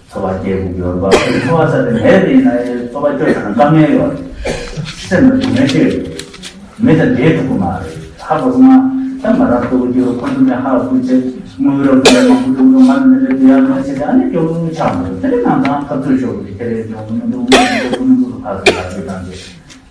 འཚོ་བ་སྐྱེལ་དགོས་ཀྱི་ཡོད་རེད་པ། འཚོ་བ་ས་དེ་ལྷས་དེ་ཡིན་ན་ཡང་འཚོ་བ་སྐྱོ་ས་ན་དཀའ་ངལ་ཡོད་རེད། སེམས་ལ་སྡུག་བསྔལ་སྐྱེ་ཡོད་རེད། མི་དང་འབྲལ་ཐུབ་ཀྱི་མ་རེད། ཧ་གོ་སོང་ང་། ད་ང་རང་ཚོ་གི་ཁོང་ཚོ་ནས་ཧ་གོ་ཚེ་དངུལ་རོགས་དེ་མང་པོ་འགྲོ་འགྲོ་ང་ནི་འདི་འདྲ་དེ་ཡང་མ་བྱེད་ཀྱང་ནི་སྐྱོ་པོ་ཆགས་མི་འདུག་དེ་ནི་ནང་ཚང་ཁ་ཚུར་ཤོར་གི་དེ་རེད། འགྲོ་མི་འགྲོ་མི་འགྲོ་མི་འགྲོ་ཁ་ཚུར་ཁ་ཚུར་བཏང་རྗེས་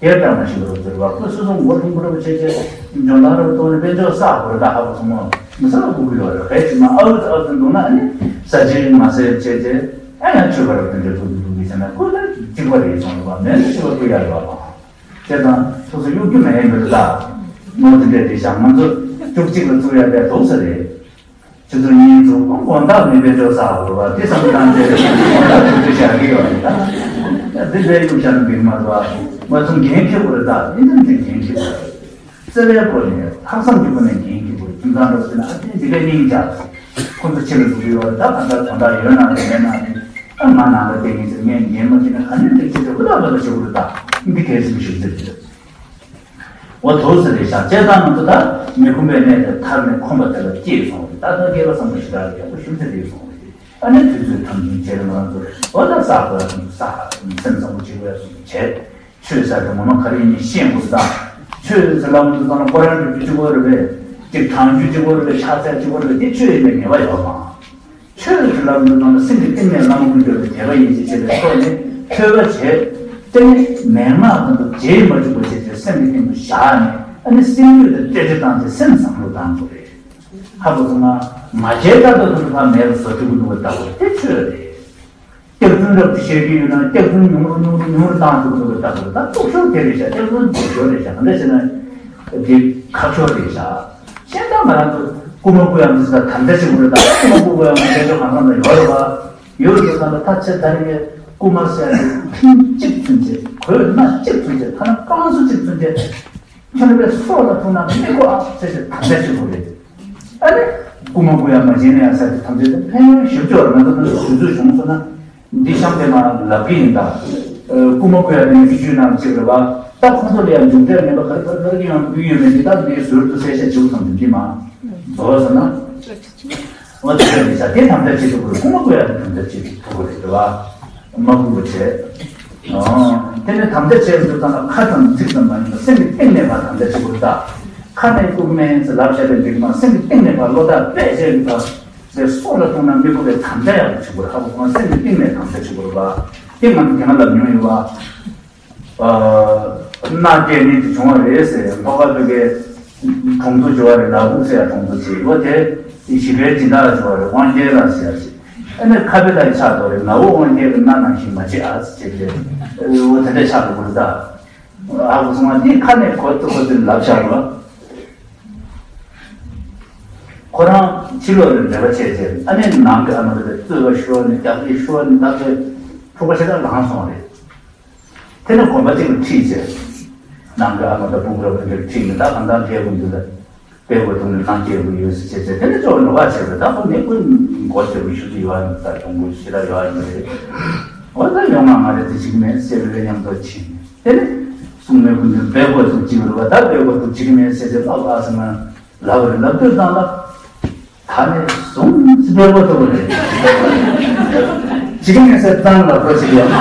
དེར་བཏང་མ་ཤེས་པར་ཟེར་བ་ཁོ་སོ་སོ་མགོ་ཐུང་པོ་རེ་བྱས་རྗེས་འཇོན་ཐང་རེ་བཏོན་ནས་དཔལ་འབྱོར་བསགས་དགོས་རེད། ད་ཧ་གོ་སོང་ངོ་། མི་ཚང་མ་སྒུག་གི་ཡོད་རེད། གལ་ཆེ་ན་ཨ་འུ་ཨ་འུ་འདུག་ན་ནི་ཟ་ཆེན་མ་ཟས་བྱས་རྗེས་ཨ་ཡང་ཆོས་པ་རེ་དེ་འདྲ་ཐུག་གི་འདུག་གི་བྱས་ན་ཁོ་ད་གཅིག་པ་རེད་སོང་རེད་པ། མེད་ན་ཆོས་པ་ཁོ་ཡག་ཡོད་པ། བྱས་ཙང་སོ་སོ་གཡོ་སྒྱུ་མེད་ཡིན་པ་རེད་ད། མོ་དེ་འདྲས་རེད་ཤག་ང་ཚོ་བཅུ་གཅིག་ལ་བཙུགས་ཡ་དེ་འདུག་ས་རེད། ཆུ་ཚོད་གཉིས་བཙུགས་དགོང་དག་ནས་དཔལ་འབྱོར་བསགས་དགོས་པ་དེ་བསམ་བློ་བཏང་རྗེས་དགོང་དག་ཆུ་ཚོད་བཞག་གི་ཡོད་རེད་ད། འདི་འདྲའི་གཡུག་བཞག་ན་འགྲིག་མ་རེད་པ། ང་ཚོ་འགན་འཁྱེར་དགོས་རེད་ད། ཡིན་ནམ་འདི་འགན་འཁྱེར་དགོས་རེད། བརྩེ་བའི་སྒོ་ནས་ལྷག་བསམ་གྱི་སྒོ་ནས་འགན་འཁྱེར་དགོས་རེད། ཁྱིམ་ཚང་འདྲ་བོ་ཟེར་ན་ཨ་ཅེ་འདི་འདྲའི་སྙིང་རྗེ། ཁོང་ཚོ་ཕྱི་ལ་འགྲོ་གི་ཡོད་རེད་ད། གང་ལྟར་དོན་དག་ཡོད་ན་རེད་མེད་ན་རེད། ཨ་ང་ནང་ལ་བསྡད་ཡིན་ཟེར་ངས་འགན་མ་འཁྱེར་ན་ག་ནས་འགྲིག་ཆེད་དུ་ཧུར་ཐག་ཧུར་ཐག་བྱེད་དགོས་རེད་ད། འདི་གལ་ཆེན་པོ་ཞིག་ཟེར་གྱི་རེད། འོ་དོ་ཟེར་རེད་ཤག་བྱས་ཙང་ང་ཚོ་ད་མི་ཁོམ་པའི་གནས་དེ་ཐར་ནས་ཁོམ་པ་དེ་ལ་སྐྱེས་སོང་རེད། ད་ལྟ་སྐྱེས་པ་བསམ་པ་ཞེ་དྲག་ཡག་པོ་ཞུ་ཚེ་རེད་སོང་རེད། ཨ་ནི་དུས་ཚོད་ཐམས་ཅད་བྱས་ནས་ང་ཚོ་འོ་ད་བསགས་དགོས་ཡ་སོང་བསགས། སེམས་བཟང་པོ་བྱེད་དགོས་ཡ་སོང་བྱས། ཆོས་ཟེར་དེ་ངོ་མ་ག་རེ་ཡིན་མིན་ཤེས་དགོས་ས། ཆོས་ཟེར་ལབ་དུས་ཙམ་ལ་ཁོ་རང་གི་རྒྱུ་གཅིག་པོ་རེད་པས། གཅིག་གྲོང་རྒྱུ་གཅིག་པོ་རེད་པས། ཕྱག་འཚལ་གཅིག་པོ་རེད་པས། དེ་ཆོས་ཡིན་པའི་ངེས་པ་ཡོད་མ། ཆོས་ཀྱི་ལམ་དུ་བཏང་ན་སེམས་ཀྱི་གཏིང་ནས་བླ་མ་ཀུན་སྐྱོབ་པའི་དད་པ་ཡིད་ཆེས་བྱེད་པའི་ཐོག་ནས་ཐོས་པ་བྱས། དེ་ནས་མན་ངག་ཀུན་ཏུ་བརྗེད་མ་བཅུག་པ་བྱས་ཏེ་སེམས་ཀྱི་གཏིང་དུ་བཞག་ནས་ཨ་ནི་སེམས་ལུས་དང་བསྲེ་བཅད་བཏང་སྟེ་སེམས་བཟང་པོ་བཏང་དགོས་རེད། ཧ་གོ་སོང་ང་། མ་བྱས་ལྟར་དུ་ཐོག་ཐག་མེད་པར་བཟོ་བཅུག་གི་འདུག་པ་ལྟ་བུ་དེ་ཆོས་རེད། སྐྱག་རྫུན་རབ་ཏུ་བཤད་ཀྱི་ཡོད་ན་སྐྱག་རྫུན་ཉུང་རུ་ཉུང་རུ་ཉུང་རུ་བཏང་ཐུབ་ཐུབ་པའི་རྟགས་རེད། ད་སྟོབས་ཤུགས་དེ་རེད་ཤག་སྐྱག་རྫུན་སྡུག་ཤོས་རེད་ཤག་ག་འདྲ་བྱས་ན་དེ་ཁག་ཤོས་རེད་ཤག་གཞན་དག་ང་རང་ཚོ་རྐུ་མ་རྐུ་ཡག་མི་ཟེར་ད་དམ་བཅའ་བྱེད་དགོས་རེད། ད་རྐུ་མ་རྐུ་དགོས་ཡག་མི་དེ་ཚོ་གང་གང་ལ་ཡོད་རེད་པ། ཡོད་རེད་པ། ད་ད་ཆེ་ད་རེད། རྐུ་མ་ཟེར་ཡག་དེ་ཐེངས་གཅིག་ཚུན་ཆད་གོས་སྣ་གཅིག་ཚུན་ཆད་ཐ་ན་རྐང་སོ་གཅིག་ཚུན་ཆད། ཁྱོད་རའི་སྲོག་ལ་ཐུག་ན་མི་དགོས་ཨ་ཟེར་ཏེ་དམ་བཅའ་བྱེད་དགོས་རེད། ཨ་ནི་རྐུ་མ་རྐུ་ཡག་མ་བྱེད་ན་ཡག་ཟེར་ཏེ་དམ་བཅའ་དེ་ཕན་ཡོན་ཞེ་པོ་ཅིག་ཡོད་རེད། ང་ཚོ་ནང་དུས་ཚོད་བྱུང་སོང་ན་འདི་གཤམ་དེ་མར་ལབ་ཀྱི་ཡིན་ད། རྐུ་མ་རྐུ་ཡག་དེ་ནི་སྲིད་ཇུས་ནང་གཅིག་རེད་པ། ད་ཁོང་ཚོ་ལ་ཡང་མཇུག་འབྲས་མེད་པ་ག་རེ་ག་རེ་ག་རེ་ཡོང་གི་ཡོད་མེད་འདི་ད་འདི་ཟུར་དུ་གསལ་བཤད་བྱེད་དགོས་བསམ་འདུག་འདི་མ་རྫོགས་ཟེར་ན། འོ་དེ་འདྲ་རེད་ཤག་དེ་དམ་བཅའ་བྱེད་དགོས་རེད། རྐུ་མ་རྐུ་ཡག་དེ་དམ་བཅའ་བྱེད་དགོས་རེད་དེ་བ། མ་རྐུ་བ་བྱས། ཨོ། དེ་ནས་དམ་བཅའ་བྱས་ཡོད་ཙང་ལ་ཁ་ཙམ་ཚིག་ཙམ་མ་ཡིན་པར་སེམས་ཀྱི་གཏིང་ནས་ཕར་དམ་བཅའ་བྱེད་དགོས་རེད་ད། ཁ་ནས་རྐུ་གི་མིན་ཟེར་ལབ་བཞག་པའི་འགྲིག་མ། སེམས་ཀྱི་གཏིང་ནས་ཕར་བློ་ཐག་རྦད་བཅད་ཀྱི་ཕར་ཟེར་སྲོག་ལ་ཐུག་ན་མི་དགོས་པའི་དམ་བཅའ་ཡག་པོ་བྱེད་དགོས་རེད། ཧ་གོ་སོང་། སེམས་ཀྱི་གཏིང་ནས་དམ་བཅའ་བྱེད་དགོས་རེད་པ། དེ་ང་ཚོ་དེ་སྔ་ལབ་མྱོང་ཡོད་པ། སྣ་སྐྱེས་ནི་དེ་བྱུང་བ་རེད་ཟེར། ལྷོ་ཁ་ཐུག་གའི་གྲོང་ཚོ་བྱུང་བ་རེད། ལ་ཕུག་ཟེར་ཡ་གྲོང་ཚོ་ཅིག་འོ་དེ་ཞི་བའི་སྦྱིན་བདག་ལ་བྱུང་བ་རེད། དབང་རྒྱལ་ལ་ཟེར་ཡ་ཅིག་ཨ་ནི་ཁ་དཔེ་ལྟར་ཆགས་འགྲོ་རེད། ནག་པོ་དབང་རྒྱལ་གྱི་སྣ་ནང་བཞིན་མ་བྱེད་ཨ་ཟེར་བྱས་པས། འོ་དེ་འདྲ་ཆགས་འགྲོ་གི་རེད་ད། ཨ་ཁུ་སོང་བ་འདི་ཁ་ནས་གོ་ཐུབ་པ་དེ་ལབ་བཞག་རོགས། ཁོ་རང་ཕྱི་ལོགས་ནས་འབྲེལ་བ་བྱས་རྗེས་ཨ་ནི་ནང་གི་ཨ་མ་དེ་རྩོད་པ་ཤོར་ནས་རྒྱག་རེས་ཤོར་ནས་ད་ཚོད་འཁྲུག་པ་ཞེ་དྲག་ལངས་སོང་རེད། དེ་ནས་དགོན་པ་གཅིག་ལ་ཁྲིད་བྱས། ནང་གི་ཨ་མ་དང་སྤུན་ཀྱག་ཕན་ཚུན་ཁྲིད་ནས་ད་གང་ལྟར་རྒྱལ་པོ་འདི་ལ་དཔེ་དགོས་འདུག་ནས་ནང་རྒྱལ་པོ་ཡོད་ཟེར་བྱས་ཚེ་དེ་ནས་ཅོག་འགྲོ་བ་བྱས་པས། ད་ཁོ་ནི་ཀུན་མགོ་ཆེ་བོ་ཞུ་རྒྱུ་ཡོད་ཨ་མི་ད་གྱོང་པོ་ཞེ་དྲག་ཡོད་ཨ་མི་རེད། འོ་ད་ཡོང་ང་ང་རེ་དེ་ཅིག་མེད་ཟེར་བའི་མཉམ་དུ་ཕྱིན། དེ་ནས་སྲུང་མའི་སྐུ་མདུན་དཔེ་དགོས་འདུག་ཅིག་རུ་བ་ད་དཔེ་དགོས་འདུག་ཅིག་མེད་ཟེར་ཚེ་ཨ་ཨ་ཟེར་ན་ལབ་རེད། ལབ་དུས་ཙང་ལ། ད་ནས་བཟུང་སྤེལ་པོ་ཐུབ་པ་རེད། ཇི་སྙེད་སེ་གཙང་ལ་འགྲོ་ཞིག་ཡོད།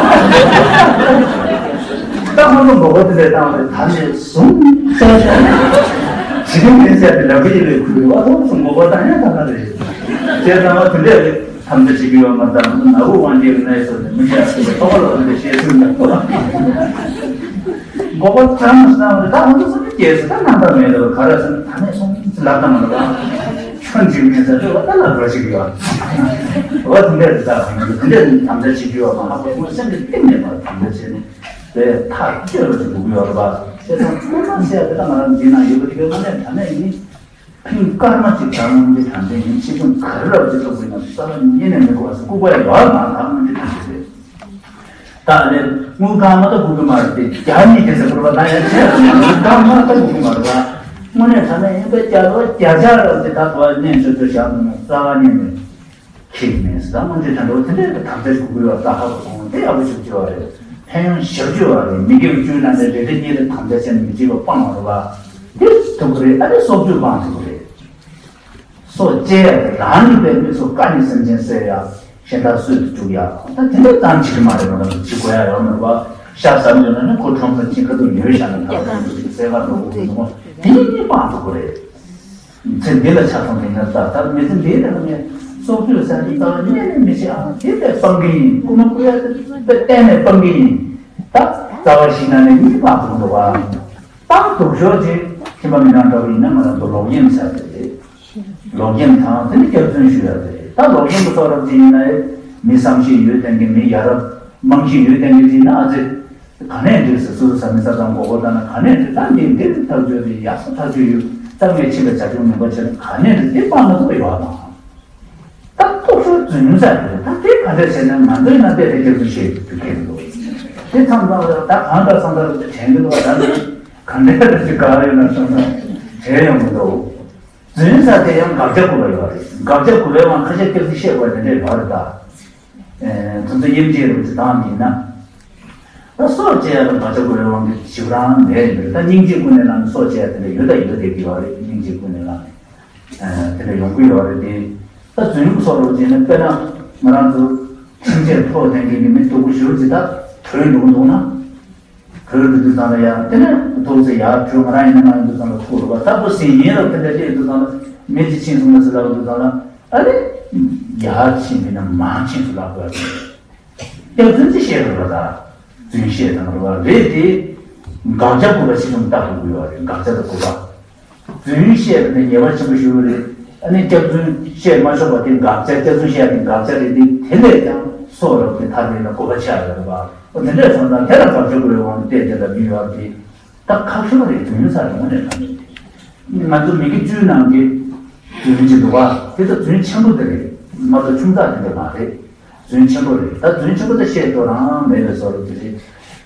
ད་ཧོན་པོ་མགོ་པོ་དེ་ལས་བཏང་བས་ད་ནས་བཟུང་སྤེལ་ཇི་སྙེད་སེ་དེ་ལ་བི་ལས་ཁུ་བའི་བ་ཐོག་སུ་མགོ་པོ་བཏང་ཡང་ཐ་ན་རེད། དེ་ལྟ་བ་དེ་འདྲས་རེད། ཐམས་ཅད་ཅིག་ཡོད་མ་ད་ནག་པོ་དབང་རྒྱལ་གྱི་གནས་སུ་ནས་མི་ཤ་ཟེར་བའི་ཐོག་ལ་འདི་བཤད་ཚུལ་འདུག་མགོ་པོ་བཏང་སྣང་རེད། ད་ཧོན་པོ་སུ་ནས་སྐྱེས་སུ་ད་ནང་ད་མེད་ལ་ག་ར་སུ་ད་ནས་སོང་ལབ་ད་མ་ལ་ད། ཁྱོད་འཇིགས་མེད་ཟེར་དུས་འོ་ད་ལ་འགྲོ་ཞིག་ཡོད། འོ་དེ་འདྲ་རེད་ད། དེ་འདྲ་དམ་བཅའ་བྱེད་རྒྱུ་ཡོད་མ་ཧ་གོ་ངོ་སེམས་ཀྱི་གཏིང་ནས་མ་དམ་བཅའ་བྱས་ནས་དེ་ཐག་གཅོད་རོགས་ཞིག་དགོས་ཀྱི་ཡོད་རེད་པ། བྱས་ཙང་ཁོ་ན་ཟེར་ཡ་དེ་ད་ང་རང་འདི་ན་ཡོད་པ་དེ་གའི་དངོས་གནས་དྲང་གནས་ཡིན། ཕིང་སྐར་མ་གཅིག་དྲང་གནས་དྲང་གནས་ཡིན། ཆེ་ཆུང་ག་རེ་རབ་ཀྱི་ཐོག་ཏུ་ཡང་རྩ་བ་ཉིད་ནས་མི་དགོས་པ་ཟེར་ལྐུགས་པ་ཡོད་མ་ད་དངོས་འདི་དྲང་གནས་རེད། ད་ལས་དངུལ་གང་མ་གཏོགས་དགོས་ཀྱི་མ་རེད་དེ་བརྒྱ་གཉིས་དེ་ཟེར་དགོས་པ་ད་ཡང་བྱས་དངུལ་གང་མ་གཏོགས་དགོས་ཀྱི་མ་རེད་པ། དངོས་གནས་དྲང་གནས་ཡིན་པའི་བརྒྱ་ལོ་བརྒྱ་ཆ་རབ་དེ་ད་གོ་བ་གནས་ཚུལ་དུ་བཞག་མི་རྩ་བ་ཉིད་ནས་ཁེག་མེད་ཟེར། ད་དངོས་གནས་དྲང་གནས་དེ་འདྲའི་དམ་བཅའ་ཞིག་དགོས་ཀྱི་ཡོད་ད་ཧ་གོ་སོང་། དེ་ཡག་པོ་ཞིག་བྱས་པ་རེད། ཕན་ཡོན་ཞེ་པོ་ཅིག་ཡོད་རེད། མི་དགེ་བཅུའི་ནང་ནས་རེ་འདྲ་གཉིས་ལ་དམ་བཅའ་བྱས་ནས་མི་བྱེད་པ་སྤང་བ་རེད་པ། འདི་ཐུབ་ཀྱི་རེད། ཨ་ནི་སྲོག་གཅོད་སྤང་ཐུབ་ཀྱི་རེད། སྲོག་བཅད་ཡ་དེ་རང་ཉིད་པའི་མི་སྲོག་བཀའ་ནི་སེམས་ཅན་གསད་ཡ། གཞན་དག་གསོད་དུ་བཅུག་ཡ། ད་དེ་འདྲ་ཙམ་བྱེད་ཀྱི་མ་རེད། ང་རང་ཚོ་བྱེད་དགོས་ཡ་ཡོད་མ་རེད་པ། ཤ་ཟ་མི་ཡོད་ན་ནི་ཁོ་ཁྲོམ་ཁ་ཕྱིན་ཁ་ཐུག་ཉོས་བཞག་ན་ད་ག་ཚོད་ཅིག་གསད་ག་འགྲོ་དགོས་ཀྱི་འདུག་དེ་ཉིད་གཉིས་སྤང་ཐུབ་ཀྱི་རེད། ཚེ་འདི་ལ་ཆགས་སོང་དེ་ནས་ད་ད་མི་ཚེ་འདིའི་ནང་ནས་སྲོག་གཅོད་ཟ་ནི་ད་གཉེན་ནས་མི་བྱེད་ཨ། དེ་ལས་སྤང་གི་ཡིན། རྐུ་མ་རྐུ་ཡ་དེ་གཏན་ནས་སྤང་གི་ཡིན། ད་རྩ་བ་ཞིག་ན་ནས་གཉིས་སྤང་ཐུབ་འདུག་བ། སྤང་ཐུབ་ཤོག་ཅིག་ཁྱིམ་པ་མི་ནང་འདྲ་བ་ཡིན་ན་ང་རང་ཚོ་ལོག་གཡེམ་ཟ་དེ་རེད། ལོག་གཡེམ་དང་དེ་ནི་སྐྱག་རྫུན་ཞུ་ཡ་དེ་རེད། ད་ལོག་གཡེམ་གྱི་ཚོགས་རབ་ཅིག་ཡིན་ན་ཡང་མི་བསམ་ཤེས་ཡོད་ལྡན་གྱི་མི་ཡ་རབས་རྨང་གཞི་ཡོད་ལྡན་གྱི་ཅིག་ཡིན་ན་ཨ་ཙི། ག་ནས་འགྲིག་ཟེར་སོ་སོ་ཟ་མི་ཟ་དང་མགོ་སྐོར་བཏང་ན་ག་ནས་འགྲིག་ད་འདི་འདིར་ཐག་གཅོད་རེད། ཡག་ས་ཐག་གཅོད་ཡོད། ད་ངས་ཕྱིན་པའི་བྱ་ཁྱུང་མུན་པ་བྱས་ན་ག་ནས་འགྲིག་དེ་སྤང་མ་ཐུབ་པ་ཡོད་དང་། ད་སྟོབས་ཤུགས་རྫུན་ཟ་རེད། ད་དེ་ག་འདྲ་བྱས་ན་ང་ཚོའི་ནང་པས་དེ་སྐྱབས་སུ་བཤད་རྒྱུ་གལ་འདུག་དེ་མཚམས་མཚམས་ལ་ད་གང་ལྟར་སང་ད་དྲན་གྱི་འདུག་ད་ནི་ག་འདྲ་ཞིག་ག་ཡོད་ན་སང་ད་དྲན་ཡོང་གི་འདུག་རྫུན་ཟ་དེ་ཡང་དགག་བྱ་དགོས་པ་ཡོད་རེད། དགག་བྱ་དགོས་པའི་དབང་ཁ་ཤས་སྐྱབས་སུ་བཤད་དགོས་དེ་འདྲ་ཡོད་རེད་ད། ཨེ། ཁོ་ཚོ་དབྱེ་འབྱེད་རུ་ཅིག་བཏང་གི་ཡིན་ན། ད་སྲོག་བཅད་ཡ་དང་དགག་བྱ་དགོས་པའི་དབང་གིས་ཞིབ་རང་མེད་ཡིན་པ་རེད། ད་སྙིང་རྗེ་ཀུན་ནས་བསླངས་ནས་སྲོག་བཅད་ཡ་དེ་འདྲ་ཡོད་ད་ཡོད་བསྡད་ཀྱི་ཡོད་རེད། སྙིང་རྗེ་ཀུན་ནས་བསླངས་ནས་ཨེ་དེ་འདྲ་ཡོང་གི་ཡོད་རེད་དེ། ད་རྫུན་སྲོག་རུ་བཅད་ན་དཔེར་ན་ང་རང་ཚོ་ཁྱིམ་ཆས་ཕོག་ཐེངས་ཀྱི་ནི་མི་སྡུག་པོ་ཞུ་ཅིག་ད་བྲོས་འགྲོ་གི་འདུག་ན། བོད་དུ་དུས་ཙམ་ལ་ཡང་དེ་ནས་ཐུག་ཚེ་ཡར་བྲོས་ང་རང་ཡིན་ན་མ་ཡིན་དུས་ཙམ་ལ་ཐུག་རུ་བ་ད་བུ་སྲིན་ཡིན་རབས་དེ་འདྲ་བལྟས་དུས་ཙམ་ལ་མི་ཅི་ཕྱིན་སོང་ལ་ཟེར་ལབ་དུས་ཙམ་ལ་ཨ་ནི་ཡར་ཕྱིན་པས་ན་མར་ཕྱིན་སུ་ལབ་དགོས་རེད། སྐྱག་རྫུན་ཅི་བཤད་རུ་བ་ད་རྫུན་བཤད་དང་རུ་བ་རེད་དེ་དགག་བྱ་དགོས་པ་ཆེ་ཆུང་བརྟག་དགོས་ཀྱི་ཡོད་རེད། དགག་བྱ་དང་དགོས་པ། རྫུན་བཤད་པ་ནི་ཉེས་པ་ཆེན་པོ་ཞིག་རེད། ཨ་ནི་སྐྱག་རྫུན་བཤད་མ་ཆོག་པ་དེ་དགག་བྱ། སྐྱག་རྫུན་བཤད་པ་དེ་དགག་བྱ་རེད་དེ། དེ་ལས་ཀྱང་སྲོག་རབ་དེ་ཐར་བའི་ལ་དགོས་པ་ཆགས་ཡོད་རེད་པ། འོ་དེ་འདྲས་སོང་ཙང་དེ་ལ་དགག་བྱ་དགོས་པའི་དབང་དུ་བལྟས་དེ་ལ་མི་ཡོད་རེད། ད་ཁག་ཤོས་རེད། རྫུན་ཡོད་ས་རེད། དངོས་གནས་དྲང་གནས་དེ་ང་ཚོ་མི་དགེ་བཅུའི་ནང་གི་རྫུན་གྱི་འདུག་པ་དེ་ད་རྫུན་ཆེན་པོ་དེ་རེད། མ་གཏོགས་ཆུང་ཙག་དེ་འདྲ་མ་རེད། རྫུན་ཆེན་པོ་རེད། ད་རྫུན་ཆེན་པོ་དེ་བཤད་དོ་རང་མེད་པའི་བཟོ་འདྲ་དེ་རེད།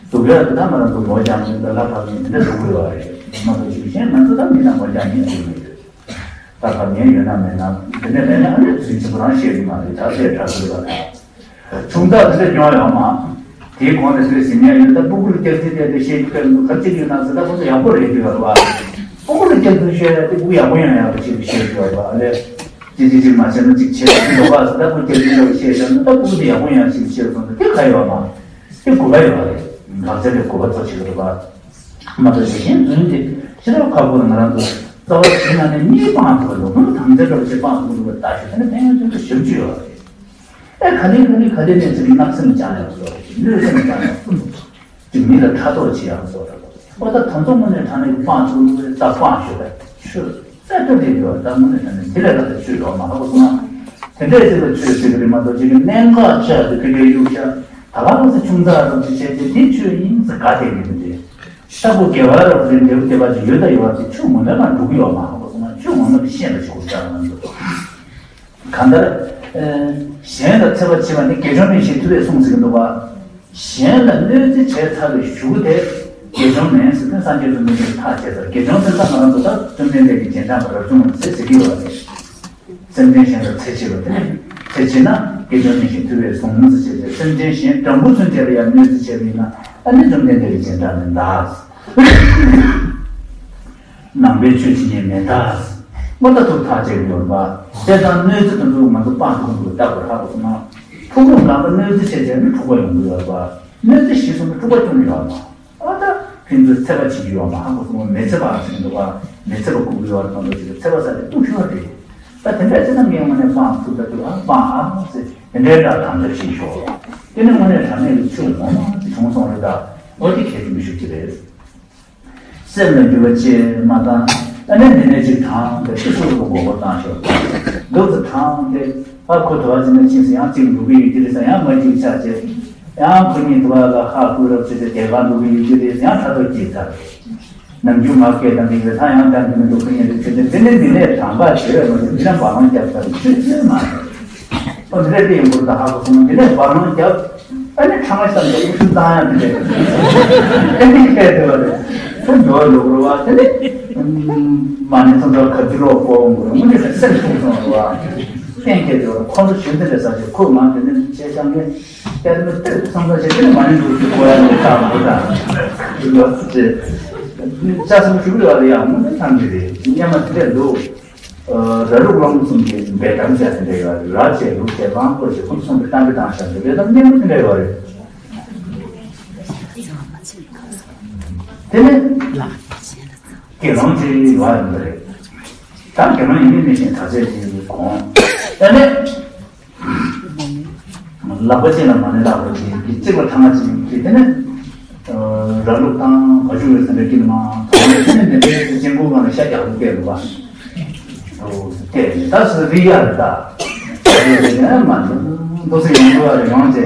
སྡུག་ཡག་དེ་ད་ང་རང་ཚོ་ངོ་རྒྱག་མཁན་དང་ལྷ་ཕབ་མཁན་དེ་འདྲ་འགྲོ་གི་ཡོད་རེད། མ་གཏོགས་ཅིག་གཞན་ང་ཚོ་ད་མི་དང་ངོ་རྒྱག་མཁན་ཅིག་མི་འདུག་ད་ཕབ་མཁན་ཡོད་ན་མེད་ན་དེ་འདྲ་མེད་ན་ཨ་ནི་རྫུན་ཆེན་པོ་རང་བཤད་གི་མ་རེད། ད་བཤད་དྲག་གི་རེད་པ། ད་ཆུང་ཙག་དེ་འདྲ་སྐྱོན་ཡོད་མ། དེའི་གོང་ནས་ཚོས་ཟིན་ཡ་ཡོད། ད་སྤུ་གུ་ལ་སྐྱག་རྫུན་བཤད་དུས་བཤད་རྒྱུ་དཔེ་མི་འདུག་ག་ཅིག་ཡོད་ན་ཟེར། ད་ཁོ་ཚོ་ཡག་པོ་རེད་འདུག་ཡོད་རེད་པ། སྤུ་གུ་ལ་སྐྱག་རྫུན་བཤད་ཡ་དེ་སྤུ་གུ་ཡག་པོ་ཡོང་ཡག་གི་ཆེད་དུ་བཤད་རྒྱུ་ཡོད་རེད་པ། ཨ་ལས། ཅི་ཅི་ཅིག་མ་བྱས་ན་ཅིག་བྱས་ཡོད་པ་ཟེར། ད་ཁོ་སྐྱག་རྫུན་འདྲ་བོ་བཤད་བཞག་ན་ད་སྤུ་གུ་དེ་ཡག་པོ་ཡོང་ཡག་ཆེད་དུ་བཤད་སོང་ན་དེ་ག་ཡོད་མ། དེ་དགོས་པ་ཡོད་རེད། ང་ཚོ་ལས་དགོས་པ་ཚོ་བྱེད་ཀྱི་རེད་པ། མ་གཏོགས་གཞན་རྫུན་དེ་ཞེ་དྲག་ཁག་པོ་ལ་ང་རང་ཚོ་རྩ་བ་ཞིག་ན་ནས་གཉིས་སྤང་ཐུབ་པ་འདུག་དམ་བཅའ་འདྲ་བོ་ཞིག་སྤང་ཐུབ་པ་འདུག་པ་ལྟ་ཞིག་ད་ནི་ཕན་ཡོན་ཅན་དུ་ཞབས་ཀྱི་ཡོད་རེད། ཨེ་ག་ལེ་ག་ལེ་ག་ལེ་ནས་ཅིག་བརྣབ་སེམས་བཅངས་ཡག་སོགས་ཅིག་གནོད་སེམས་བཅངས་ཡག་སོགས་ཅིག་མི་ལ་ཕྲག་དོག་བྱེད་ཡག་སོགས་རེད། ཨོ་ད་དམ་བཅའ་དངོས་གནས་དྲང་གནས་ཀྱི་སྤང་ཐུབ་ལུགས་རེད། ད་སྤང་ཤོད་པ་ཆོས་རྩ་དྲག་རེད་ཡོད། ད་དངོས་གནས་དྲང་གནས་དེ་ལས་ལྷག་པའི་ཆོས་ཡོད་མ་རེད་པ་སོང་ན། དེ་འདྲའི་ཅིག་ལ་ཆོས་ཟེར་གི་རེད་མ་གཏོགས་ཅིག་གི་གནད་འགག་ཆགས་ཏེ་ཕ་གིར་གཡུག་བཞག་ད་ག་རང་ཚོ་ཆུང་ཙག་རང་ཅིག་བྱས་ཏེ་དེ་ཆོས་ཡིན་ཟེར་ག་དེ་གི་མི་འདྲ། ལྟ་བུ་དགེ་བ་རབ་རིམ་འབྲས་བུ་སྟེར་བ་ཅིག་ཡོད་ད་ཡོད་པ་ཅིག་ཆོས་ངོ་མའི་ལ་འགྲོ་གི་ཡོད་མ་ཧ་གོ་སོང་ན་ཆོས་ངོ་མ་དེ་ཤེས་ལ་ཆོག་ཅག་ང་ཚོ། གང་ལྟར། གཞན་ལ་འཚེ་བ་བྱེད་པ་ནི་དགེ་སྦྱོང་མིན་ཞེས་ཐུབ་པས་གསུངས་ཟེར་གི་འདུག་པ། གཞན་ལ་གནོད་འཚེ་བྱས་ཚར་བའི་གཞུག་གུ་དེ་དགེ་སྦྱོང་མིན་ཟེར་ཏེ་སངས་རྒྱས་བཅོམ་ལྡན་འདས་ཀྱིས་ཐག་བཅད་ཚར། དགེ་སྦྱོང་དེ་ལ་ང་རང་ཚོ་ད་བཅོམ་ལྡན་འདས་ཀྱིས་རྗེས་འབྲང་པ་རབ་བྱུང་ཟེར་ཟེར་གི་ཡོད་རེད། སེམས་ཅན་གཞན་ལ་འཚེ་བྱེད་པ་དེ། འཚེ་བྱེད་ན་དགེ་སྦྱོང་མིན་ཞེས་ཐུབ་པས་གསུངས་ཟེར་བྱས་ཏེ་སེམས་ཅན་གཞན་སྦྲང་བུ་ཚུན་ཆད་ལ་ཡང་གནོད་འཚེ་བྱས་པ་ཡིན་ན་ཨ་ནི་བཅོམ་ལྡན་འདས་ཀྱིས་རྗེས་འབྲང་མིན་ད། ནང་པའི་ཆོས་ཇི་སྙེད་མེད་ད། དངོས་ད་ཐུག་ཐག་བཅད་ཀྱི་ཡོད་པ། དེ་དང་གནོད་འཚེ་དེ་ཚོ་ང་ཚོ་སྤང་ཐུབ་དགོས་ལྟ་བུར་ཧ་གོ་སོང་ན། ཕྲུ་གུ་གང་ག་གནོད་འཚེ་བྱས་བྱས་ནས་འཁྲུག་པ་ཡོང་གི་ཡོད་པ། གནོད་འཚེ་ཞིག་སོང་ན་འཁྲུག་པ་སྐྱོན་ཡོད་པ། ཨ་ད་ཕན་ཚུན་འཚེ་བ་བྱེད་ཀྱི་ཡོད་པ་ཧ་གོ་སོང་བ། མི་འཚེ་བ་ཟེར་གྱི་འདུག་པ། མི་འཚེ་བ་བཀུག་གི་ཡོད་པ་དང་འདྲ་ཞིག་འཚེ་བ་ཟེར་དེ་སྡུག་ཤོས་རེད། ད་དེ་འདྲ་བྱས་ན་ངས་དངོས་གནས་སྤང་ཐུབ་ད་འདུག་ཨ་སྤང་ཨ་ཟེར་དེ་འདྲའི་འདྲ་དམ་བཅའ་བྱེད་ཤོག་དེ་ནི་དངོས་གནས་དྲང་གནས་ཀྱི་ཆོས་ངོ་མ་དེ་བྱུང་སོང་རེད་ད། འོ་དེ་གལ་ཆེན་པོ་ཞིག་ཅིག་རེད། སེམས་ལ་འགྱུར་བ་ཅི་མ་བཏང་། ཨ་ནི་འདི་ནས་ཅིག་དྲངས་ཏེ་ཤི་སོགས་ལ་མགོ་སྐོར་བཏང་ཤོག་འདུག་ཏུ་དྲངས་ཏེ་ཨ་ཁོ་དུ་བ་ཅི་ནས་ཕྱིན་སོང་། ཡང་གཅིག་འགྲོ་གི་ཡོད་ཀྱི་རེད་ཟེར། ཡང་མ་གཅིག་ཆགས་བྱས། ཡང་ཁོ་གཉིས་དུ་བ་ལ་ཧ་ཁུ་རབ་བྱས་ཏེ་དེ་ག་འགྲོ་གི་ཡོད་ཀྱི་རེད་ཟེར། ཡང་ཐ་ཐོ་སྐྱེས་ཚར། ནམ་རྒྱུན་མ་སྐད་དང་འདི་རེད། ད་ཡང་དང་འདི་མི་འདུག་ཁོ་གཉིས་རེད་ཟེར་ཏེ་འདི་ནས་འདི་ནས་དྲངས་པ་བྱས་མ་གཏོགས་འདི་ན་བག་ལང་རྒྱབ་ཚར་ཆོས་ཆོས་མ་རེད། ཨོ་འདི་འདྲ་དེ་ཡིན་པོ་ད་ཧ་གོ་སོང་། འདི་ནས་བག་ལང་རྒྱབ། ཨ་ནི་ཁྲང་ཤམ་དེ་ཀུ་ཤུ་བཏང་ཡ་དེ་རེད། ཨ་ནི་ཁྱེད་དེ་བ་རེད། ཁོ་འགྲོ་འགྲོ་རུ་བ་དེ་ནི་མ་ཎི་ཚང་ཚང་ག་ཅི་ལོག་གོ་འོང་གོ་རུ་མུ་ནི་སེམས་ཐུག་སོང་རུ་བ། གཏན་ཁྱེད་དེ་བ་ཁོ་ཚོ་ཞུ་དེ་རེད་ས་ཆེ་ཁོ་མ་དེ་ནི་ཆེ་ཤང་གི་དེ་ནི་ཏེ་ཚང་ཚང་ཆེ་དེ་ནི་མ་ཎི་འདུག་ཅིག་གོ་ཡ་ནི་ཐག་མ་ཐག་ལོ་ཅེ། ཅ་སུ་ཞུ་རུ་བ་རེད། ཡང་མུ་ནི་ཐང་གི་རེད། སྙམ་མ་དེ་འདུག་ར་ལུག་ལོང་གསུམ་གྱི་འབེལ་གཏམ་ཟེར་དེ་འདྲ་ཡོད་རེད། ར་བྱས་ལུག་བྱས་གང་ཁོ་བྱས་ཁོ་གསུམ་གྱི་གཏམ་དཔེ་བཏང་བཞག་འདུག་འབེལ་གཏམ་སྙན་པོ་དེ་འདྲ་ཡོད་རེད། དེ་ནས་དགེ་སློང་ཅིག་ཡོད་རེད་འདུག་རེད། ད་དགེ་སློང་ཡིན་མིན་མི་ཤེས། ད་ཆས་ཀྱི་གོང་དེ་ནས། ལག་པ་གཅིག་ལ་མ་ཎི་ལག་པ་གཅིག་གིས་གཅིག་ལ་ཐ་མ་གཅིག་གིས་དེ་ནས་ར་ལུག་དང་ག་ཅུ་བའི་ས་འདྲ་ཀིལ་མ་དེ་ནས་དེ་འདྲའི་སྤྱན་སྒོ་སྒང་ལ་ཤ་རྒྱག་པོ་བལྟས་འདུག་པ། དེ་ད་སུ་རི་ཡ་རེད་ད། དེ་ནས་མ་འདུག་སེ་ཡོང་འདུག་པ་རེད་ཡོང་ཅེ།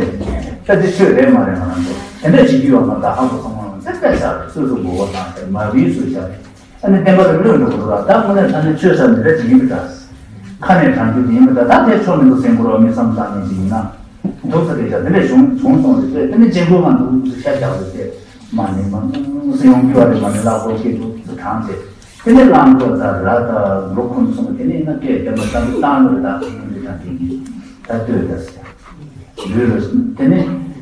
ད་དེ་ཆོས་རེད་མ་རེད་ང་རང་ཚོ་དེ་འདྲ་བྱེད་ཀྱི་ཡོད་མ་ད་ཧ་གོ་སོང་ང་རང་ཚོ་དཔེ་ཤ་རེད། སོ་སོ་མགོ་བོ་དང་མ་བིའི་སུ་ཤ་རེད། ཨ་ནི་བསྟན་པ་ལ་གནོད་འགྲོ་གི་འདུག་ལ། ད་དངོས་གནས་ད་ནི་ཆོས་ཟེར་འདི་འདྲ་ཅིག་ཡིན་པ་འདྲ། ཁ་ནས་དྲང་རྒྱུ་དེ་ཡིན་པ་འདྲ། ད་དེ་ཆོག་མི་འདུག་སེམས་ཁུར་བ་མི་བསམ་བློ་བཏང་མཁན་ཅིག་ཡིན་ན། འདུག་ས་རེད་ཤག་དེ་འདྲ་བྱུང་བྱུང་སོང་རེད་ཟེར། དེ་ནི་གཅིག་པོ་གང་འདུག་ཤ་རྒྱག་རེད་ཟེར། མ་ནི་མ་སེ་ཡོང་རྒྱུ་བ་རེད། མ་ནི་ལག་པོ་སྐྱེ་འདུག་ས་དྲང་ཟེར། དེ་ནི་བླང་དོར་ད་ར་ད་ལོ་ཁུངས་སོང་། དེ་ནི་ཡིན་ན་སྐད་བདེ་མོ་བསམ་བློ་བཏང་ལོ་རེད། ད་དེ་ཡིན་རེད། ད་དེ་ཡིན་ད་ལྟོས་ད་ཟེར། ལུས་ལ་དེ་ནི་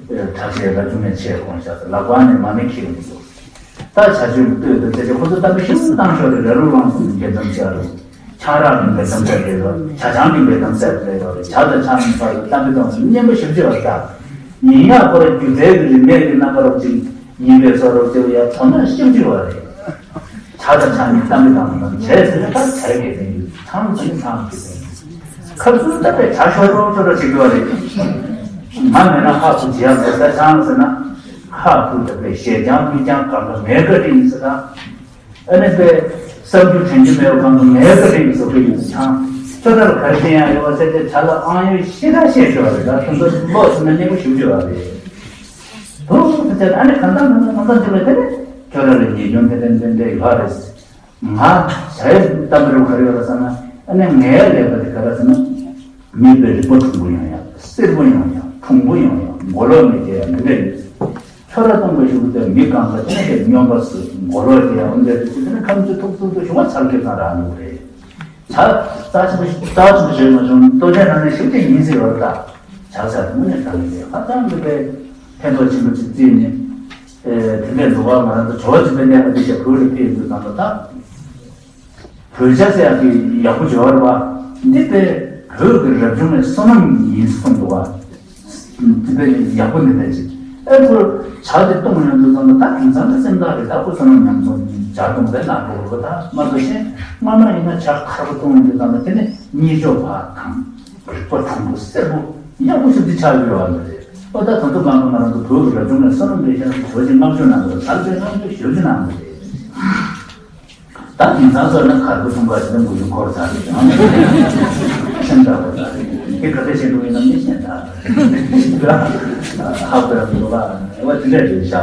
གྲྭ་ཆས་ལ་རྒྱུ་མེད་ཆས་གོན་བཞག་ལག་པ་ནས་མ་ཎི་འཁྱེར་འདུག་ད་བྱ་སྤྱོད་ལྟོས་དང་བྱས་ཏེ་ཁོ་ཚོ་གཏམ་དཔེ་ཞིབ་ཏུ་བཏང་ཤོག་རེ་ར་ལུག་ལང་གསུམ་གྱི་འབེལ་གཏམ་བཤད་རོགས། ཆང་རག་གི་འབེལ་གཏམ་བཤད་རེད་རོགས། ཇ་ཆང་གི་འབེལ་གཏམ་བཤད་རེད་རོགས། ཇ་དང་ཆང་གི་བར་གྱི་གཏམ་དཔེ་གཏོང་སྙན་པོ་ཞིབ་ཅིག་བ་ད། ཡིན་ཡང་ཁོ་ར་སྒྱུ་རྩལ་གྱི་རིག་གནས་ཀྱི་རྣམ་པ་རོགས་ཅིག་ཡིན་པའི་བཟོ་རོགས་ཅིག་ཡ་དོ་སྣང་ཞིབ་ཅིག་བ་རེད། ཇ་དང་ཆང་གི་གཏམ་དཔེ་གཏོང་སྙན་པོ་བྱས་ཟིན་ན་ད་ཇ་གི་དེ་ཡོད། ཆང་ཟིན་ན་ཆང་གི་དེ་ཡོད། ཁ་སུ་ད་པའི་ཇ་ཤོར་རོགས་ཤོར་རོགས་བྱེད་དགོས་པ་རེད། མ་མེད་ན་ཧ་ཁུ་བྱེད་ཡ་མེད་ད་ཆང་ཟེར་ན། ཧ་ཁུ་ད་པའི་ཞེ་ཅང་མི་ཅང་གང་ག་མེད་ག་དྲིན་ཟེར་ད། ཨ་ནི་པའི་བསམ་རྒྱུ་དྲན་རྒྱུ་མེད་པ་གང་ག་མེད་ག་དྲིན་ཟེར་གི་ཡོད་ཆང་། ཁྱོད་ད་ལ་ག་རེ་བྱེད་ཡ་ཡོད་པ་ཟེར་ཏེ་ཇ་ལ་ཨང་ཡོད་ཤི་ད་ཤེས་ཤོར་བ་རེད་ད། ཁྱོད་ཚོ་ལོག་ཟེར་ན་སྙན་པོ་ཞུ་རྒྱུ་བ་རེད། དུ་ཟེར་ཨ་ནི་གང་ལྟར་གང་ལྟར་གང་ལྟར་དེ་བས་དེ་ནི་ཁྱོད་ར་ལ་ཉེས་སྐྱོན་དེ་འདྲ་འདྲ་འདྲ་ཡོད་རེད། ང་ཟས་གཏམ་རུ་ག་རེ་ཡོད་རེད་ཟེར་ན། ཨ་ནི་ངའི་ལས་ཀ་དེ་ག་རེ་ཟེར་ན། མི་དཔེ་རིག་པ་གྲུང་པོ་ཡོང་ཡ། གསེར་པོ་ཡོང་ཡ། གྲུང་པོ་ཡོང་ཡ། མགོ་ལོག་མི་དེ་ཡ་མི་འདྲ་ཡོད། ཁྱོད་ར་གཏོང་དགོས་ཞུ་གི་དེ་མི་གང་ག་དེ་ནས་དེ་སྨྱོན་པ་སུ་མགོ་ལོག་དེ་ཡ་འོན་ཏེ་དེ་ཚོ་དེ་ནས་ཁམས་ཚོ་ཐུག་ཐུག་ཐུག་ཞུ་བ་ཚར་ཁེ་བཟང་རག་འདུག་རེད། ཇ་རྩ་ཆེན་པོ་རྩ་ཆེན་པོ་བྱས་མ་བྱུང་ལྟོ་ཆས་ནང་ནས་ཞིབ་ཅིག་ཡིན་ཟེར་བ་རེད་ད། ཇ་ཟེར་དངོས་གནས་ད་ནི་ཧ་ཅང་མི་དཔེ་ཕན་ཐོགས་ཆེན་པོ་ཅིག་བརྩིས་ནས། ཨེ་དེ་འདྲའི་འདུག་བ། ང་རང་ཚོ་བྲོ་བ་ཅིག་པའི་གནས་ལ་འདི་བྱས་བོད་ལ་ཕེབས་ཡོད་དུས་ཙམ་པ་ད། བོད་ཇ་ཟེར་ཡག་གི་ཡག་པོ་སྦྱོར་བ། འདི་དཔེ་བོད་ཀྱི་རབ་བྱུང་བའི་བསོད་ནམས་ཡིན་གསུངས་འདུག་བ། འདི་དཔེ་ཡག་པོ་འདི་འདྲ་ཅིག་ཨེ་ཁོ་ཇ་དེ་བཏུང་ཡོང་དུས་ཙམ་པ་ད་དེང་སང་གི་སེམས་ཐག་རེད་ད། ཁོ་བསོད་ནམས་ཉམས་སོང་ཇ་བཏུང་དེ་ན་འགྲོ་དགོས་ད། མ་གཏོགས་གཞན་སྔ་མ་ཡིན་ན་ཇ་ཁ་པོ་བཏུང་ཡོང་དུས་ཙམ་པ་དེ་ནི་གཉིད་ཆོག་པ་དང་། རིག་པ་གྲུང་པོ་གསལ་པོ་ཡག་པོ་ཞིག་འདི་ཆགས་ཡོད་པ་མ་རེད། ཨོ་ད་ད་དུང་མང་པོ་ང་རང་ཚོ་བོད་ཀྱི་རབ་བྱུང་ནས་བསོད་ནམས་ལས་ཤར་བོད་ཀྱི་བསྔགས་བརྗོད་གནང་དགོས། ད་ལྟའི་བསྔགས་བརྗོད་ཞུ་རྒྱུ་གནང་དགོས་རེད། ད་དེང་སང་སོགས་ནི་གར་པོ་གསུམ་པ་ཞིག་ལ་མགོ་ཡུ་འཁོར་ཚར་རེད། ཡང་ན་སེམས་དྲག་པོ་ཚར་རེད། དེ་ག་ཚོད་བྱེད་འདུག་ཡིན་ན་མི་ཤེས་ད། ཧ་གོ་ཡག་འདུག་ལ། འོ་དེ་འདྲ་རེད་ཤག་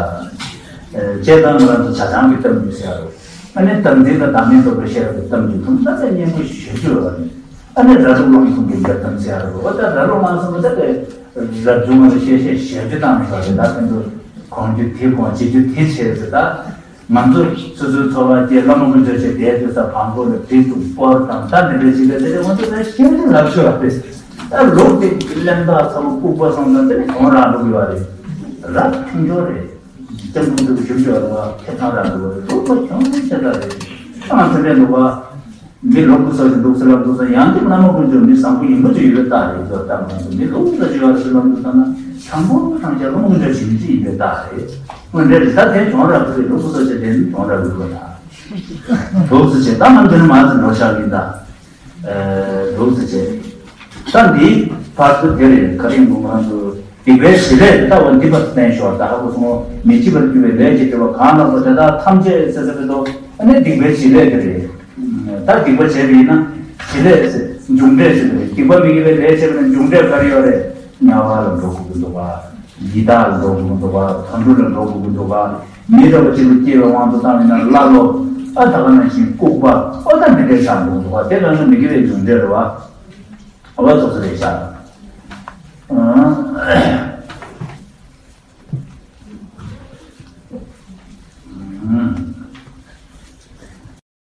བྱས་ཙང་ང་རང་ཚོ་ཇ་ཆང་གི་གཏམ་རྒྱུད་ཟེར་ཡ་རེད། ཨ་ནི་དམ་ཚིག་དང་བདག་མེད་རྟོགས་པའི་བཤད་པའི་གཏམ་རྒྱུད་ཐུང་ཙག་ཙག་སྙན་པོ་ཞེ་པོ་ཅིག་ཡོད་རེད། ཨ་ནི་ར་ལུག་གླང་གསུམ་གྱི་འདྲ་གཏམ་ཟེར་ཡ་རེད། འོ་ད་ར་ལུག་གླང་གསུམ་པོ་ད་དེ་རབ་བྱུང་བ་ལ་བཤད་བཤད་ཞེ་པོ་ཅིག་བཏང་ནས་ཟེར་རེད། ད་དེ་ཚོ་གོན་རྒྱུ་དེ་གོན་བྱེད་རྒྱུ་དེ་བྱས་ཟེར་ད། ང་ཚོ་སོ་སོའི་འཚོ་བ་སྐྱེལ། བླ་མ་དཀོན་མཆོག་ཆེད་དེ་དུས་ས་བང་པོ་ལ་བྲིས་འདུག་སྤོར་དང་ད་འདི་འདྲ་ཞིག་ལ་དེ་རིང་ང་ཚོ་ད་ཤེས་རིག་ལབ་ཤོག་ཨ་དེ་ད་ལུག་དེ་གླེན་རྟགས་ཚ་པོ་ལྐུགས་པ་སོང་ཙང་དེ་ནི་གྱོང་རག་འགྲོ་གི་ཡོད་རེད། རབ་ཆུང་ཆུང་རེད། སྐྱབས་མགོན་དུ་བཞུགས་ཡོད་རེད་བ། ཁེ་བཟང་རག་འགྲོ་གི་རེད། ལུག་པ་གྱོང་ཆེ་ཤ་སྟག་རེད། ཨང་དེ་འདྲ་འདུག་བ། མི་ལུག་པ་སོགས་ཀྱི་འདུག་ཟེར་ལབ་འདུག་ཟེར། ཡང་དེ་བླ་མ་དཀོན་མཆོག་མི་བཟང་པོ་ཡིན་པ་ཅིག་ཡོད་པའི་རྟགས་རེད་ཟེར། ད་ང་ཚོ་མི་ལུག་པ་ཅིག་ཡོད་རེད་ཟེར་ལབ་འདུག་ཟེར་ན་དང་པོ་དང་རྒྱལ་བ་དཀོན་མཆོག་ཆེན་པོ་ཅིག་ཡིན་པའི་རྟགས་རེད། འོན་ཏེ་ད་དེ་གྱོང་རག་གི་རེད། ལུག་པ་སོགས་ཀྱི་དེ་ནི་གྱོང་རག་གི་རེད་ད། འདུག་ཟེར་བྱས་ད་ང་འདི་ནས་མར་ཙམ་འགྲོ་བཞག་གི་ཡིན་ད། འདུག་ཟེར་བྱས། ད་འདིའི་བར་དུ་དེ་རེད། ག་རེ་ཡིན་དགོས་ང་རང་ཚོ་སྡིག་པའི་བྱེད་ལས་ལྟ་བ་འདི་བར་བསྟན་ཞོར་ད་ཧ་གོ་སོང་། མི་འཆི་བར་གྱུར་པའི་ལས་ཀྱི་དྲི་བ་གང་ལགས་སོ་དེ་དག་ཐམས་ཅད་ཟེར་ཟེར་བའི་ཐོག་ཨ་ནི་སྡིག་པའི་བྱེད་ལས་དེ་རེད། ད་སྡིག་པ་བྱས་པ་ཡིན་ན་བྱེད་ལས་ཟེར་མཇུག་འབྲས་ཟེར་བ་རེད། སྡིག་པ་མི་དགེ་བའི་ལས་བྱས་པ་ན་མཇུག་འབྲས་ག་རེ་ཡོད་རེད། དམྱལ་བ་ལ་འགྲོ་དགོས་ཀྱི་འདུག་ག་ཡི་དྭགས་ལ་འགྲོ་དགོས་ཀྱི་འདུག་ག་དུད་འགྲོ་ལ་འགྲོ་དགོས་ཀྱི་འདུག་ག་མི་འདྲ་བ་གཅིག་ལ་སྐྱེ་བའི་དབང་དུ་བཏང་བ་ཡིན་ན་ཀླ་ཀློ། ཨ་ད་ག་ནང་བཞིན་ལྐུགས་པ། ཨོ་ད་འདི་འདྲའི་ཆགས་འགྲོ་གི་འདུག་ག་དེ་ལ་ནི་མི་དགེ་བའི་མཇུག་འབྲས་རེད་བ། ཨ་བ་ཙོག་ཙོག་རེད་ཤག